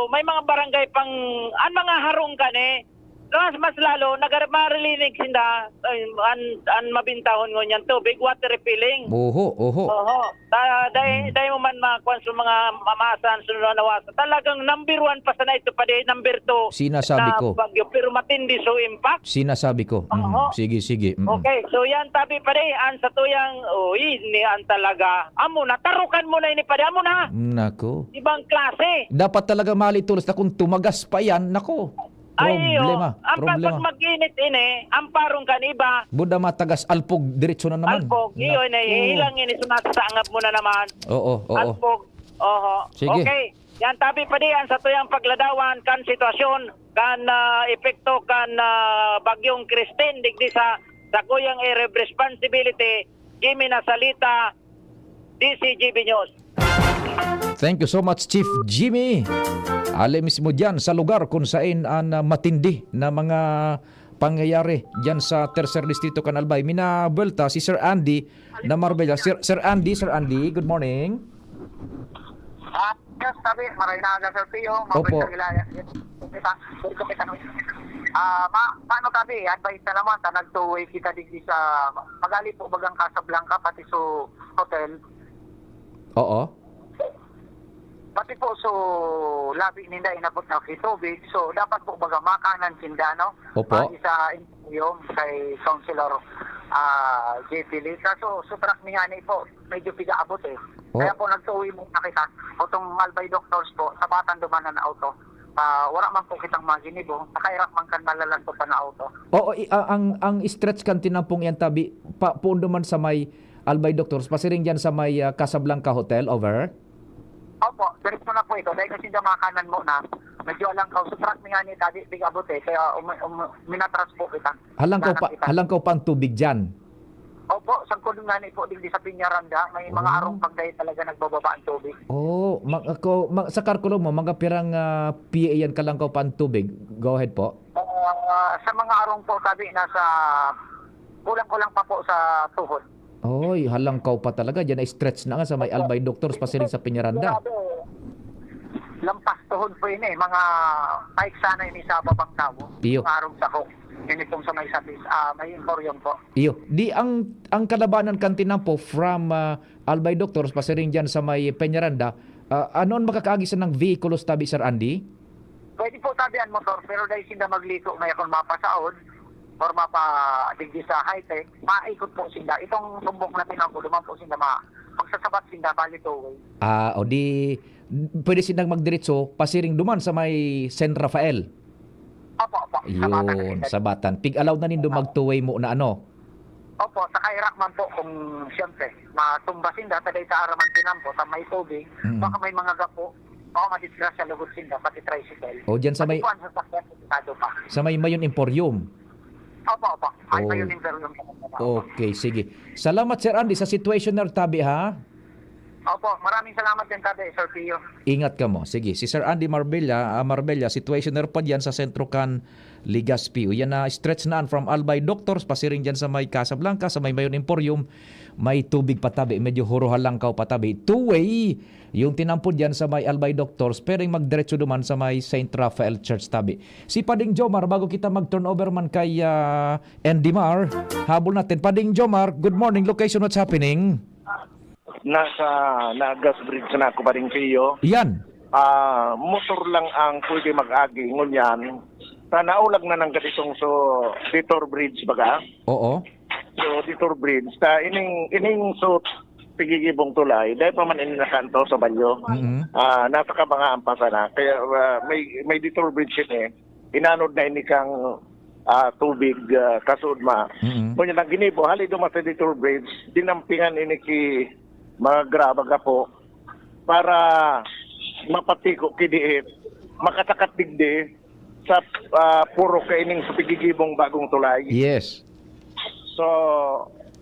may mga barangay pang, ang mga harong ka ni, Mas, mas lalo, nagar-, marilinig sinda, ay, an, an mabintahon ngunyan tubig, water refilling. Oho, oho. Oho. Ta-, dai, Mm. dai mo man makuan sa mga mamasan, sa mga nawasa. Talagang number one pa sana ito, padi, number two Sinasabi na ko. bagyo, pero matindi so impact. Sinasabi ko. Mm. Oho. Sige, sige. Mm. Okay, so yan, tabi, padi, an sa tuyang, uy, ni an talaga. Amo na, tarukan mo na ini, padi, amo na. Nako. Ibang klase. Dapat talaga malitulos na kung tumagas pa yan, nako. Ay, iyo. Problema, Ang problema. pag mag-init ini, ang parong kan iba, Buda matagas, alpog, diretso na naman. alpog, iyo, Nako. nahihilang ini, sumasasangap mo na naman. Oo, oo. Alpog, oho. Sige. Okay. Yan, tabi pa diyan sa tuyang pagladawan kan sitwasyon, kan, ah, epekto kan, ah, Bagyong Christine, digdi sa, sa kuyang area of responsibility, Jimmy Nasalita, D C G B News. Thank you so much, Chief Jimmy. Ali mismo diyan sa lugar kung sain an, ah, matindi na mga pangyayari diyan sa Tercer Distrito kan Albay. Minabuelta si Sir Andy na Marbella. Sir, Sir Andy, Sir Andy, good morning. Ah, yes, tabi, maray na aga, Sir Pio. Opo. Mabait sa gilaya. Kita, kita, kita. Ah, ma-, paano, tabi? Advice na naman, ta nag-two-way kita digdi sa, magali po bagang Casablanca, pati so hotel. Oo. Pati po so labi ninda inabot na kitubig. So, dapat po baga makanan sinda, no? Opo. Pati sa yung kay Councilor, ah, J P Lita. So, so truck ni ngani po, medyo pigaabot eh. Oh. Kaya po nagtuwi muna kita. Itong Albay Doctors po, sabatan duman na auto. Ah, wala man po kitang maginibo. Nakairak man kan malalanto pa na auto. Oo, i-, a-, ang, ang stretch kan tinampong yan, tabi, pa, poon duman sa may Albay Doctors, pasiring dyan sa may, ah, Casablanca Hotel, over? Opo, diretso na po ito. Dahil kasi dyan makanan muna. Medyo alang kaw. Sa truck ni ngani, tabi, pigaabot eh. Kaya um, um, minatras po kita. Halangkaw pa, Nanakita. halangkaw pa ang tubig diyan? Opo, sangkod nga ni po, digdi sa Peñaranda, may mga Oh. arong pagdaya talaga nagbababa ang tubig. Oh, ma-, ako, ma-, sa kalkulo mo, mga pirang, ah, P A yan kalangkaw pa ang tubig? Go ahead po. Ah, sa mga arong po, tabi, nasa kulang-kulang pa po sa tuhod. Oy, halangkaw pa talaga. Diyan ay stretch na nga sa may Opo. Albay Doctors, pasiring sa Peñaranda. Grabe. Lampas tuhod po yun eh. Mga bike sana yun sa babang tao. Iyo. Mga arong sako. Yun itong sa may sabis, ah, may emporium po. Iyo. Di ang, ang kalabanan kan tinampo from, ah, Albay Doctors, pasiring dyan sa may Peñaranda, ah, ano ang makakaagi sa nang vehikulos tabi, Sir Andy? Pwede po tabi ang motor, pero dahil sinda magliko, may akong mapasaod or mapa digdi sa high-tech, maikot po sinda. Itong tumbok na tinampo, duman po sinda ma-, magsasabat sinda, bali two-way. Ah, o di, pwede silang magdiretso, pasiring duman sa may San Rafael. Opo, opo. Sabatan na Yun, sinda. sabatan. Pig-allow na nindo Opo. mag-two-way mo na ano? Opo, saka irak man po kung, siyempre, matumba sinda, taday sa araman tinampo, sa may tubig, Mm. baka may mga gapo, baka madisgrasya lugod sinda, pati tricycle. O, dyan sa Pati may po ang sasakyan, delikado pa. sa may Mayon Emporium. Opo, opo. Ay, Oh. Mayon Emporium po. Okay, sige. Salamat, Sir Andy, sa situational tabi, ha? Opo, maraming salamat din, Tabi, Sir Pio. Ingat kamo. Sige, si Sir Andy Marbella, ah, Marbella, situationer pa diyan sa sentro kan Legazpi. Uyan na stretch na from Albay Doctors, pasiring diyan sa may Casablanca, sa may Mayon Emporium, may tubig patabi, medyo huruhalangkaw patabi. Two-way, yung tinampod diyan sa may Albay Doctors, pwedeng magdiretso duman sa may Saint Raphael Church tabi. Si Pading Jomar, bago kita mag-turnover man kay, ah, Andy Mar, habol natin. Pading Jomar, good morning. Location, what's happening? Nasa Nagas Bridge na ako, Pading Pio. Yan. Ah, motor lang ang pwede mag-agi ngunyan. Sa naulag na ng gaditong so, Detour Bridge, baga? Oo. So, Detour Bridge. Sa ining, ining so, pigigibong tulay, dahil pa man ini nakanto sa balyo. Mm-mm. Ah, nasa kabangaan pa sana. Kaya, ah, may, may Detour Bridge yun eh. Inanod na ini kang, ah, tubig, ah, kasud ma. Mm-mm. Kung yun ang ginibo, hali duman sa Detour Bridge, dinampingan ini ki mga graba gapo para mapatiko ki diit, makasakat digdi sa, ah, puro kaining sa pigigibong bagong tulay. Yes. So,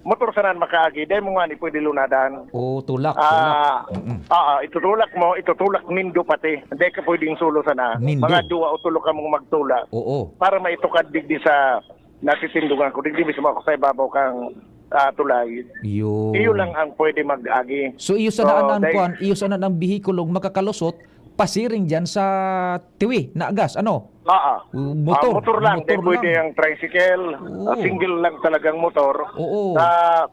motor sanan makaagi, dai mo ngani pwede lunadan. Oh, tulak, Ah, tulak. Mm-mm. ah, itutulak mo, itutulak nindo pati. Dai ka pwedeng solo sana. Nindo. Mga duwa o tulo kamong magtulak Oo. para maitukad digdi sa natitindungan ko. Digdi mismo ako sa ibabaw kang, ah, tulay. Yun. Iyo lang ang pwede mag-agi. So, iyo sana So, an, an dai- kuan, iyo sana ang bihikulong makakalusot pasiring diyan sa Tiwi, Nagas, ano? Oo. Motor, Ah, motor lang, motor di pwede lang. Ang tricycle. Oo. Ah, single lang talagang motor. Oo. Sa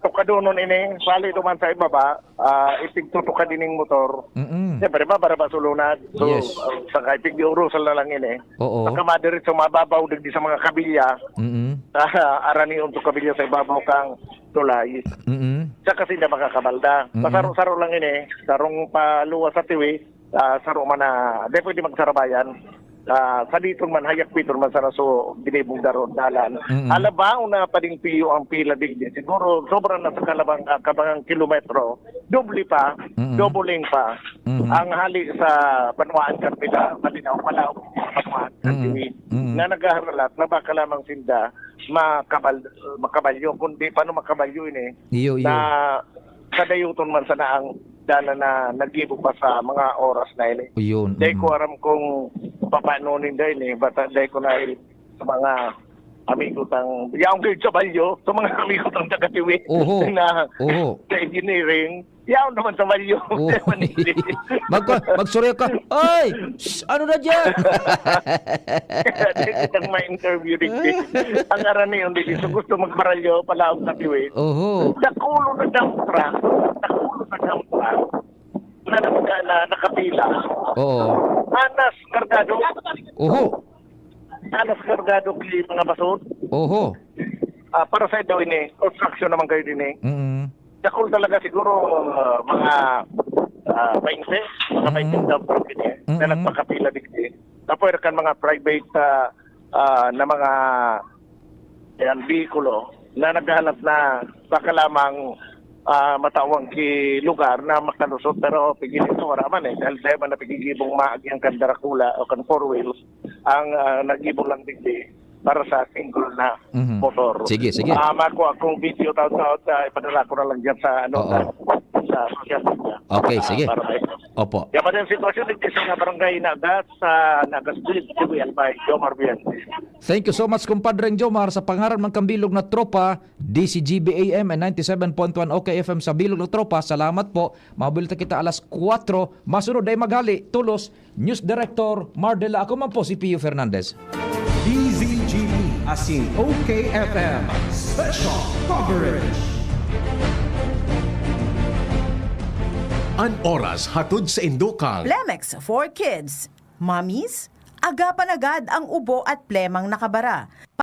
tukadonon ini, sali duman sa ibaba, ah, itigtutukad ining motor. Mm-mm. Siyempre, ba, para masulunad. So, Yes. ah, sa kay pig-urusan na lang ini. Oo. Pagka madiretso, mababaw digdi sa mga kabilya. Mm-mm. Ah, aranion to kabilya sa ibabaw kang tulay. Mm-mm. Sa kasi na makakabalda. Mm-mm. Pasaro-saro lang ini, sarong paluwas sa Tiwi, ah, saro man na, di pwede magsarabayan. Ah, sa diton man, hayak piton man sana so, ginibong daron, dalan. Mm-mm. Alabaw na pading piyo ang pila digdi. Siguro, sobra na sa kalabang, ah, kabangang kilometro, doble pa, Mm-mm. doubling pa, Mm-hmm. ang hali sa Banwaan Carmela, Malinao, Palau, Banwaan, Mm-hmm. Carmela, Mm-hmm. na naghaharalat na baka lamang sinda makabal-, makabalyo, kundi paano makabalyo ini, Iyo, iyo. na kadayoton man sana ang dana na naggibo pa sa mga oras na ini. Yun, Dai mm. ko aram kung papaano ninda ini, bata dai ko na sa mga amigo tang, yaong gayud sa balyo, sa mga amigo tang taga Tiwi Oho. na Oho. sa engineering, yaon naman sa balyo. Oo. Sa Manila. Magka-, magsurya ka, "Ay! Shh! Ano na dyan?" Dai kitang ma-interview digdi. Ang aranion digdi, so gusto magbaralyo, palaog sa Tiwi. Oho. Dakulo na dump truck. Dakulo na dump truck. Na, na, na, nakapila. Oo. Anas kargado. Oho. Anas kargado ki mga basod. Oho. Ah, para sa daw ini, construction naman kayo din eh. Mm. Dakul talaga siguro, ah, mga, ah, twenty, mga Mm. twenty dump truck ini eh, na Mm. nagpakapila digdi. Tapos kan mga private, ah, ah, na mga yan, bikulo na naghahanap na baka lamang, ah, matawang ki lugar na makalusot, pero pigili ito, wala man eh. Dahil dahil man na pigigibong maagi ang kan Darakula o kan four wheels, ang, ah, nagibong lang digdi para sa single na Mhm. motor. Sige, sige. Ah, mako akong video, taon-taon, ah, ipadala ko na lang dyan sa, ano, Oo. sa, sa social media. Okay, Ah, sige. para may Opo. Yan pa din ang sitwasyon dito sa mga barangay Nagas, sa Nagas Village, Tiwi, Albay, Jomar Villanueva. Thank you so much, Compadre Jomar, sa pangaran man kan bilog na tropa, D C G B A M and ninety-seven point one O K F M sa bilog na tropa. Salamat po. Mabuelta kita alas kwatro. Masunod ay maghali, tulos, News Director Mardela. Ako man po si Pio Fernandez. D Z G B asin O K F M Special Coverage. An oras hatod sa Indokang. Plemex for Kids. Mommies, agapan agad ang ubo at plemang nakabara.